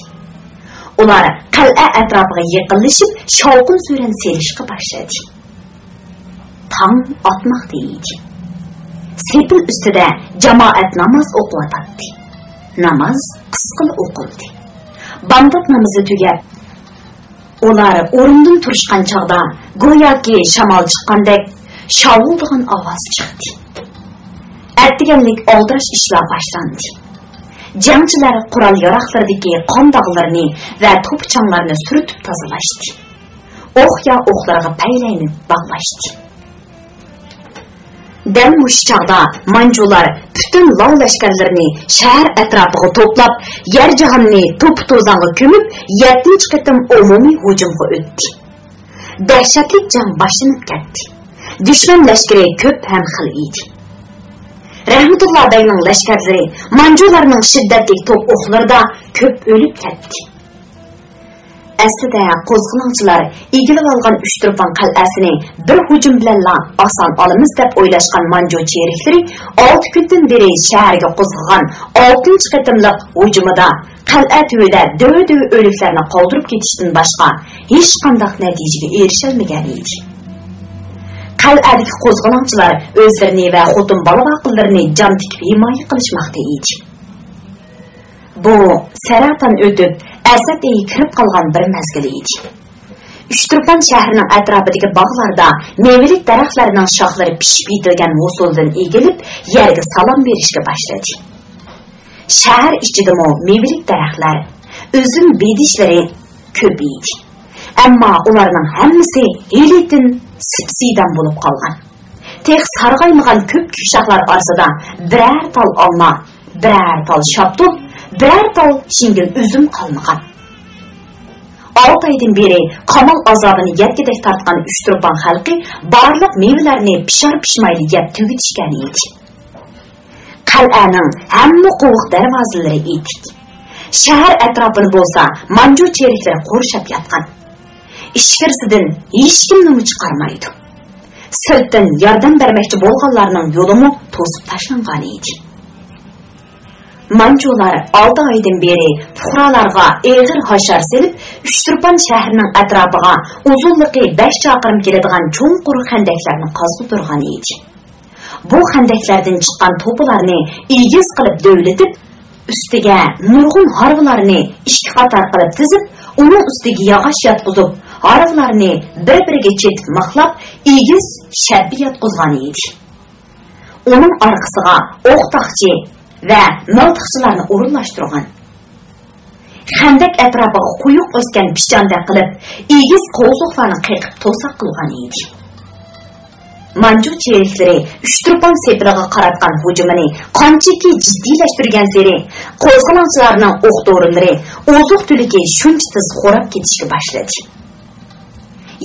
ئۇلار قەلئە ئەتراپىغا يېقىنلىشىپ، شاۋقۇن-سۈرەن سېلىشقا باشلىدى. تاڭ ئاتماقتا ئىدى. سېپىل ئۈستىدە جامائەت ناماز ئوقۇۋاتاتتى. ناماز قىسقىلا ئوقۇلدى. بامدات نامىزى تۈگەپ، ئۇلار ئورنىدىن تۇرۇشقان چاغدا، گوياكى شامال چىققاندەك شاۋۇلدىغان ئاۋاز چىقتى. ئەتىگەنلىك ئالدىراش ئىشلار باشلاندى. جەڭچىلەر قورال-ياراغلىرىدىكى قان داغلىرىنى ۋە توپا-چاڭلارنى سۈرتۈپ تازىلاشتى. ئوق يا ئوقلىرىغا پەيلەينى باغلاشتى. دەل مۇشۇ چاغدا مانجۇلار پۈتۈن لاۋ لەشكەرلىرىنى شەھەر ئەتراپىغا توپلاپ، يەر-جاھاننى توپا-توزانغا كۆمۈپ، يەتتىنچى قېتىم ئومۇمىي ھۇجۇمغا ئۆتتى. دەھشەتلىك جەڭ باشلىنىپ كەتتى. دۈشمەن لەشكىرى كۆپ ھەم خىل ئىدى. رەھمىتۇللا بەگنىڭ لەشكەرلىرى مانجۇلارنىڭ شىددەتلىك توپ ئوقلىرىدا كۆپ ئۆلۈپ كەتتى. ئەسلىدە قوزغىلاڭچىلار ئىگىلىۋالغان ئۇچتۇرپان قەلئەسىنى بىر ھۇجۇم بىلەنلا ئاسان ئالىمىز دەپ ئويلاشقان مانجۇ چېرىكلىرى ئالتە كۈندىن بېرى شەھەرگە قوزغىغان ئالتىنچى قېتىملىق ھۇجۇمىدا قەلئە تۈۋىدە دۆۋە-دۆۋە ئۆلۈكلەرنى قالدۇرۇپ كېتىشتىن باشقا ھېچقانداق نەتىجىگە ئېرىشەلمىگەن ئىدى. قەلئەدىكى قوزغىلاڭچىلار ئۆزلىرىنى ۋە خوتۇن بالا-باقىلىرىنى جان تىكىپ ھىمايە قىلىشماقتا ئىدى. بۇ سەرەتان ئۆتۈپ، ئەسەت ئېيى كىرىپ قالغان بىر مەزگىل ئىدى. ئۇچتۇرپان شەھىرىنىڭ ئەتراپىدىكى باغلاردا مېۋىلىك دەرەخلەرنىڭ شاخلىرى پىشىپ يېتىلگەن ھوسۇلدىن ئېگىلىپ، يەرگە سالام بېرىشكە باشلىدى. شەھەر ئىچىدىمۇ مېۋىلىك دەرەخلەر، ئۈزۈم بېدىشلىرى كۆپ ئىدى. ئەمما ئۇلارنىڭ ھەممىسى ھېلىتىن سىپسىيدام بولۇپ قالغان. تېخى سارغايمىغان كۆپكۆك شاخلار ئارىسىدا بىرەر تال ئالما، بىرەر تال شاپتۇل، بىرەر تال شىڭگىل ئۈزۈم قالمىغان. ئالتە ئايدىن بېرى قامال ئازابىنى يەتكۈدەك تارتقان ئۇچتۇرپان خەلقى بارلىق مېۋىلەرنى پىشار-پىشمايلى يەپ تۈگىتىشكەن ئىدى. قەلئەنىڭ ھەممە قوۋۇق دەرۋازىلىرى ئېتىك. شەھەر ئەتراپىنى بولسا مانجۇ چېرىكلىرى قورشاپ ياتقان. ئىچكىرىسىدىن ھېچكىمنىمۇ چىقارمايدۇ. سىرتتىن ياردەم بەرمەكچى بولغانلارنىڭ يولىمۇ توسۇپ تاشلانغان ئىدى. مانجۇلار ئالتە ئايدىن بېرى پۇقرالارغا ئېغىر ھاشار سېلىپ، ئۇچتۇرپان شەھىرىنىڭ ئەتراپىغا ئۇزۇنلۇقى بەش چاقىرىم كېلىدىغان چوڭقۇر خەندەكلەرنى قازدۇرغان ئىدى. بۇ خەندەكلەردىن چىققان توپىلارنى ئېگىز قىلىپ دۆۋىلىتىپ، ئۈستىگە نۇرغۇن ھارۋىلارنى ئىككى قاتار قىلىپ تىزىپ، ئۇنىڭ ئۈستىگە ياغاچ ياتقۇزۇپ، ھارۋىلارنى بىر-بىرىگە چېتىپ مىخلاپ، ئېگىز شەپبە ياتقۇزغان ئىدى. ئۇنىڭ ئارقىسىغا ئوق تاقچى ۋە مىلتىقچىلارنى ئورۇنلاشتۇرغان. خەندەك ئەتراپىغا قويۇق ئۆسكەن پىچاندەك قىلىپ، ئېگىز قوۋزۇقلارنى قېقىپ توساق قىلغان ئىدى. مانجۇ چېرىكلىرى ئۇچتۇرپان سېپىلىغا قاراتقان ھۇجۇمىنى قانچىكى جىددىيلەشتۈرگەنسېرى، قوزغىلاڭچىلارنىڭ ئوق-دورىلىرى، ئوزۇق-تۈلۈكى شۇنچە تېز خوراپ كېتىشكە باشلىدى.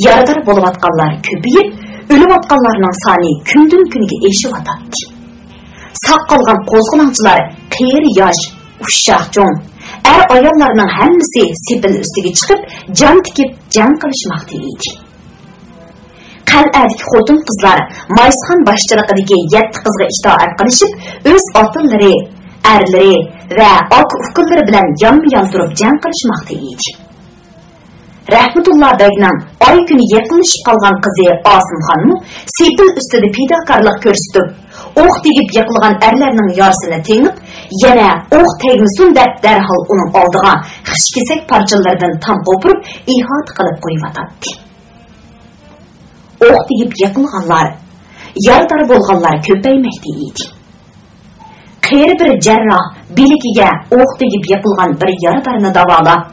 يارىدار بولۇۋاتقانلار كۆپىيىپ، ئۆلۈۋاتقانلارنىڭ سانى كۈندىن-كۈنگە ئېشىۋاتاتتى. ساق قالغان قوزغىلاڭچىلار قېرى-ياش، ئۇششاق-چوڭ، ئەر-ئاياللارنىڭ ھەممىسى سېپىل ئۈستىگە چىقىپ، جان تىكىپ جەڭ قىلىشماقتا ئىدى. قەلئەدىكى خوتۇن-قىزلار مايسىخان باشچىلىقىدىكى يەتتە قىزغا ئىتائەت قىلىشىپ، ئۆز ئاتىلىرى، ئەرلىرى ۋە ئاكا-ئۇكىلىرى بىلەن يانمۇ-يان تۇرۇپ جەڭ قىلىشماقتا ئىدى. رەھمىتۇللا بەگنىڭ ئاي-كۈنى يېقىنلىشىپ قالغان قىزى ئاسىمخانمۇ سېپىل ئۈستىدە پىداكارلىق كۆرسىتىپ، ئوق تېگىپ يىقىلغان ئەرلەرنىڭ يارىسىنى تېڭىپ، يەنە ئوق تەگمىسۇن دەپ، دەرھال ئۇنىڭ ئالدىغا خىش-كېسەك پارچىلىرىدىن تام قوپۇرۇپ، ئىھاتە قىلىپ قويۇۋاتاتتى. ئوق تېگىپ يىقىلغانلار، يارىدار بولغانلار كۆپەيمەكتە ئىدى. قېرى بىر جەرراھ بىلىكىگە ئوق تېگىپ يىقىلغان بىر يارىدارنى داۋالاپ،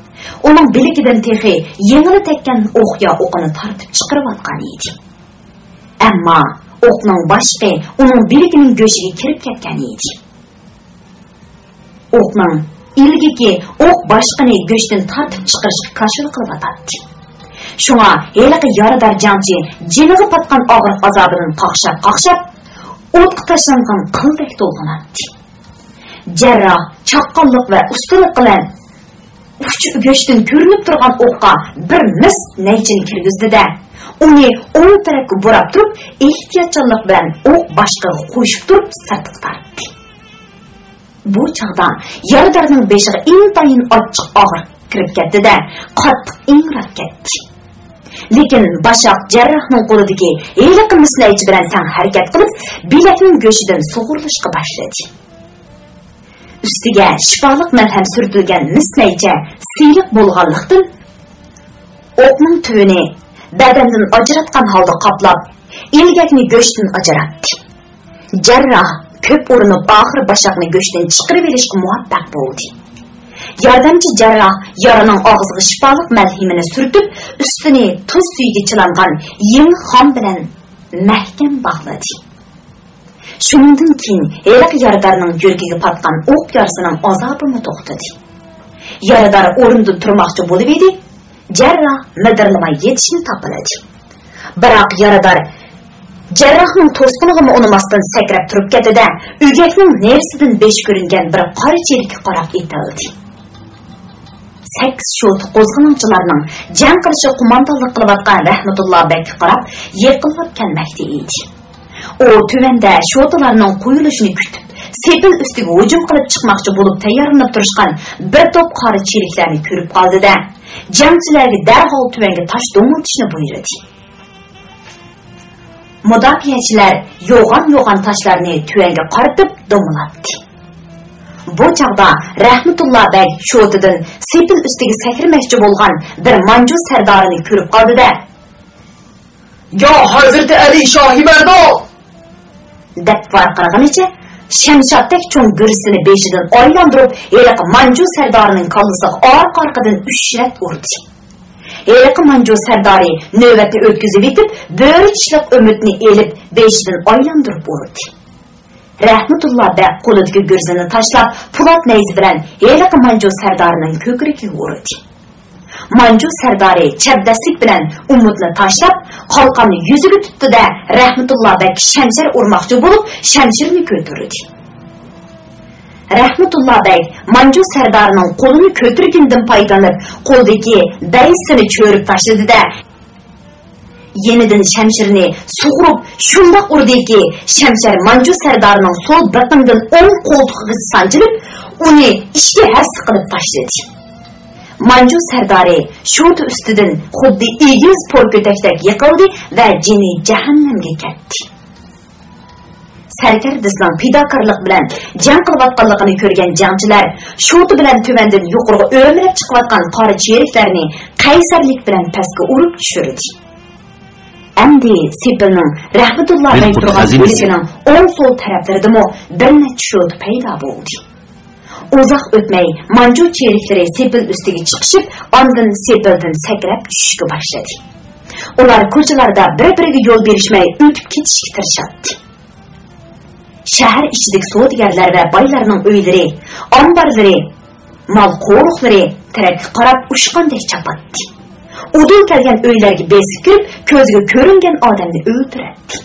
ئۇنىڭ بىلىكىدىن تېخى يېڭىلا تەگكەن ئوقيا ئوقىنى تارتىپ چىقىرىۋاتقان ئىدى. ئەمما ئوقنىڭ باشقى ئۇنىڭ بىلىكىنىڭ گۆشىگە كىرىپ كەتكەن ئىدى. ئوقنىڭ ئىلگىكى ئوق باشقىنى گۆشتىن تارتىپ چىقىرىشقا كاشىلا قىلىۋاتاتتى. شۇڭا ھېلىقى يارىدار جەڭچى جېنىغا پاتقان ئاغرىق ئازابىدىن قاقشاپ-قاقشاپ، ئوتقا تاشلانغان قىلدەك تولغىناتتى. جەرراھ چاققانلىق ۋە ئۇستىلىق بىلەن ئۇچى گۆشتىن كۆرۈنۈپ تۇرغان ئوققا بىر مىس نەيچىنى كىرگۈزدى-دە، ئۇنى ئوڭ تەرەپكە بۇراپ تۇرۇپ، ئېھتىياتچانلىق بىلەن ئوق باشقىغا قوشۇپ تۇرۇپ سىرتقا تارتتى. بۇ چاغدا يارىدارنىڭ بېشىغا ئىنتايىن ئاچچىق ئاغرىق كىرىپ كەتتى-دە، قاتتىق ئىڭراپ كەتتى. لېكىن باشاق جەرراھنىڭ قولىدىكى ھېلىقى مىس نەيچە بىلەن تەڭ ھەرىكەت قىلىپ، بىلەكنىڭ گۆشىدىن سۇغۇرۇلۇشقا باشلىدى. ئۈستىگە شىپالىق مەلھەم سۈرتۈلگەن مىس نەيچە سىلىق بولغانلىقتىن، ئوقنىڭ تۈۋىنى بەدەندىن ئاجراتقان ھالدا قاپلاپ، ئىلگەكنى گۆشتىن ئاجراتتى. جەرراھ كۆپ ئۇرۇنۇپ، ئاخىرى باشاقنى گۆشتىن چىقىرىۋېلىشقا مۇۋەپپەق بولدى. ياردەمچى جەرراھ يارىنىڭ ئاغزىغا شىپالىق مەلھىمىنى سۈرتۈپ، ئۈستىنى تۇز سۈيىگە چىلانغان يېڭى خام بىلەن مەھكەم باغلىدى. شۇنىڭدىن كېيىن ھېلىقى يارىدارنىڭ يۈرىكىگە پاتقان ئوق يارىسىنىڭ ئازابىمۇ توختىدى. يارىدار ئورنىدىن تۇرماقچى بولۇۋىدى، جەرراھ مىدىرلىماي يېتىشنى تاپىلىدى. بىراق يارىدار جەرراھنىڭ توسقىنىغىمۇ ئۇنىماستىن سەكرەپ تۇرۇپ كەتتى-دە، ئۆگەكنىڭ نېرىسىدىن بېشى كۆرۈنگەن بىر قارا چېرىككە قاراپ ئېتىلدى. سەككىز شوتا قوزغىلاڭچىلارنىڭ جەڭ قىلىشىغا قوماندانلىق قىلىۋاتقان رەھمەتۇللا بەگكە قاراپ يېقىنلاپ كەلمەكتە ئىدى. ئۇ تۆۋەندە شوتىلارنىڭ قويۇلۇشىنى كۈتۈپ، سېپىل ئۈستىگە ھۇجۇم قىلىپ چىقماقچى بولۇپ تەييارلىنىپ تۇرۇشقان بىر توپ قارا چېرىكلەرنى كۆرۈپ قالدى-دە، جەڭچىلەرگە دەرھال تۆۋەنگە تاش دوڭىلىتىشنى بۇيرۇدى. مۇداپىئەچىلەر يوغان-يوغان تاشلارنى تۆۋەنگە قارىتىپ دومىلاپتى. بۇ چاغدا رەھمىتۇللا بەگ شوتىدىن سېپىل ئۈستىگە سەكرىمەكچى بولغان بىر مانجۇ سەردارىنى كۆرۈپ قالدى-دە، «يا ھەزرىتى ئەلى شاھى مەردان!» دەپ ۋارقىرىغىنىچە، شەمشادتەك چوڭ گۈرزىسىنى بېشىدىن ئايلاندۇرۇپ، ھېلىقى مانجۇ سەردارىنىڭ كاللىسىغا ئارقا-ئارقىدىن ئۈچ رەت ئۇردى. ھېلىقى مانجۇ سەردارى نۆۋەتنى ئۆتكۈزۈۋېتىپ، بۆرە چىشلىق ئۈمىدىنى ئېلىپ، بېشىدىن ئايلاندۇرۇپ ئۇردى. رەھمىتۇللا بەگ قولىدىكى گۈرزىنى تاشلاپ، پولات نەيزە بىلەن ھېلىقى مانجۇ سەردارىنىڭ كۆكرىكىگە ئۇردى. مانجۇ سەردارى چەبدەسلىك بىلەن ئۈمىدنى تاشلاپ، قالقاننى يۈزىگە تۇتتى-دە، رەھمىتۇللا بەگكە شەمشەر ئۇرماقچى بولۇپ، شەمشىرىنى كۆتۈردى. رەھمىتۇللا بەگ مانجۇ سەردارىنىڭ قولىنى كۆتۈرگىنىدىن پايدىلىنىپ، قولىدىكى بەيزىسىنى چۆرۈپ تاشلىدى-دە، يېنىدىن شەمشىرىنى سۇغۇرۇپ شۇنداق ئۇردىكى، شەمشەر مانجۇ سەردارىنىڭ سول بېقىنىدىن ئوڭ قولتۇقىغىچە سانجىلىپ، ئۇنى ئىككى ھەسسە قىلىپ تاشلىدى. مانجۇ سەردارى شوتا ئۈستىدىن خۇددى ئېگىز پور كۆتەكتەك يىقىلدى ۋە جېنى جەھەننەمگە كەتتى. سەركەردىسىنىڭ پىداكارلىق بىلەن جەڭ قىلىۋاتقانلىقىنى كۆرگەن جەڭچىلەر شوتا بىلەن تۆۋەندىن يۇقىرىغا ئۆمىلەپ چىقىۋاتقان قارا چېرىكلەرنى قەيسەرلىك بىلەن پەسكە ئۇرۇپ چۈشۈردى. ئەمدى سېپىلنىڭ رەھمىتۇللا بەگ تۇرغان بۆلىكىنىڭ ئوڭ سول تەرەپلىرىدىمۇ بىر نەچچە شوتا پەيدا بولدى. ئۇزاق ئۆتمەي مانجۇ چېرىكلىرى سېپىل ئۈستىگە چىقىشىپ، ئاندىن سېپىلدىن سەكرەپ چۈشۈشكە باشلىدى. ئۇلار كوچىلاردا بىر-بىرىگە يول بېرىشمەي ئۆتۈپ كېتىشكە تىرىشاتتى. شەھەر ئىچىدىكى سودىگەرلەر ۋە بايلارنىڭ ئۆيلىرى، ئامبارلىرى، مال قورۇقلىرى تەرەپكە قاراپ ئۇچقاندەك چاپاتتى. ئۇدۇل كەلگەن ئۆيلەرگە بېسىپ كىرىپ، كۆزگە كۆرۈنگەن ئادەمنى ئۆلتۈرەتتى.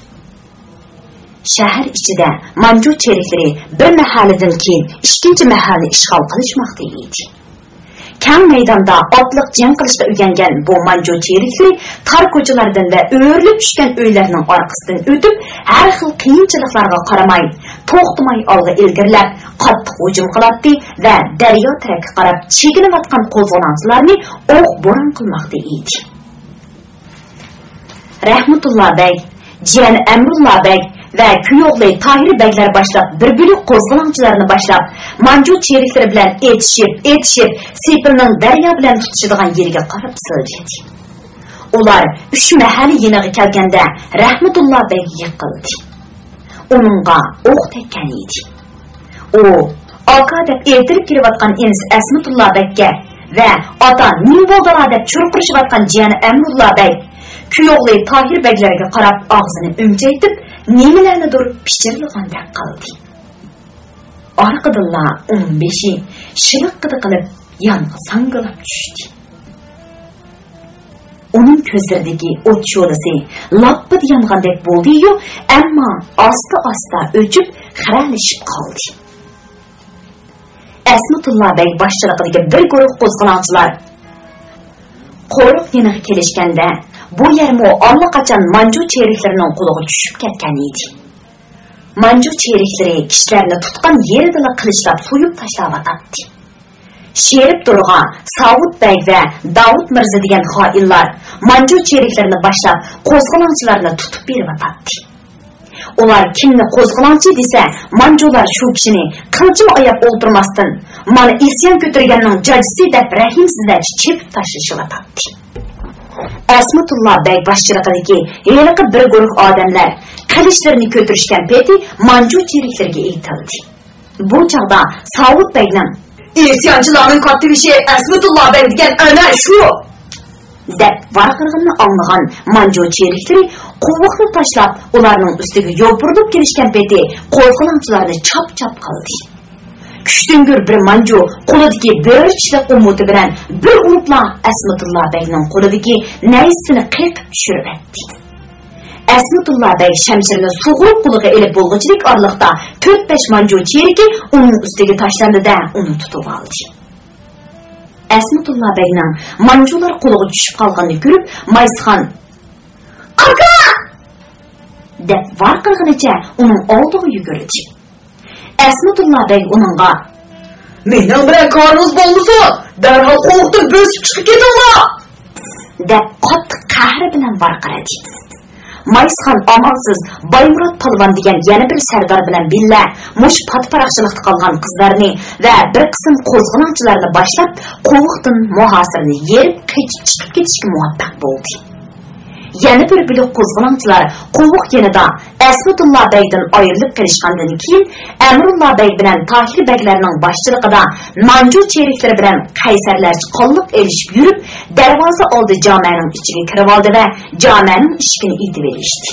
شەھەر ئىچىدە مانجۇ چېرىكلىرى بىر مەھەللىدىن كېيىن ئىككىنچى مەھەللىنى ئىشغال قىلىشماقتا ئىدى. كەڭ مەيداندا ئاتلىق جەڭ قىلىشقا ئۆگەنگەن بۇ مانجۇ چېرىكلىرى تار كوچىلاردىن ۋە ئۆرۈلۈپ چۈشكەن ئۆيلەرنىڭ ئارقىسىدىن ئۆتۈپ، ھەر خىل قىيىنچىلىقلارغا قارىماي، توختىماي ئالغا ئىلگىرىلەپ، قاتتىق ھۇجۇم قىلاتتى ۋە دەريا تەرەپكە قاراپ چېكىنىۋاتقان قوزغىلاڭچىلارنى ئوق-بوران قىلماقتا ئىدى. رەھمىتۇللا بەگ، جىيەن ئەمرۇللا بەگ ۋە كۈيئوغلى تاھىر بەگلەر باشلاپ بىر بۆلەك قوزغىلاڭچىلارنى باشلاپ، مانجۇ چېرىكلىرى بىلەن ئېتىشىپ، ئېتىشىپ، سېپىلنىڭ دەريا بىلەن تۇتىشىدىغان يېرىگە قاراپ سىلجىدى. ئۇلار ئۈچ مەھەللە يېنىغا كەلگەندە، رەھمىتۇللا بەگ يىقىلدى. ئۇنىڭغا ئوق تەگكەن ئىدى. ئۇ ئاكا دەپ ئېلتىرىپ كېلىۋاتقان ئىنىسى ئەسمىتۇللا بەگكە ۋە ئاتا نېمە بولدىلا دەپ چۇرقىرىشىۋاتقان جىيەنى ئەمرۇللا بەگ، كۈيئوغلى تاھىر بەگلەرگە قاراپ ئاغزىنى ئۈمچەيتىپ، نېمىلەرنىدۇر پىچىرلىغاندەك قىلدى. ئارقىدىنلا ئۇنىڭ بېشى شىلىققىدە قىلىپ يانغا ساڭگىلاپ چۈشتى. ئۇنىڭ كۆزلىرىدىكى ئوت شولىسى لاپپىدە يانغاندەك بولدى-يۇ، ئەمما ئاستا-ئاستا ئۆچۈپ، خىرەلىشىپ قالدى. ئەسمىتۇللا بەگ باشچىلىقىدىكى بىر گۇرۇھ قوزغىلاڭچىلار قورۇق يېنىغا كېلىشكەندە، بۇ يەرمۇ ئاللىقاچان مانجۇ چېرىكلىرىنىڭ قولىغا چۈشۈپ كەتكەن ئىدى. مانجۇ چېرىكلىرى كىشىلەرنى تۇتقان يېرىدىلا قىلىچلاپ سويۇپ تاشلاۋاتاتتى. شېرىپ دورغا، ساۋۇت بەگ ۋە داۋۇت مىرزا دېگەن خائىنلار مانجۇ چېرىكلىرىنى باشلاپ، قوزغىلاڭچىلارنى تۇتۇپ بېرىۋاتاتتى. ئۇلار كىمنى قوزغىلاڭچى دېسە، مانجۇلار شۇ كىشىنى قىلچىمۇ ئاياپ ئولتۇرماستىن، مانا ئىسيان كۆتۈرگەننىڭ جاجىسى دەپ رەھىمسىزلەرچە چېپىپ تاشلىشىۋاتاتتى. ئەسمىتۇللا بەگ باشچىلىقىدىكى ھېلىقى بىر گۇرۇھ ئادەملەر قىلىچلىرىنى كۆتۈرۈشكەن پېتى مانجۇ چېرىكلىرىگە ئېتىلدى. بۇ چاغدا ساۋۇت بەگنىڭ، «ئىسيانچىلارنىڭ كاتتىبېشى ئەسمىتۇللا بەگ دېگەن ئەنە شۇ!» دەپ ۋارقىرىغىنىنى ئاڭلىغان مانجۇ چېرىكلىرى قوۋۇقنى تاشلاپ، ئۇلارنىڭ ئۈستىگە يوپۇرۇلۇپ كېلىشكەن پېتى قوزغىلاڭچىلارنى چاپ-چاپ قىلدى. كۈچتۈڭگۈر بىر مانجۇ قولىدىكى بۆرە چىشلىق ئومۇتى بىلەن بىر ئۇرۇپلا ئەسمىتۇللا بەگنىڭ قولىدىكى نەيزىسىنى قېقىپ چۈشۈرۈۋەتتى. ئەسمىتۇللا بەگ شەمشىرىنى سۇغۇرۇپ قولىغا ئېلىپ بولغۇچىلىك ئارىلىقتا تۆت-بەش مانجۇ چېرىكى ئۇنىڭ ئۈستىگە تاشلاندى-دە، ئۇنى تۇتۇۋالدى. ئەسمە ئەسمىدۇللا بەگنىڭ مانجۇلار قولىغا چۈشۈپ قالغىنىنى كۆرۈپ، مايسىخان «ئاكا!» دەپ ۋارقىرىغىنىچە ئۇنىڭ ئالدىغا يۈگۈردى. ئەسمىدۇللا بەگ ئۇنىڭغا «مېنىڭ بىلەن كارىڭىز بولمىسۇن، دەرھال قوۋۇقتىن بۆسۈپ چىقىپ كېتىڭلار!» دەپ قاتتىق قەھرى بىلەن ۋارقىرىدى. مايسىخان ئامالسىز بايمۇرات پالۋان دېگەن يەنە بىر سەردار بىلەن بىللە مۇشۇ پات-پاراقچىلىقتا قالغان قىزلارنى ۋە بىر قىسىم قوزغىلاڭچىلارنى باشلاپ، قوۋۇقتىن مۇھاسىرىنى يېرىپ، قېچىپ چىقىپ كېتىشكە مۇۋەپپەق بولدى. يەنە بىر بۆلەك قوزغىلاڭچىلار قوۋۇق يېنىدا ئەسمىدۇللا بەگدىن ئايرىلىپ قېلىشقاندىن كېيىن، ئەمرۇللا بەگ بىلەن تاھىر بەگلەرنىڭ باشچىلىقىدا مانجۇ چېرىكلىرى بىلەن قەيسەرلەرچە قوللۇق ئېلىشىپ يۈرۈپ، دەرۋازا ئالدى جامەنىڭ ئىچىگە كىرىۋالدى ۋە جامەنىڭ ئىشىكىنى ئېتىۋېلىشتى.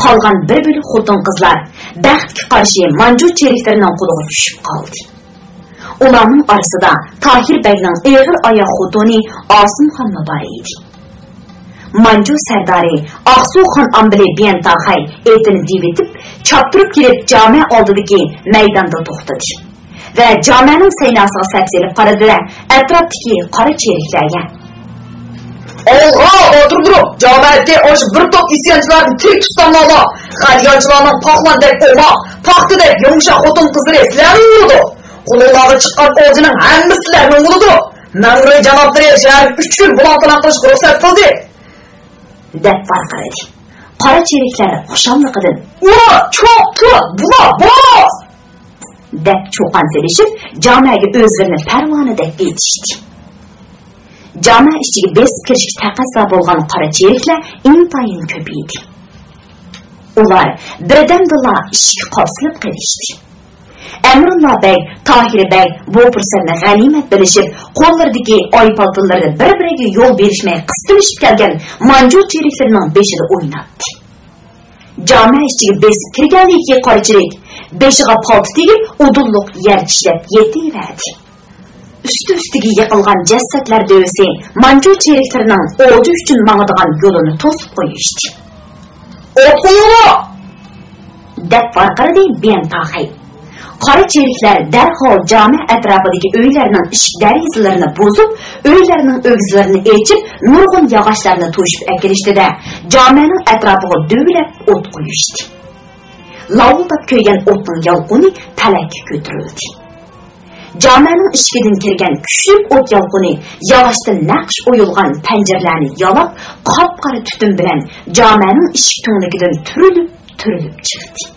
قالغان بىر بۆلەك خوتۇن-قىزلار بەختكە قارشى مانجۇ چېرىكلىرىنىڭ قولىغا چۈشۈپ قالدى. ئۇلارنىڭ ئارىسىدا تاھىر بەگنىڭ ئېغىر ئاياغ خوتۇنى ئاسىمخانمۇ بار ئىدى. مانجۇ سەردارى ئاقسۇ خان ئامبىلى بيەنتاخەي ئېتىنى دېۋىتىپ، چاپتۇرۇپ كېلىپ، جامە ئالدىدىكى مەيداندا توختىدى ۋە جامەنىڭ سەيناسىغا سەپسېلىپ قارىدى-دە، ئەتراپتىكى قارا چېرىكلەرگە: «ئالغا باتۇر تۇرۇپ، جامەتكە ئاشۇ بىر توپ ئىسيانچىلاردىن تىك تۇتساڭلارلا، غەليانچىلارنىڭ پاقلاندەك ئوماق، پاختىدەك يۇمشاق خوتۇن-قىزلىرى سىلەرنىڭ بولىدۇ. قولۇڭلارغا چىققان ئالجىنىڭ ھەممىسى سىلەرنىڭ بولىدۇ. مەمۇرىي جانابلىرى شەھەرگە ئۈچ كۈن بۇلاڭ-تالاڭ قىلىشقا رۇخسەت قىلدى» دەپ ۋارقىرىدى. قارا چېرىكلەر خۇشاللىقىدىن: «ئۇرا، چوققا، بۇلا، بۇلا!» دەپ چۇقان سېلىشىپ، جامەگە ئۆزلىرىنى پەرۋانىدەك ئېتىشتى. جامە ئىچىگە بېسىپ كىرىشكە تەقەززا بولغان قارا چېرىكلەر ئىنتايىن كۆپ ئىدى. ئۇلار بىردەمدىلا ئىشىككە قاپسىلىپ قېلىشتى. ئەمرۇللا بەگ، تاھىر بەگ بۇ پۇرسەتنى غەنىيمەت بىلىشىپ، قوللىرىدىكى ئاي پالتىلىرىنى بىر-بىرىگە يول بېرىشمەي قىستىلىشىپ كەلگەن مانجۇ چېرىكلىرىنىڭ بېشىدا ئويناتتى. جامە ئىچىگە بېسىپ كىرگەنلىكى قارا چېرىك بېشىغا پالتا تېگىپ، ئۇدۇللۇق يەر چىشلەپ يېتىۋەردى. ئۈستى-ئۈستىگە يىقىلغان جەسەتلەر دۆۋىسى مانجۇ چېرىكلىرىنىڭ ئالجا ئۈچۈن ماڭىدىغان يولىنى توسۇپ قويۇشتى. «ئوت قويۇڭلار!» دەپ ۋارقىرىدى بيەنتاخەي. قارا چېرىكلەر دەرھال جامە ئەتراپىدىكى ئۆيلەرنىڭ ئىشىك دېرىزىلىرىنى بۇزۇپ، ئۆيلەرنىڭ ئۆگزىلىرىنى ئېچىپ، نۇرغۇن ياغاچلارنى توشۇپ ئەكېلىشتى-دە، جامەنىڭ ئەتراپىغا دۆۋىلەپ ئوت قويۇشتى. لاۋۇلداپ كۆيگەن ئوتنىڭ يالقۇنى پەلەككە كۆتۈرۈلدى. جامەنىڭ ئىشىكىدىن كىرگەن كۈچلۈك ئوت يالقۇنى ياغاچتىن نەقىش ئويۇلغان پەنجىرىلەرنى يالاپ، قاپقارا تۈتۈن بىلەن جامەنىڭ ئىشىك تۈڭلۈكىدىن تۈرۈلۈپ، تۈرۈلۈپ چىقتى.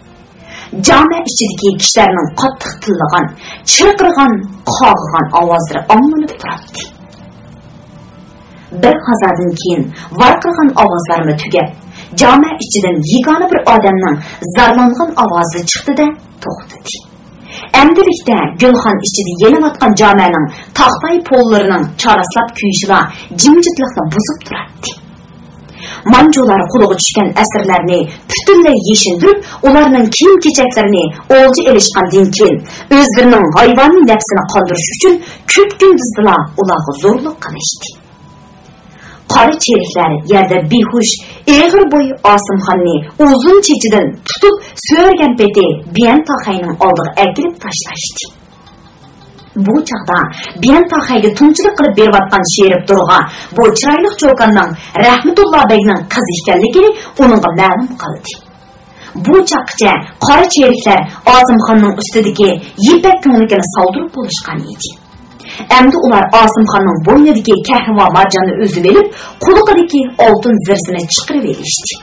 جامە ئىچىدىكى كىشىلەرنىڭ قاتتىق تىللىغان، چىرقىرىغان، قاغىغان ئاۋازلىرى ئاڭلىنىپ تۇراتتى. بىر ھازادىن كېيىن ۋارقىرىغان ئاۋازلارمۇ تۈگەپ، جامە ئىچىدىن يېگانە بىر ئادەمنىڭ زارلانغان ئاۋازى چىقتى-دە، توختىدى. ئەمدىلىكتە گۈلخان ئىچىدە يېنىۋاتقان جامەنىڭ تاختاي پوللىرىنىڭ چاراسلاپ كۆيۈشىلا جىمجىتلىقنى بۇزۇپ تۇراتتى. مانجۇلار قولىغا چۈشكەن ئەسىرلەرنى پۈتۈنلەي يېشىندۈرۈپ، ئۇلارنىڭ كىيىم-كېچەكلىرىنى ئولجا ئېلىشقاندىن كېيىن، ئۆزلىرىنىڭ ھايۋانىي نەپسىنى قاندۇرۇش ئۈچۈن كۈنكۈندۈزدىلا ئۇلارغا زورلۇق قىلىشتى. قارا چېرىكلەر يەردە بىھۇش، ئېغىر بوي ئاسىمخاننى ئۇزۇن چېچىدىن تۇتۇپ سۆرىگەن پېتى بيەنتاخەينىڭ ئالدىغا ئەكېلىپ تاشلاشتى. بۇ چاغدا بيەنتاخەيگە تۇڭچىلىق قىلىپ بېرىۋاتقان شېرىپ دورغا بۇ چىرايلىق چوكاننىڭ رەھمىتۇللا بەگنىڭ قىزى ئىكەنلىكىنى ئۇنىڭغا مەلۇم قىلدى. بۇ چاغقىچە قارا چېرىكلەر ئاسىمخاننىڭ ئۈستىدىكى يىپەك كۆڭلىكىنى سالدۇرۇپ بولۇشقان ئىدى. ئەمدى ئۇلار ئاسىمخاننىڭ بوينىدىكى كەھرىۋا مارجاننى ئۈزۈۋېلىپ، قۇلىقىدىكى ئالتۇن زىرسىنى چىقىرىۋېلىشتى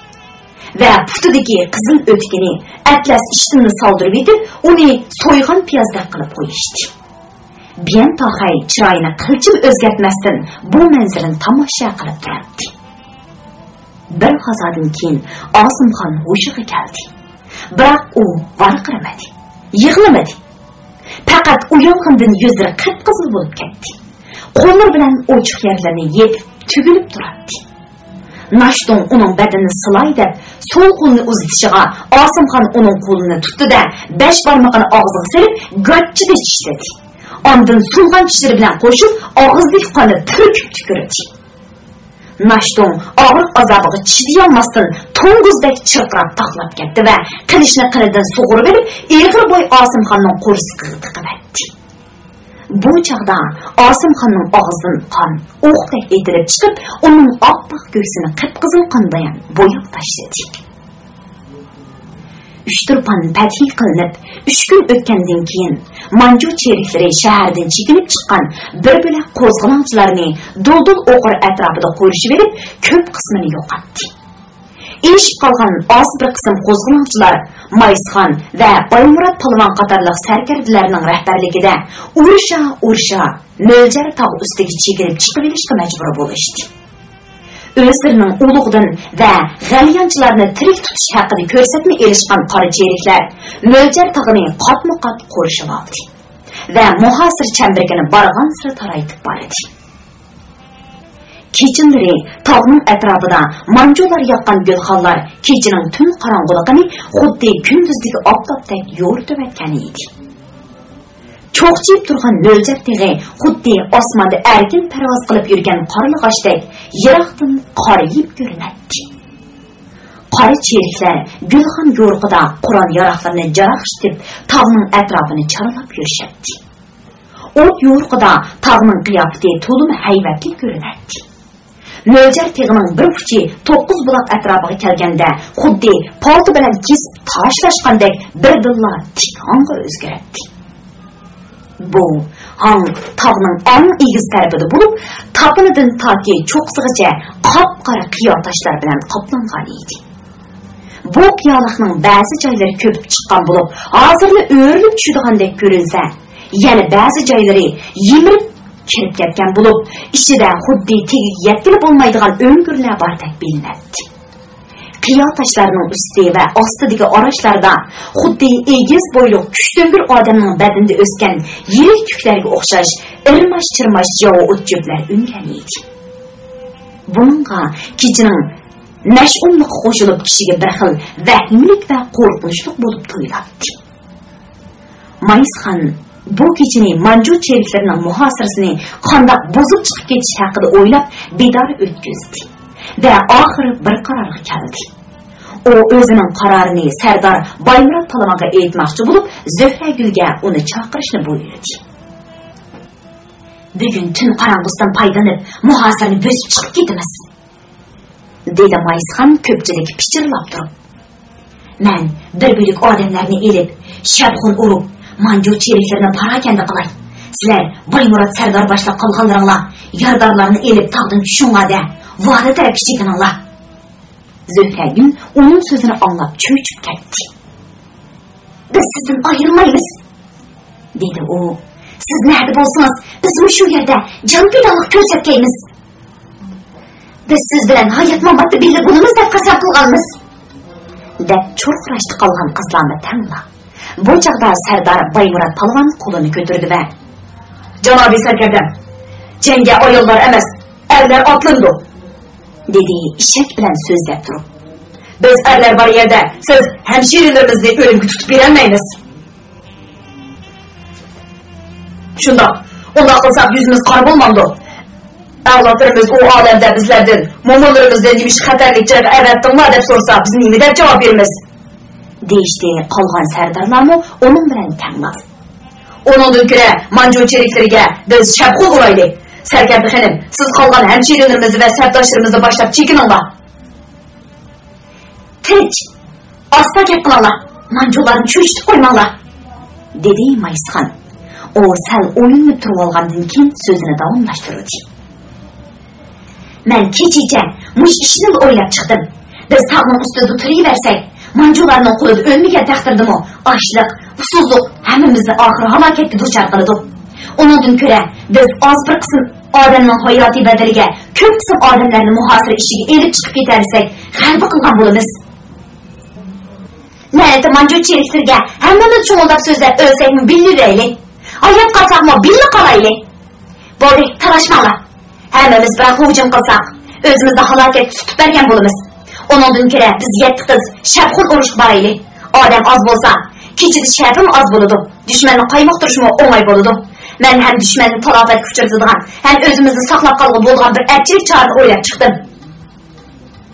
ۋە پۇتىدىكى قىزىل ئۆتۈكىنى، ئەتلەس ئىشتىنىنى سالدۇرۇۋېتىپ، ئۇنى سويغان پىيازدەك قىلىپ قويۇشتى. بيەنتاخەي چىرايىنى قىلچىمۇ ئۆزگەرتمەستىن بۇ مەنزىرىنى تاماشا قىلىپ تۇراتتى. بىر ھازادىن كېيىن ئاسىمخان ھوشىغا كەلدى. بىراق ئۇ ۋارقىرىمىدى، يىغلىمىدى. پەقەت ئۇيالغىنىدىن يۈزلىرى قىپقىزىل بولۇپ كەتتى. قوللىرى بىلەن ئوچۇق يەرلىرىنى يېپىپ، تۈگۈلۈپ تۇراتتى. ناشتوڭ ئۇنىڭ بەدىنىنى سىلاي دەپ، سول قولىنى ئۇزىتىشىغا، ئاسىمخان ئۇنىڭ قولىنى تۇتتى-دە، بەش بارمىقىنى ئاغزىغا سېلىپ، گاچچىدە چىشلىدى. ئاندىن سۇنغان چىشلىرى بىلەن قوشۇپ، ئاغزىدىكى قاننى پۈركۈپ تۈكۈردى. ناشتوڭ ئاغرىق-ئازابىغا چىدىيالماستىن، توڭگۇزدەك چىرقىراپ تاقلاپ كەتتى ۋە قىلىچنى قېنىدىن سۇغۇرۇۋېلىپ، ئېغىر بوي ئاسىمخاننىڭ قورسىقىغا تىقىۋەتتى. بۇ چاغدا ئاسىمخاننىڭ ئاغزىدىن قان ئوقتەك ئېتىلىپ چىقىپ، ئۇنىڭ ئاپئاق كۆكسىنى قىپقىزىل قان بىلەن بوياپ تاشلىدى. ئۇچتۇرپان پەتھى قىلىنىپ، ئۈچ كۈن ئۆتكەندىن كېيىن، مانجۇ چېرىكلىرى شەھەردىن چېكىنىپ چىققان بىر بۆلەك قوزغىلاڭچىلارنى دۇلدۇل ئوقۇر ئەتراپىدا قورشىۋېلىپ، كۆپ قىسمىنى يوقاتتى. ئېشىپ قالغان ئاز بىر قىسىم قوزغىلاڭچىلار مايسخان ۋە بايمۇرات پالۋان قاتارلىق سەركەردىلەرنىڭ رەھبەرلىكىدە ئۇرۇشا-ئۇرۇشا مۆلجەر تاغ ئۈستىگە چېكىنىپ چىقىۋېلىشقا مەجبۇر بولۇشتى. ئۆزلىرىنىڭ ئۇلۇغدىن ۋە غەليانچىلارنى تىرىك تۇتۇش ھەققىدە كۆرسەتمە ئېلىشقان قارا چېرىكلەر مۆلجەر تاغىنى قاتمۇ قات قورشىۋالدى ۋە مۇھاسىرە چەمبىرىكىنى بارغانسېرى تارايتىپ باردى. كېچىلىرى تاغنىڭ ئەتراپىدا مانجۇلار ياققان گۈلخانلار كېچىنىڭ تۈن قاراڭغۇلۇقىنى خۇددى كۈندۈزدىكى ئاپتاپتەك يورۇتۇۋەتكەن ئىدى. چوقچىيىپ تۇرغان مۆلجەر تېغى خۇددى ئاسماندا ئەركىن پەرۋاز قىلىپ يۈرگەن قارلىغاچتەك يىراقتىن قارىيىپ كۆرۈنەتتى. قارا چېرىكلەر گۈلخان يورۇقىدا قورال-ياراغلىرىنى جاراقشىتىپ، تاغنىڭ ئەتراپىنى چارلاپ يۈرۈشەتتى. ئوت يورۇقىدا تاغنىڭ قىياپىتى تولىمۇ ھەيۋەتلىك كۆرۈنەتتى. مۆلجەر تېغىنىڭ بىر ئۇچى توققۇز بۇلاق ئەتراپىغا كەلگەندە، خۇددى پالتا بىلەن كېسىپ تاشلاشقاندەك بىردىنلا تىك ھاڭغا ئۆزگىرەتتى. بۇ ھاڭ تاغنىڭ ئەڭ ئېگىز تەرىپىدە بولۇپ، تاپىنىدىن تاكى چوققىسىغىچە قاپقارا قىيا تاشلار بىلەن قاپلانغان ئىدى. بۇ قىيالىقنىڭ بەزى جايلىرى كۆپۈپ چىققان بولۇپ، ھازىرلا ئۆرۈلۈپ چۈشىدىغاندەك كۆرۈنسە، يەنە بەزى جايلىرى يىمىرىپ كىرىپ كەتكەن بولۇپ، ئىچىدە خۇددى تېگىگە يەتكىلى بولمايدىغان ئۆڭكۈرلەر باردەك بىلىنەتتى. قىيا تاشلارنىڭ ئۈستى ۋە ئاستىدىكى ئاراچلاردا خۇددى ئېگىز بويلۇق كۈچتۈڭگۈر ئادەمنىڭ بەدىنىدە ئۆسكەن يىرىك تۈكلەرگە ئوخشاش ئىرماش-چىرماش جاۋا ئوت-چۆپلەر ئۈنگەن ئىدى. بۇنىڭغا كېچىنىڭ مەشئۇملۇقى قوشۇلۇپ، كىشىگە بىر خىل ۋەھىمىلىك ۋە قورقۇنچلۇق بولۇپ تۇيۇلاتتى. مايسخان بۇ كېچىنى مانجۇ چېرىكلىرىنىڭ مۇھاسىرىسىنى قانداق بۇزۇپ چىقىپ كېتىش ھەققىدە ئويلاپ، بىدار ئۆتكۈزدى ۋە ئاخىرى بىر قارارغا كەلدى. ئۇ ئۆزىنىڭ قارارىنى سەردار بايمۇرات پالۋانغا ئېيتماقچى بولۇپ، زۆھرەگۈلگە ئۇنى چاقىرىشنى بۇيرۇدى. بۈگۈن تۈن قاراڭغۇسىدىن پايدىلىنىپ، مۇھاسىرىنى بۆسۈپ چىقىپ كېتىمىز. دېدى مايسخان كۆپچىلىككە پىچىرلاپ تۇرۇپ. مەن بىر بۆلەك ئادەملەرنى ئېلىپ، شەپخۇن ئۇرۇپ، مانجۇ چېرىكلىرىنى پاراكەندە قىلاي. سىلەر بايمۇرات سەردار باشلاپ قالغانلىرىڭلار يارىدارلارنى ئېلىپ تاغدىن چۈشۈڭلار-دە، ۋادى تەرەپكە چېكىنىڭلار. زۆھرەگۈل ئۇنىڭ سۆزىنى ئاڭلاپ چۆچۈپ كەتتى. بىز سىزدىن ئايرىلمايمىز، دېدى ئۇ. سىز نەدە بولسىڭىز، بىزمۇ شۇ يەردە جان پىدالىق كۆرسەتكەيمىز. بىز سىز بىلەن ھايات-ماماتتا بىللە بولىمىز دەپ قەسەم قىلغانمىز، دەپ چۇرقىراشتى قالغان قىزلارمۇ تەڭلا. بۇ چاغدا سەردار بايمۇرات پالۋان قولىنى كۆتۈردى ۋە، جانابىي سەركەردەم، جەڭگە ئاياللار ئەمەس، ئەرلەر ئاتلىنىدۇ، دېدى ئىشەك بىلەن سۆزلەپ تۇرۇپ. بىز ئەرلەر بار يەردە سىز ھەمشىرىلىرىمىزنى ئۆلۈمگە تۇتۇپ بېرەلمەيمىز. شۇنداق. ئۇنداق قىلساق يۈزىمىز قارا بولمامدۇ؟ ئەۋلادلىرىمىز ئۇ ئالەمدە بىزلەردىن، مومىلىرىمىزنى نېمىشقا خەتەرلىك جايغا ئەۋەتتىڭلار دەپ سورىسا، بىز نېمە دەپ جاۋاب بېرىمىز؟ دېيىشتى قالغان سەردارلارمۇ ئۇنىڭ بىلەن تەڭلا. ئۇنىڭدىن كۆرە مانجۇ چېرىكلىرىگە بىز شەپخۇن ئۇرايلى. سەركەردە خېنىم، سىز قالغان ھەمشىرىلىرىمىزنى ۋە سەپداشلىرىمىزنى باشلاپ چېكىنىڭلار. تىنچ، ئاستا گەپ قىلىڭلار، مانجۇلارنى چۆچۈتۈپ قويماڭلار، دېدى مايسخان. ئۇ سەل ئويلىنىپ تۇرۇۋالغاندىن كېيىن سۆزىنى داۋاملاشتۇردى. مەن كېچىچە مۇشۇ ئىشنىلا ئويلاپ چىقتىم. بىز تاغنىڭ ئۈستىدە تۇرۇۋەرسەك، مانجۇلارنىڭ قولىدا ئۆلمىگەن تەقدىردىمۇ ئاچلىق، ئۇسسۇزلۇق ھەممىمىزنى ئاخىر ھالاكەتكە دۇچار قىلىدۇ. ئۇنىڭدىن كۆرە بىز ئاز بىر قىسىم ئادەمنىڭ ھاياتى بەدىلىگە كۆپ قىسىم ئادەملەرنى مۇھاسىرە ئىچىگە ئېلىپ چىقىپ كېتەلىسەك، غەلىبە قىلغان بولىمىز. لەنىتى مانجۇ چېرىكلىرىگە ھەممىمىز چۇمۇلداپ سۆزلەپ ئۆلسەكمۇ بىللە ئۆلەيلى. ھايات قالساقمۇ بىللە قالايلى. بولدى، تالاشماڭلار. ھەممىمىز بىراق ھۇجۇم قىلساق، ئۆزىمىزنى ھالاكەتكە تۇتۇپ بەرگەن بولىمىز. ئۇنىڭدىن كۆرە بىز يەتتە قىز شەپخۇن ئۇرۇشقا بارايلى. ئادەم ئاز بولسا، كېچىدە شەپىمۇ ئاز بولىدۇ. دۈشمەننى قايمۇقتۇرۇشمۇ ئوڭاي بولىدۇ. مەن ھەم دۈشمەننى تالاپەتكە ئۇچرىتىدىغان، ھەم ئۆزىمىزنى ساقلاپ قالغىلى بولىدىغان بىر ئەپچىلىك چارىنى ئويلاپ چىقتىم.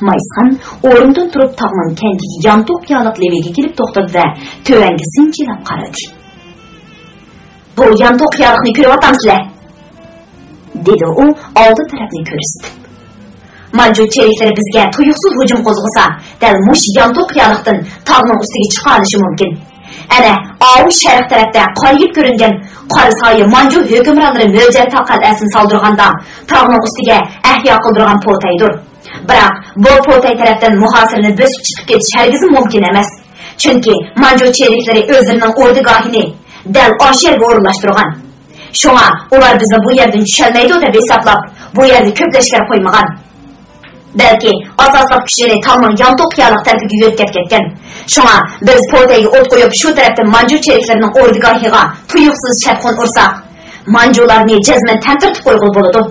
مايسخان ئورنىدىن تۇرۇپ تاغنىڭ كەينىدىكى يانتۇ قىيالىق لېۋىگە كېلىپ توختىدى-دە، تۆۋەنگە سىنچىلاپ قارىدى. بۇ يانتۇ قىيالىقنى كۆرۈۋاتامسىلەر؟ دېدى ئۇ ئالدى تەرەپنى كۆرسىتىپ. مانجۇ چېرىكلىرى بىزگە تۇيۇقسىز ھۇجۇم قوزغىسا، دەل مۇشۇ يانتۇ قىيالىقتىن تاغنىڭ ئۈستىگە چىقالىشى مۇمكىن. ئەنە، ئاۋۇ شەرق تەرەپتە قارىيىپ كۆرۈنگەن قارا سايە مانجۇ ھۆكۈمرانلىرى مۆلجەر تاغ قەلئەسىنى سالدۇرغاندا، تاغنىڭ ئۈستىگە ئەھيا قىلدۇرغان پوتەيدۇر. بىراق، بۇ پوتەي تەرەپتىن مۇھاسىرىنى بۆسۈپ چىقىپ كېتىش ھەرگىزمۇ مۇمكىن ئەمەس. چۈنكى مانجۇ چېرىكلىرى ئۆزلىرىنىڭ ئوردىگاھىنى دەل ئاشۇ يەرگە ئورۇنلاشتۇرغان. شۇڭا ئۇلار بىزنى بۇ يەردىن چۈشەلمەيدۇ دەپ ھېسابلاپ، بۇ يەرگە كۆپ لەشكەر قويمىغان. بەلكى ئاساسلىق كۈچلىرى تاغنىڭ يانتۇ قىيالىق تەرىپىگە يۆتكەپ كەتكەن. شۇڭا بىز پوتەيگە ئوت قويۇپ، شۇ تەرەپتىن مانجۇ چېرىكلىرىنىڭ ئوردىگاھىغا تۇيۇقسىز چەپقۇن ئۇرساق، مانجۇلارنى جەزمەن تەمتىرىتىپ قويغىلى بولىدۇ.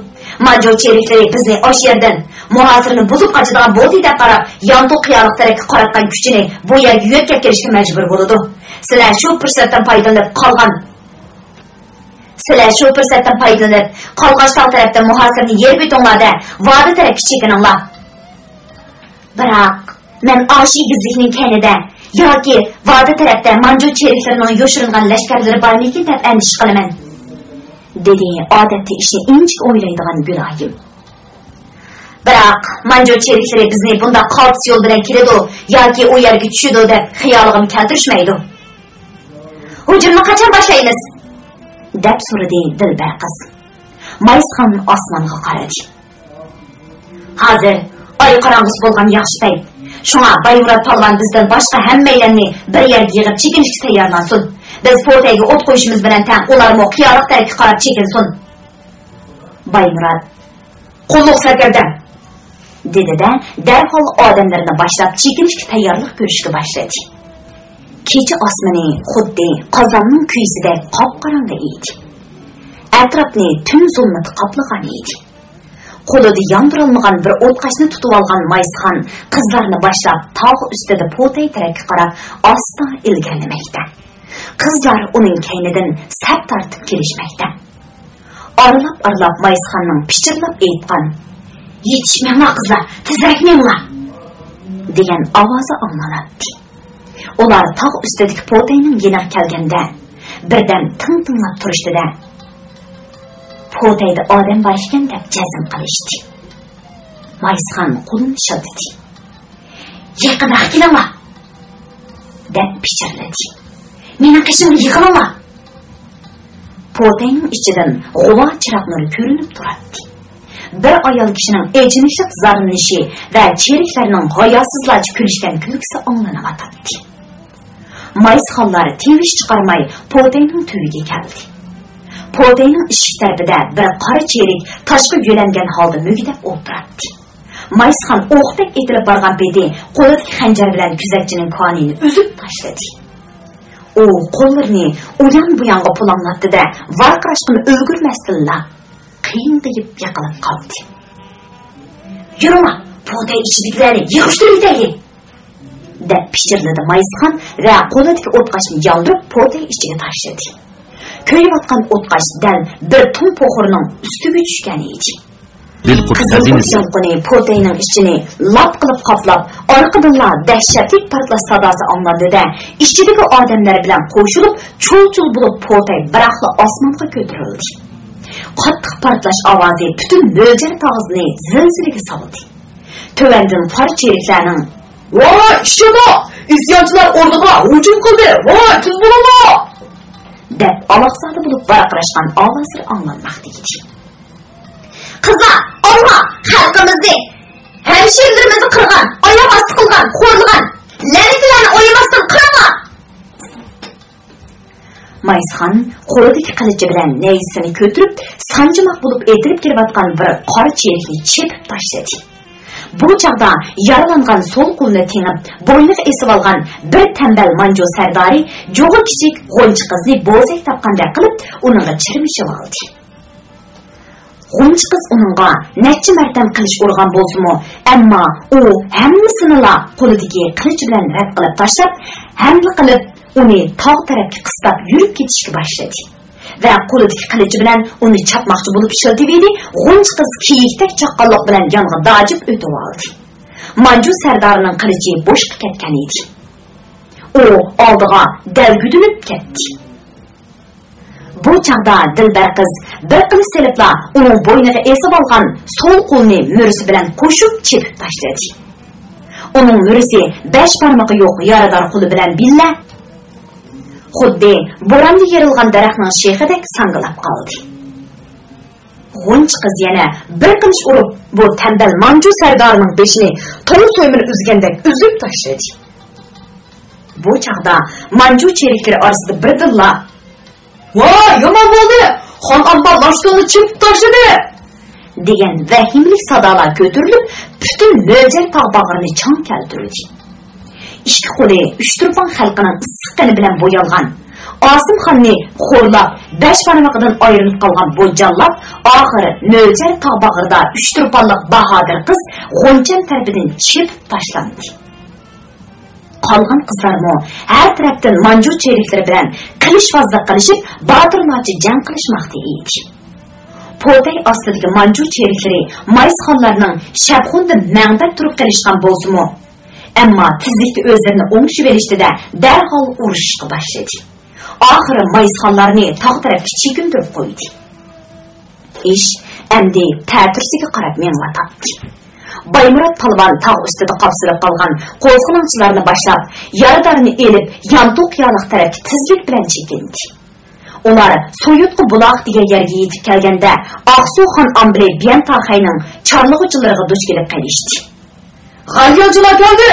مانجۇ چېرىكلىرى بىزنى ئاشۇ يەردىن مۇھاسىرىنى بۇزۇپ قاچىدىغان بولدى دەپ قاراپ، يانتۇ قىيالىق تەرەپكە قاراتقان كۈچىنى بۇ يەرگە يۆتكەپ كېلىشكە مەجبۇر بولىدۇ. سىلەر شۇ پۇرسەتتىن پايدىلىنىپ قالغان سىلەر شۇ پۇرسەتتىن پايدىلىنىپ، قالقاچتاغ تەرەپتىن مۇھاسىرنى يېرىپ ئۆتۈڭلار-دە، ۋادى تەرەپكە چېكىنىڭلار. بىراق، مەن ئاشۇ ئېگىزلىكنىڭ كەينىدە ياكى ۋادى تەرەپتە مانجۇ چېرىكلىرىنىڭ يوشۇرۇنغان لەشكەرلىرى بارمىكىن دەپ ئەندىشە قىلىمەن، دېدى ئادەتتە ئىشنى ئىنچىكە ئويلايدىغان گۈلايىم. بىراق، مانجۇ چېرىكلىرى بىزنى بۇنداق قالتىس يول بىلەن كېلىدۇ ياكى ئۇ يەرگە چۈشىدۇ دەپ خىيالىغىمۇ كەلتۈرۈشمەيدۇ. ھۇجۇمنى قاچان باشلايمىز؟ دەپ سورىدى دىلبەر قىز. مايسىخان ئاسمانغا قارىدى. ھازىر ئاي قاراڭغۇسى بولغان ياخشى پەيت. شۇڭا بايمۇرات پالۋان بىزدىن باشقا ھەممەيلەننى بىر يەرگە يىغىپ چېكىنىشكە تەييارلانسۇن. بىز پوتەيگە ئوت قويۇشىمىز بىلەن تەڭ ئۇلارمۇ قىيالىق تەرەپكە قاراپ چېكىنسۇن. بايمۇرات، قۇللۇق سەركەردەم! دېدى-دە، دەرھال ئادەملىرىنى باشلاپ، چېكىنىشكە تەييارلىق كۆرۈشكە باشلىدى. كېچە ئاسمىنى خۇددى قازاننىڭ كۈيىسىدەك قاپقاراڭغۇ ئىدى. ئەتراپنى تۈن زۇلمىتى قاپلىغان ئىدى. قولىدا ياندۇرالمىغان بىر ئوتقاشنى تۇتۇۋالغان مايسىخان قىزلارنى باشلاپ، تاغ ئۈستىدە پوتەي تەرەپكە قاراپ ئاستا ئىلگىرىلىمەكتە. قىزلار ئۇنىڭ كەينىدىن سەپ تارتىپ كېلىشمەكتە. ئارىلاپ-ئارىلاپ مايسىخاننىڭ پىچىرلاپ ئېيتقان، «يېتىشمەڭلار قىزلار، تېزرەك مېڭىڭلار!» دېگەن ئاۋازى ئاڭلىناتتى. ئۇلار تاغ ئۈستىدىكى پوتەينىڭ يېنىغا كەلگەندە، بىردەم تىڭ تىڭلاپ تۇرۇشتى-دە، پوتەيدە ئادەم بار ئىكەن دەپ جەزم قىلىشتى. مايسىخان قولىنى شىلتىدى. «يېقىنراق كېلىڭلار!» دەپ پىچىرلىدى. «مېنىڭ قېشىمغا يىغىلىڭلار!» پوتەينىڭ ئىچىدىن غۇۋا چىراغ نۇرى كۆرۈنۈپ تۇراتتى. بىر ئايال كىشىنىڭ ئېچىنىشلىق زارلىنىشى ۋە چېرىكلەرنىڭ ھاياسىزلارچە كۈلۈشكەن كۈلكىسى ئاڭلىنىۋاتاتتى. مايسىخانلار تىۋىش چىقارماي پوتەينىڭ تۈۋىگە كەلدى. پوتەينىڭ ئىشىك تەرىپىدە بىر قارا چېرىك تاشقا يۆلەنگەن ھالدا مۈگدەپ ئولتۇراتتى. مايسىخان ئوقتەك ئېتىلىپ بارغان پېتى قولىدىكى خەنجەر بىلەن كۆزەتچىنىڭ كانىيىنى ئۈزۈپ تاشلىدى. ئۇ قوللىرىنى ئۇيان-بۇيانغا پۇلاڭلاتتى-دە، ۋارقىراشقىمۇ ئۈلگۈرمەستىنلا، قىيىندىيىپ يىقىلىپ قالدى. «يۈرۈڭلار، پوتەي ئىچىدىكىلەرنى يىغىشتۇرۇۋېتەيلى!» دەپ پىچىرلىدى مايسىخان ۋە قولىدىكى ئوتقاشنى ياندۇرۇپ، پوتەي ئىچىگە تاشلىدى. كۆيۈۋاتقان ئوتقاش دەل بىر تۇڭ پوخۇرنىڭ ئۈستىگە چۈشكەن ئىدى. قىزىل ئوت يالقۇنى پوتەينىڭ ئىچىنى لاپ قىلىپ قاپلاپ، ئارقىدىنلا دەھشەتلىك پارتلاش ساداسى ئاڭلاندى-دە، ئىچىدىكى ئادەملەر بىلەن قوشۇلۇپ، چۇل-چۇل بولۇپ پوتەي بىراقلا ئاسمانغا كۆتۈرۈلدى. قاتتىق پارتلاش ئاۋازى پۈتۈن مۆلجەر تاغىسىنى زىلزىلىگە سالدى. تۆۋەندىن قارا چېرىكلەرنىڭ، «ۋاي، ئىششىدۇ! ئىسيانچىلار ئوردىغا ھۇجۇم قىلدى! ۋاي، تېز بولۇڭلار!» دەپ ئالاقزادە بولۇپ ۋارقىراشقان ئاۋازلىرى ئاڭلانماقتا ئىدى. «قىزلار، ئالما! خەلقىمىزنى، ھەمشىرىلىرىمىزنى قىرغان، ئاياغ ئاستى قىلغان، خورلىغان لەنىتىلەرنى ئويلىماستىن قىرىڭلار!» مايسىخان قولىدىكى قىلىچى بىلەن نەيزىسىنى كۆتۈرۈپ، سانجىماق بولۇپ ئېتىلىپ كېلىۋاتقان بىر قارا چېرىكنى چېپىپ تاشلىدى. بۇ چاغدا يارىلانغان سول قولىنى تېڭىپ، بوينىغا ئېسىۋالغان بىر تەمبەل مانجۇ سەردارى جۇغا كىچىك غۇنچە قىزنى بوزەك تاپقاندەك قىلىپ، ئۇنىڭغا چىرمىشىۋالدى. غۇنچە قىز ئۇنىڭغا نەچچە مەرتەم قىلىچ ئۇرغان بولسىمۇ، ئەمما ئۇ ھەممىسىنىلا قولىدىكى قىلىچى بىلەن رەت قىلىپ تاشلاپ، ھەملە قىلىپ، ئۇنى تاغ تەرەپكە قىستاپ يۈرۈپ كېتىشكە باشلىدى ۋە قولىدىكى قىلىچى بىلەن ئۇنى چاپماقچى بولۇپ شىلتىۋىدى، غۇنچە قىز كېيىكتەك چاققانلىق بىلەن يانغا داجىپ ئۆتۈۋالدى. مانجۇ سەردارىنىڭ قىلىچى بوشقا كەتكەن ئىدى. ئۇ ئالدىغا دەلگۈدۈلۈپ كەتتى. بۇ چاغدا دىلبەر قىز بىر قىلىچ سېلىپلا ئۇنىڭ بوينىغا ئېسىۋالغان سول قولىنى مۈرىسى بىلەن قوشۇپ چېپىپ تاشلىدى. ئۇنىڭ مۈرىسى بەش بارمىقى يوق يارىدار قولى بىلەن بىللە، خۇددى بوراندا يېرىلغان دەرەخنىڭ شېخىدەك ساڭگىلاپ قالدى. غۇنچە قىز يەنە بىر قىلىچ ئۇرۇپ، بۇ تەمبەل مانجۇ سەردارىنىڭ بېشىنى توڭ سۆمۈرى ئۈزگەندەك ئۈزۈپ تاشلىدى. بۇ چاغدا مانجۇ چېرىكلىرى ئارىسىدا بىردىنلا، «ۋاي، يامان بولدى! خان ئامبار لاشكىرىنى چېپىپ تاشلىدى!» دېگەن ۋەھىمىلىك سادالار كۆتۈرۈلۈپ، پۈتۈن مۆجەر تاغ باغرىنى چاڭ كەلتۈردى. ئىككى قولى ئۇچتۇرپان خەلقىنىڭ ئىسسىق قېنى بىلەن بويالغان، ئاسىم خاننى خورلاپ، بەش بارمىقىدىن ئايرىلىپ قالغان بۇ جاللات ئاخىر مۆجەر تاغ باغرىدا ئۇچتۇرپانلىق باھادىر قىز غۇنچەم تەرىپىدىن چېپىپ تاشلاندى. قالغان قىزلارمۇ ھەر تەرەپتىن مانجۇ چېرىكلىرى بىلەن قىلىچۋازلىق قىلىشىپ، باتۇرلارچە جەڭ قىلىشماقتا ئىدى. پوتەي ئاستىدىكى مانجۇ چېرىكلىرى مايسىخانلارنىڭ شەپخۇندا مەڭدەپ تۇرۇپ قېلىشقان بولسىمۇ، ئەمما تېزلىكتە ئۆزلىرىنى ئوڭشىۋېلىشتى-دە، دەرھال ئۇرۇشۇشقا باشلىدى. ئاخىرى مايسىخانلارنى تاغ تەرەپكە چېكىندۈرۈپ قويدى. ئىش ئەمدى تەتۈرىسىگە قاراپ مېڭىۋاتاتتى. بايمۇرات پالۋان تاغ ئۈستىدە قاپسىلىپ قالغان قوزغىلاڭچىلارنى باشلاپ، يارىدارنى ئېلىپ، يانتۇ قىيالىق تەرەپكە تېزلىك بىلەن چېكىندى. ئۇلار سويۇتقا بۇلاق دېگەن يەرگە يېتىپ كەلگەندە، ئاقسۇ خان ئامبىرى بىيەن تاخەينىڭ چارلىغۇچىلىرىغا دۇچ كېلىپ قېلىشتى. «غەليانچىلار كەلدى!»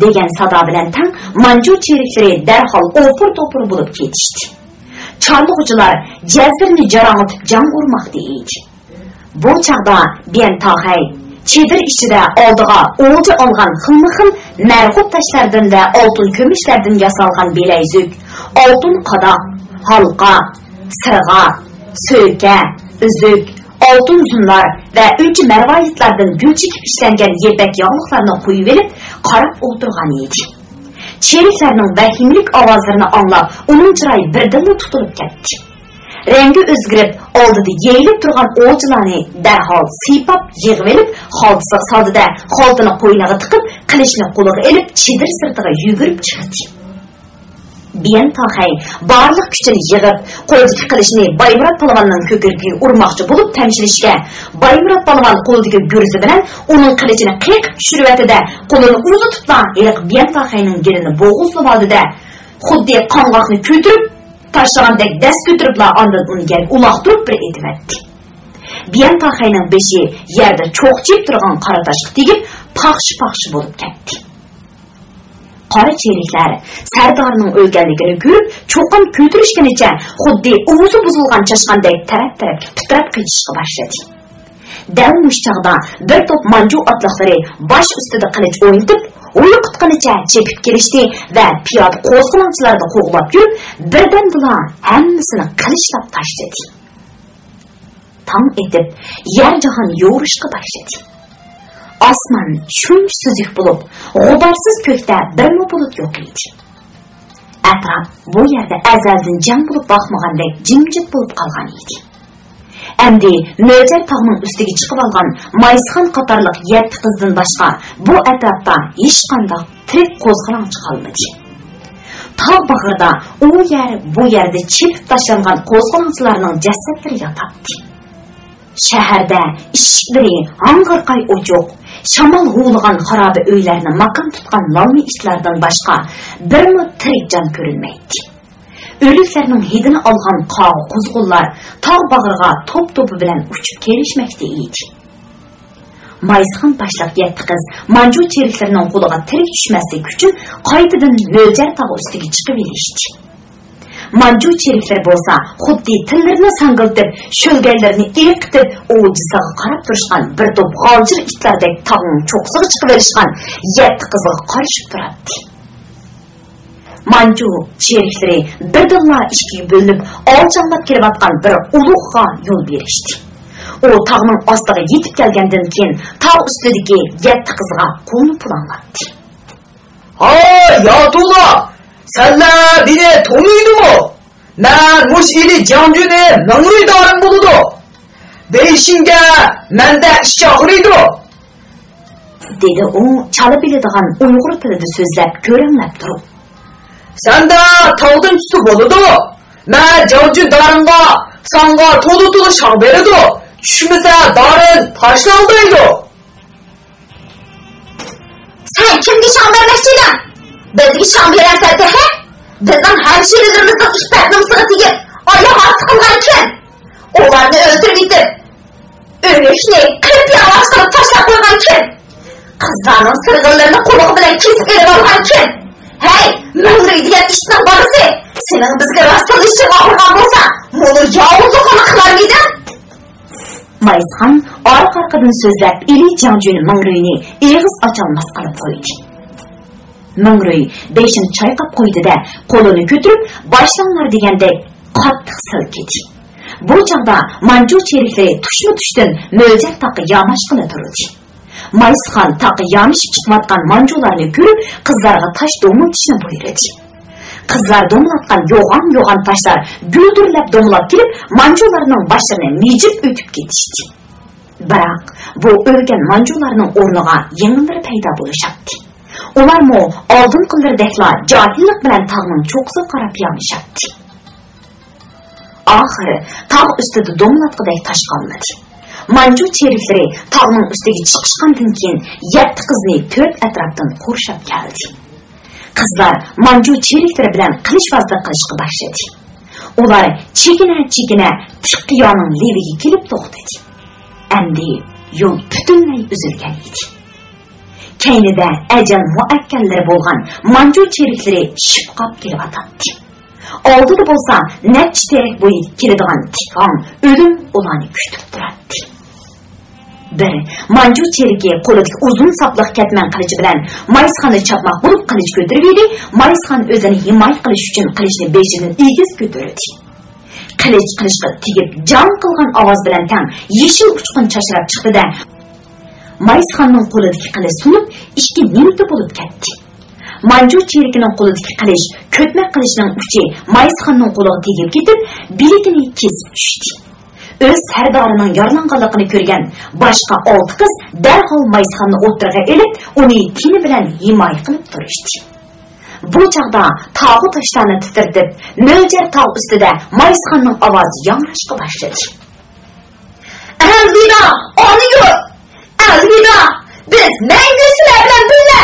دېگەن سادا بىلەن تەڭ مانجۇ چېرىكلىرى دەرھال ئوپۇر-توپۇر بولۇپ كېتىشتى. چارلىغۇچىلار جەزىرىنى جاراڭلىتىپ جەڭ ئۇرماقتا ئىدى. بۇ چاغدا بىيەن تاخەي چېدىر ئىچىدە ئالدىغا ئولجا ئالغان خىلمۇخىل مەرغۇپ تاشلاردىن ۋە ئالتۇن كۈمۈشلەردىن ياسالغان بىلەيزۈك، ئالتۇن قاداق، ھالقا، سىرغا، سۆكە، ئۈزۈك، ئالتۇن زۇننار ۋە ئۈنچە مەرۋايىتلاردىن گۈل چېكىپ ئىشلەنگەن يىپەك ياغلىقلارنى قويۇۋېلىپ قاراپ ئولتۇرغان ئىدى. چېرىكلەرنىڭ ۋەھىمىلىك ئاۋازلىرىنى ئاڭلاپ، ئۇنىڭ چىرايى بىردىنلا تۇتۇلۇپ كەتتى. رەڭگى ئۆزگىرىپ، ئالدىدا يېيىلىپ تۇرغان ئولجىلارنى دەرھال سىيپاپ يىغىۋېلىپ، خالتىسىغا سالدى-دە، خالتىنى قوينىغا تىقىپ، قىلىچنى قولىغا ئېلىپ، چېدىر سىرتىغا يۈگۈرۈپ چىقتى. بىيەن تاخەي بارلىق كۈچىنى يىغىپ، قولىدىكى قىلىچنى بايمۇرات پالۋاننىڭ كۆكرىكىگە ئۇرماقچى بولۇپ تەمشىلىشكە، بايمۇرات پالۋان قولىدىكى گۈرزە بىلەن ئۇنىڭ قىلىچىنى قېقىپ چۈشۈرۈۋەتتى-دە، قولىنى ئۇزىتىپلا ھېلىقى بىيەن تاخەينىڭ گېلىنى بوغۇزلىۋالدى-دە، خۇددى قاڭغاقنى كۆتۈرۈپ تاشلىغاندەك دەس كۆتۈرۈپلا ئاندىن ئۇنى يەرگە ئۇلاقتۇرۇپ بىر ئېتىۋەتتى. بىيەن تاخەينىڭ بېشى يەردە چوقچىيىپ تۇرغان قارا تاشقا تېگىپ، پاخشا-پاخشا بولۇپ كەتتى. قارا چېرىكلەر سەردارنىڭ ئۆلگەنلىكىنى كۆرۈپ، چوقان كۆتۈرۈشكىنىچە خۇددى ئۇۋىسى بۇزۇلغان چاشقاندەك تەرەپ-تەرەپكە پىتىراپ قېچىشقا باشلىدى. دەل مۇشۇ چاغدا بىر توپ مانجۇ ئاتلىقلىرى باش ئۈستىدە قىلىچ ئوينىتىپ، ھويلىقىتقىنىچە چېپىپ كېلىشتى ۋە پىيادە قوزغىلاڭچىلارنى قوغلاپ يۈرۈپ، بىردەمدىلا ھەممىسىنى قىلىچلاپ تاشلىدى. تاڭ ئېتىپ، يەر-جاھان يورۇشقا باشلىدى. ئاسمان شۇنچە سۈزۈك بولۇپ، غۇبارسىز كۆكتە بىرمۇ بۇلۇت يوق ئىدى. ئەتراپ بۇ يەردە ئەزەلدىن جەڭ بولۇپ باقمىغاندەك جىمجىت بولۇپ قالغان ئىدى. ئەمدى مۆجەر تاغنىڭ ئۈستىگە چىقىۋالغان مايسىخان قاتارلىق يەتتە قىزدىن باشقا بۇ ئەتراپتا ھېچقانداق تىرىك قوزغىلاڭچى قالمىدى. تاغ باغرىدا ئۇ يەر، بۇ يەردە چېپىپ تاشلانغان قوزغىلاڭچىلارنىڭ جەسەتلىرى ياتاتتى. شەھەردە ئىشىكلىرى ھاڭغىرقاي ئوچۇق، شامال ھۇۋلىغان خارابە ئۆيلەرنى ماكان تۇتقان لالما ئىتلاردىن باشقا بىرمۇ تىرىك جان كۆرۈنمەيتتى. ئۆلۈكلەرنىڭ ھىدىنى ئالغان قاغا-قۇزغۇنلار تاغ باغرىغا توپ-توپى بىلەن ئۇچۇپ كېلىشمەكتە ئىدى. مايسىخان باشلىق يەتتە قىز مانجۇ چېرىكلىرىنىڭ قولىغا تىرىك چۈشمەسلىك ئۈچۈن قايتىدىن مۆجەر تاغ ئۈستىگە چىقىۋېلىشتى. مانجۇ چېرىكلىرى بولسا خۇددى تىللىرىنى ساڭگىلىتىپ، شۆلگەيلىرىنى ئېقىتىپ، ئوۋچىسىغا قاراپ تۇرۇشقان بىر توپ غالجىر ئىتلاردەك تاغنىڭ چوققىسىغا چىقىۋېلىشقان يەتتە قىزغا قارىشىپ تۇراتتى. مانجۇ چېرىكلىرى بىردىنلا ئىككىگە بۆلۈنۈپ، ئالچاڭلاپ كېلىۋاتقان بىر ئۇلۇغقا يول بېرىشتى. ئۇ تاغنىڭ ئاستىغا يېتىپ كەلگەندىن كېيىن، تاغ ئۈستىدىكى يەتتە قىزغا قولىنى پۇلاڭلاتتى. ھاي، ياتۇللا! سەنلەر مېنى تونۇيدۇمۇ؟ مەن مۇشۇ ئىلى جاڭجۈنى مىڭرۇي دارىم بولىدۇ. دېيىشىڭگە، مەندە ئىچ ئاغرىيدۇ. دېدى ئۇ چالا بىلىدىغان ئۇيغۇر تىلىدا سۆزلەپ، كۆرەڭلەپ تۇرۇپ. سەندە تاغدىن چۈشسە بولىدۇ. مە، جاڭجۈن دارىڭغا، ساڭا تولا-تولا شاڭ بېرىدۇ. چۈشمىسە، دارىڭ تاشلاڭدايدۇ. سەن كىمگە شاڭ بەرمەكچى ئىدىڭ؟ بىزگە شاڭ بېرەرسەن تېخى؟ بىزنىڭ ھەمشىرىلىرىمىزنىڭ ئىپپەت نومۇسىغا تېگىپ، ئاياغ ئاستى قىلغان كىم؟ ئۇلارنى ئۆلتۈرۈۋېتىپ، ئۆرۈكنى قىرىپ يالىڭاچ قىلىپ تاشلاپ قويغان كىم؟ قىزلارنىڭ سىرغىنلىرىنى قۇلىقى بىلەن كېسىپ ئېلىۋالغان كىم؟ ھەي، مىڭرۇي دېگەن ئىتنىڭ بالىسى! سېنىڭ بىزگە راستلىشىشىڭ ئاغرىغان بولسا، مۇنۇ ياۋۇزلۇقۇڭنى قىلارمىدىڭ؟ مايسىخان ئارقا-ئارقىدىن سۆزلەپ، ئىلى جياڭجۈن مىڭرۇينى ئېغىز ئاچالماس قىلىپ قويدى. مىڭرۇي بېشىنى چايقاپ قويدى-دە، قولىنى كۆتۈرۈپ، باشلاڭلار دېگەندەك قاتتىق سىلكىدى. بۇ چاغدا مانجۇ چېرىكلىرى تۇشمۇ تۇشتىن مۆلجەر تاغقا ياماشقىلى تۇردى. مايسىخان تاغقا يامىشىپ چىقىۋاتقان مانجۇلارنى كۆرۈپ، قىزلارغا تاش دومىلىتىشنى بۇيرۇدى. قىزلار دومىلاتقان يوغان-يوغان تاشلار گۈلدۈرلەپ دومىلاپ كېلىپ، مانجۇلارنىڭ باشلىرىنى مىجىپ ئۆتۈپ كېتىشتى. بىراق، بۇ ئۆلگەن مانجۇلارنىڭ ئورنىغا يېڭىلىرى پەيدا بولۇشاتتى. ئۇلارمۇ ئالدىنقىلىرىدەكلا جاھىللىق بىلەن تاغنىڭ چوققىسىغا قاراپ يامىشاتتى. ئاخىرى تاغ ئۈستىدە دومىلاتقۇدەك تاش قالمىدى. مانجۇ چېرىكلىرى تاغنىڭ ئۈستىگە چىقىشقاندىن كېيىن، يەتتە قىزنى تۆت ئەتراپتىن قورشاپ كەلدى. قىزلار مانجۇ چېرىكلىرى بىلەن قىلىچبازلىق قىلىشقا باشلىدى. ئۇلار چېكىنە-چېكىنە تىك قىيانىڭ لېۋىگە كېلىپ توختىدى. ئەمدى يول پۈتۈنلەي ئۈزۈلگەن ئىدى. كەينىدە ئەجەل مۇئەككەللىرى بولغان مانجۇ چېرىكلىرى شىپقاپ كېلىۋاتاتتى. ئالدىدا بولسا نەچچە تېرەك بويىدىكى كېلىدىغان تىك ھاڭ ئۆلۈم ئۇلارنى كۈتۈپ تۇراتتى. بىر مانجۇ چېرىكى قولىدىكى ئۇزۇن ساپلىق كەتمەن قىلىچى بىلەن مايسىخاننى چاپماق بولۇپ قىلىچ كۆتۈرۈۋىدى. مايسىخان ئۆزىنى ھىمايە قىلىش ئۈچۈن قىلىچنى بېشىدىن ئېگىز كۆتۈردى. قىلىچ قىلىچقا تېگىپ جاڭ قىلغان ئاۋاز بىلەن تەڭ يېشىل ئۇچقۇن چاچراپ چىقتى-دە، مايسىخاننىڭ قولىدىكى قىلىچ سۇنۇپ، ئىككى نىمتا بولۇپ كەتتى. مانجۇ چېرىكىنىڭ قولىدىكى قىلىچ، كۆتمە قىلىچنىڭ ئۇچى مايسىخاننىڭ قولىغا تېگىپ كېتىپ، بىلىكىنى كېسىپ چۈشتى. ئۆز سەردارىنىڭ يارىلانغانلىقىنى كۆرگەن باشقا ئالتە قىز دەرھال مايسىخاننى ئوتتۇرىغا ئېلىپ، ئۇنى تېنى بىلەن ھىمايە قىلىپ تۇرۇشتى. بۇ چاغدا تاغۇ تاشلارنى تىترىتىپ، مۆلجەر تاغ ئۈستىدە مايسىخاننىڭ ئاۋازى ياڭراشقا باشلىدى. ئەلۋىدا، ئانا يۇرت! ئەلۋىدا، بىز مەڭگۈ سىلەر بىلەن بىللە!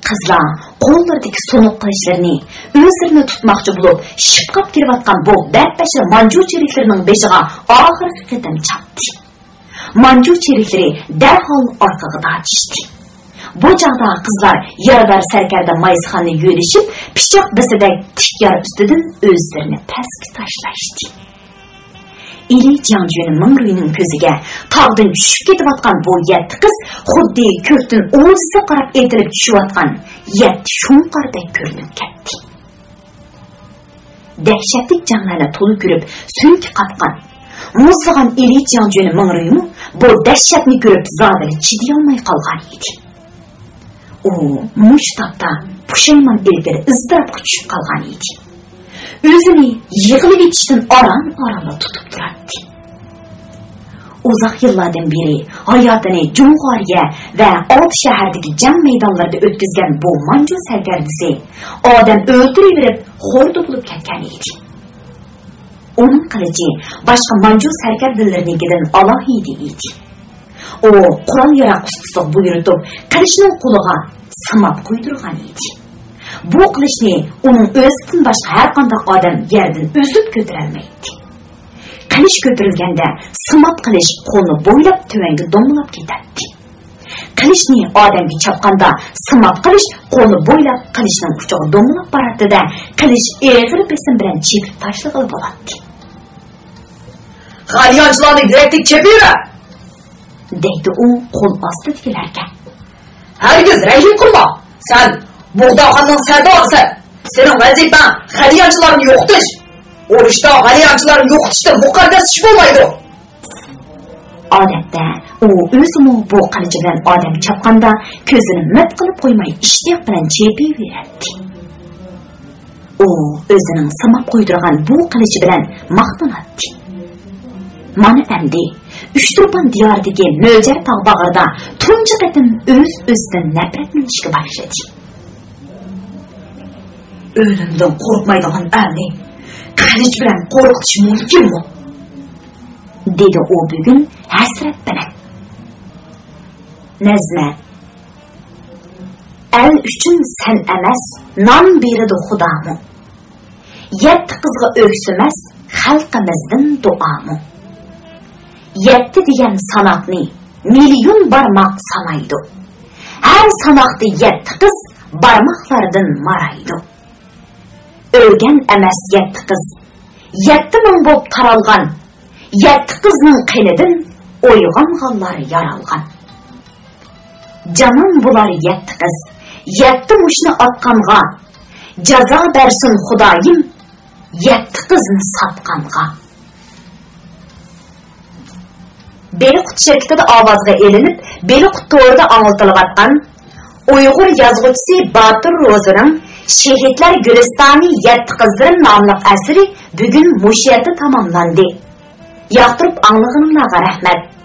قىزلار قوللىرىدىكى سۇنۇق قىلىچلىرىنى ئۆزلىرىنى تۇتماقچى بولۇپ، شىپقاپ كېلىۋاتقان بۇ بەتبەشىر مانجۇ چېرىكلىرىنىڭ بېشىغا ئاخىرقى قېتىم چاپتى. مانجۇ چېرىكلىرى دەرھال ئارقىغا تارتىشتى. بۇ چاغدا قىزلار يارىدار سەركەردە مايسىخاننى يۆلىشىپ، پىچاق بېسىدەك تىك يارا ئۈستىدىن ئۆزلىرىنى پەسكە تاشلاشتى. ئىلى جياڭجۈن مىڭرۇينىڭ كۆزىگە تاغدىن چۈشۈپ كېتىۋاتقان بۇ يەتتە قىز خۇددى كۆكتىن ئوجىسىغا قاراپ ئېتىلىپ چۈشۈۋاتقان يەتتە شۇڭقاردەك كۆرۈنۈپ كەتتى. دەھشەتلىك جەڭلەرنى تولا كۆرۈپ سۆڭىكى قاتقان، مۇزلىغان ئىلى جياڭجۈن مىڭرۇيمۇ بۇ دەھشەتنى كۆرۈپ زادىلا چىدىيالماي قالغان ئىدى. ئۇ مۇشۇ تاپتا پۇشايمان ئىلكىدە ئىزتىراپقا چۈشۈپ قالغان ئىدى. ئۆزىنى يىغلىۋېتىشتىن ئاران-ئارانلا تۇتۇپ تۇراتتى. ئۇزاق يىللاردىن بېرى ھاياتىنى جۇڭغارىيە ۋە ئالتە شەھەردىكى جەڭ مەيدانلىرىدا ئۆتكۈزگەن بۇ مانجۇ سەركەردىسى ئادەم ئۆلتۈرۈۋېرىپ خوردا بولۇپ كەتكەن ئىدى. ئۇنىڭ قىلىچى باشقا مانجۇ سەركەردىلىرىنىڭكىدىن ئالاھىدە ئىدى. ئۇ قورال-ياراغ ئۇستىسىغا بۇيرۇتۇپ، قىلىچنىڭ قولىغا سىماب قويدۇرغان ئىدى. بۇ قىلىچنى ئۇنىڭ ئۆزىدىن باشقا ھەرقانداق ئادەم يەردىن ئۈزۈپ كۆتۈرەلمەيتتى. قىلىچ كۆتۈرۈلگەندە، سىماب قىلىچ قولنى بويلاپ تۆۋەنگە دومىلاپ كېتەتتى. قىلىچنى ئادەمگە چاپقاندا، سىماب قىلىچ قولنى بويلاپ قىلىچنىڭ ئۇچىغا دومىلاپ باراتتى-دە، قىلىچ ئېغىر بېسىم بىلەن چېپىپ تاشلىغىلى بولاتتى. غالىيانچىلارنى يۈرەكتىن چېپىۋەر! دەيدۇ ئۇ قول ئاستىدىكىلەرگە. ھەرگىز رەھىم قىلما! سەن بۇغداخاننىڭ سەردارىسەن! سېنىڭ ۋەزىپەڭ غالىيانچىلارنى يوقىتىش! ئۇرۇشتا غالىيانچىلارنى يوقىتىشتىن مۇقەددەس ئىش بولمايدۇ! ئادەتتە ئۇ ئۆزىمۇ بۇ قىلىچى بىلەن ئادەم چاپقاندا كۆزىنى مىت قىلىپ قويماي ئىشتىياق بىلەن چېپىۋېرەتتى. ئۇ ئۆزىنىڭ سىماب قويدۇرغان بۇ قىلىچى بىلەن ماختىناتتى. مانا ئەمدى ئۇچتۇرپان دىيارىدىكى مۆلجەر تاغ باغرىدا تۇنجى قېتىم ئۆز-ئۆزىدىن نەپرەتلىنىشكە باشلىدى. ئۆلۈمدىن قورقمايدىغان ئەلنى قىلىچ بىلەن قورقۇتۇش مۇمكىنمۇ؟ دېدى ئۇ بۈگۈن ھەسرەت بىلەن. نەزمە. ئەل ئۈچۈن سەن ئەمەس، نان بېرىدۇ خۇدامۇ. يەتتە قىزغا ئۆكسۈمەس خەلقىمىزدىن دۇئامۇ. يەتتە دېگەن ساناقنى مىليون بارماق سانايدۇ. ھەر ساناقتا يەتتە قىز بارماقلاردىن مارايدۇ. ئۆلگەن ئەمەس يەتتە قىز، يەتتە مىڭ بوپ تارالغان. يەتتە قىزنىڭ قېنىدىن ئويغانغانلار يارالغان. جانان بۇلار يەتتە قىز، يەتتە مۇشتنى ئاتقانغا. جازا بەرسۇن خۇدايىم يەتتە قىزنى ساتقانغا. بېلىققۇت شىركىتىدە ئاۋازغا ئېلىنىپ، بېلىققۇت تورىدا ئاڭلىتىلىۋاتقان ئۇيغۇر يازغۇچىسى باتۇر روزىنىڭ شېھىتلەر گۈلىستانى يەتتە قىزلىرىم ناملىق ئەسىرى بۈگۈن مۇشۇ يەردە تاماملاندى. ياقتۇرۇپ ئاڭلىغىنىڭلارغا رەھمەت.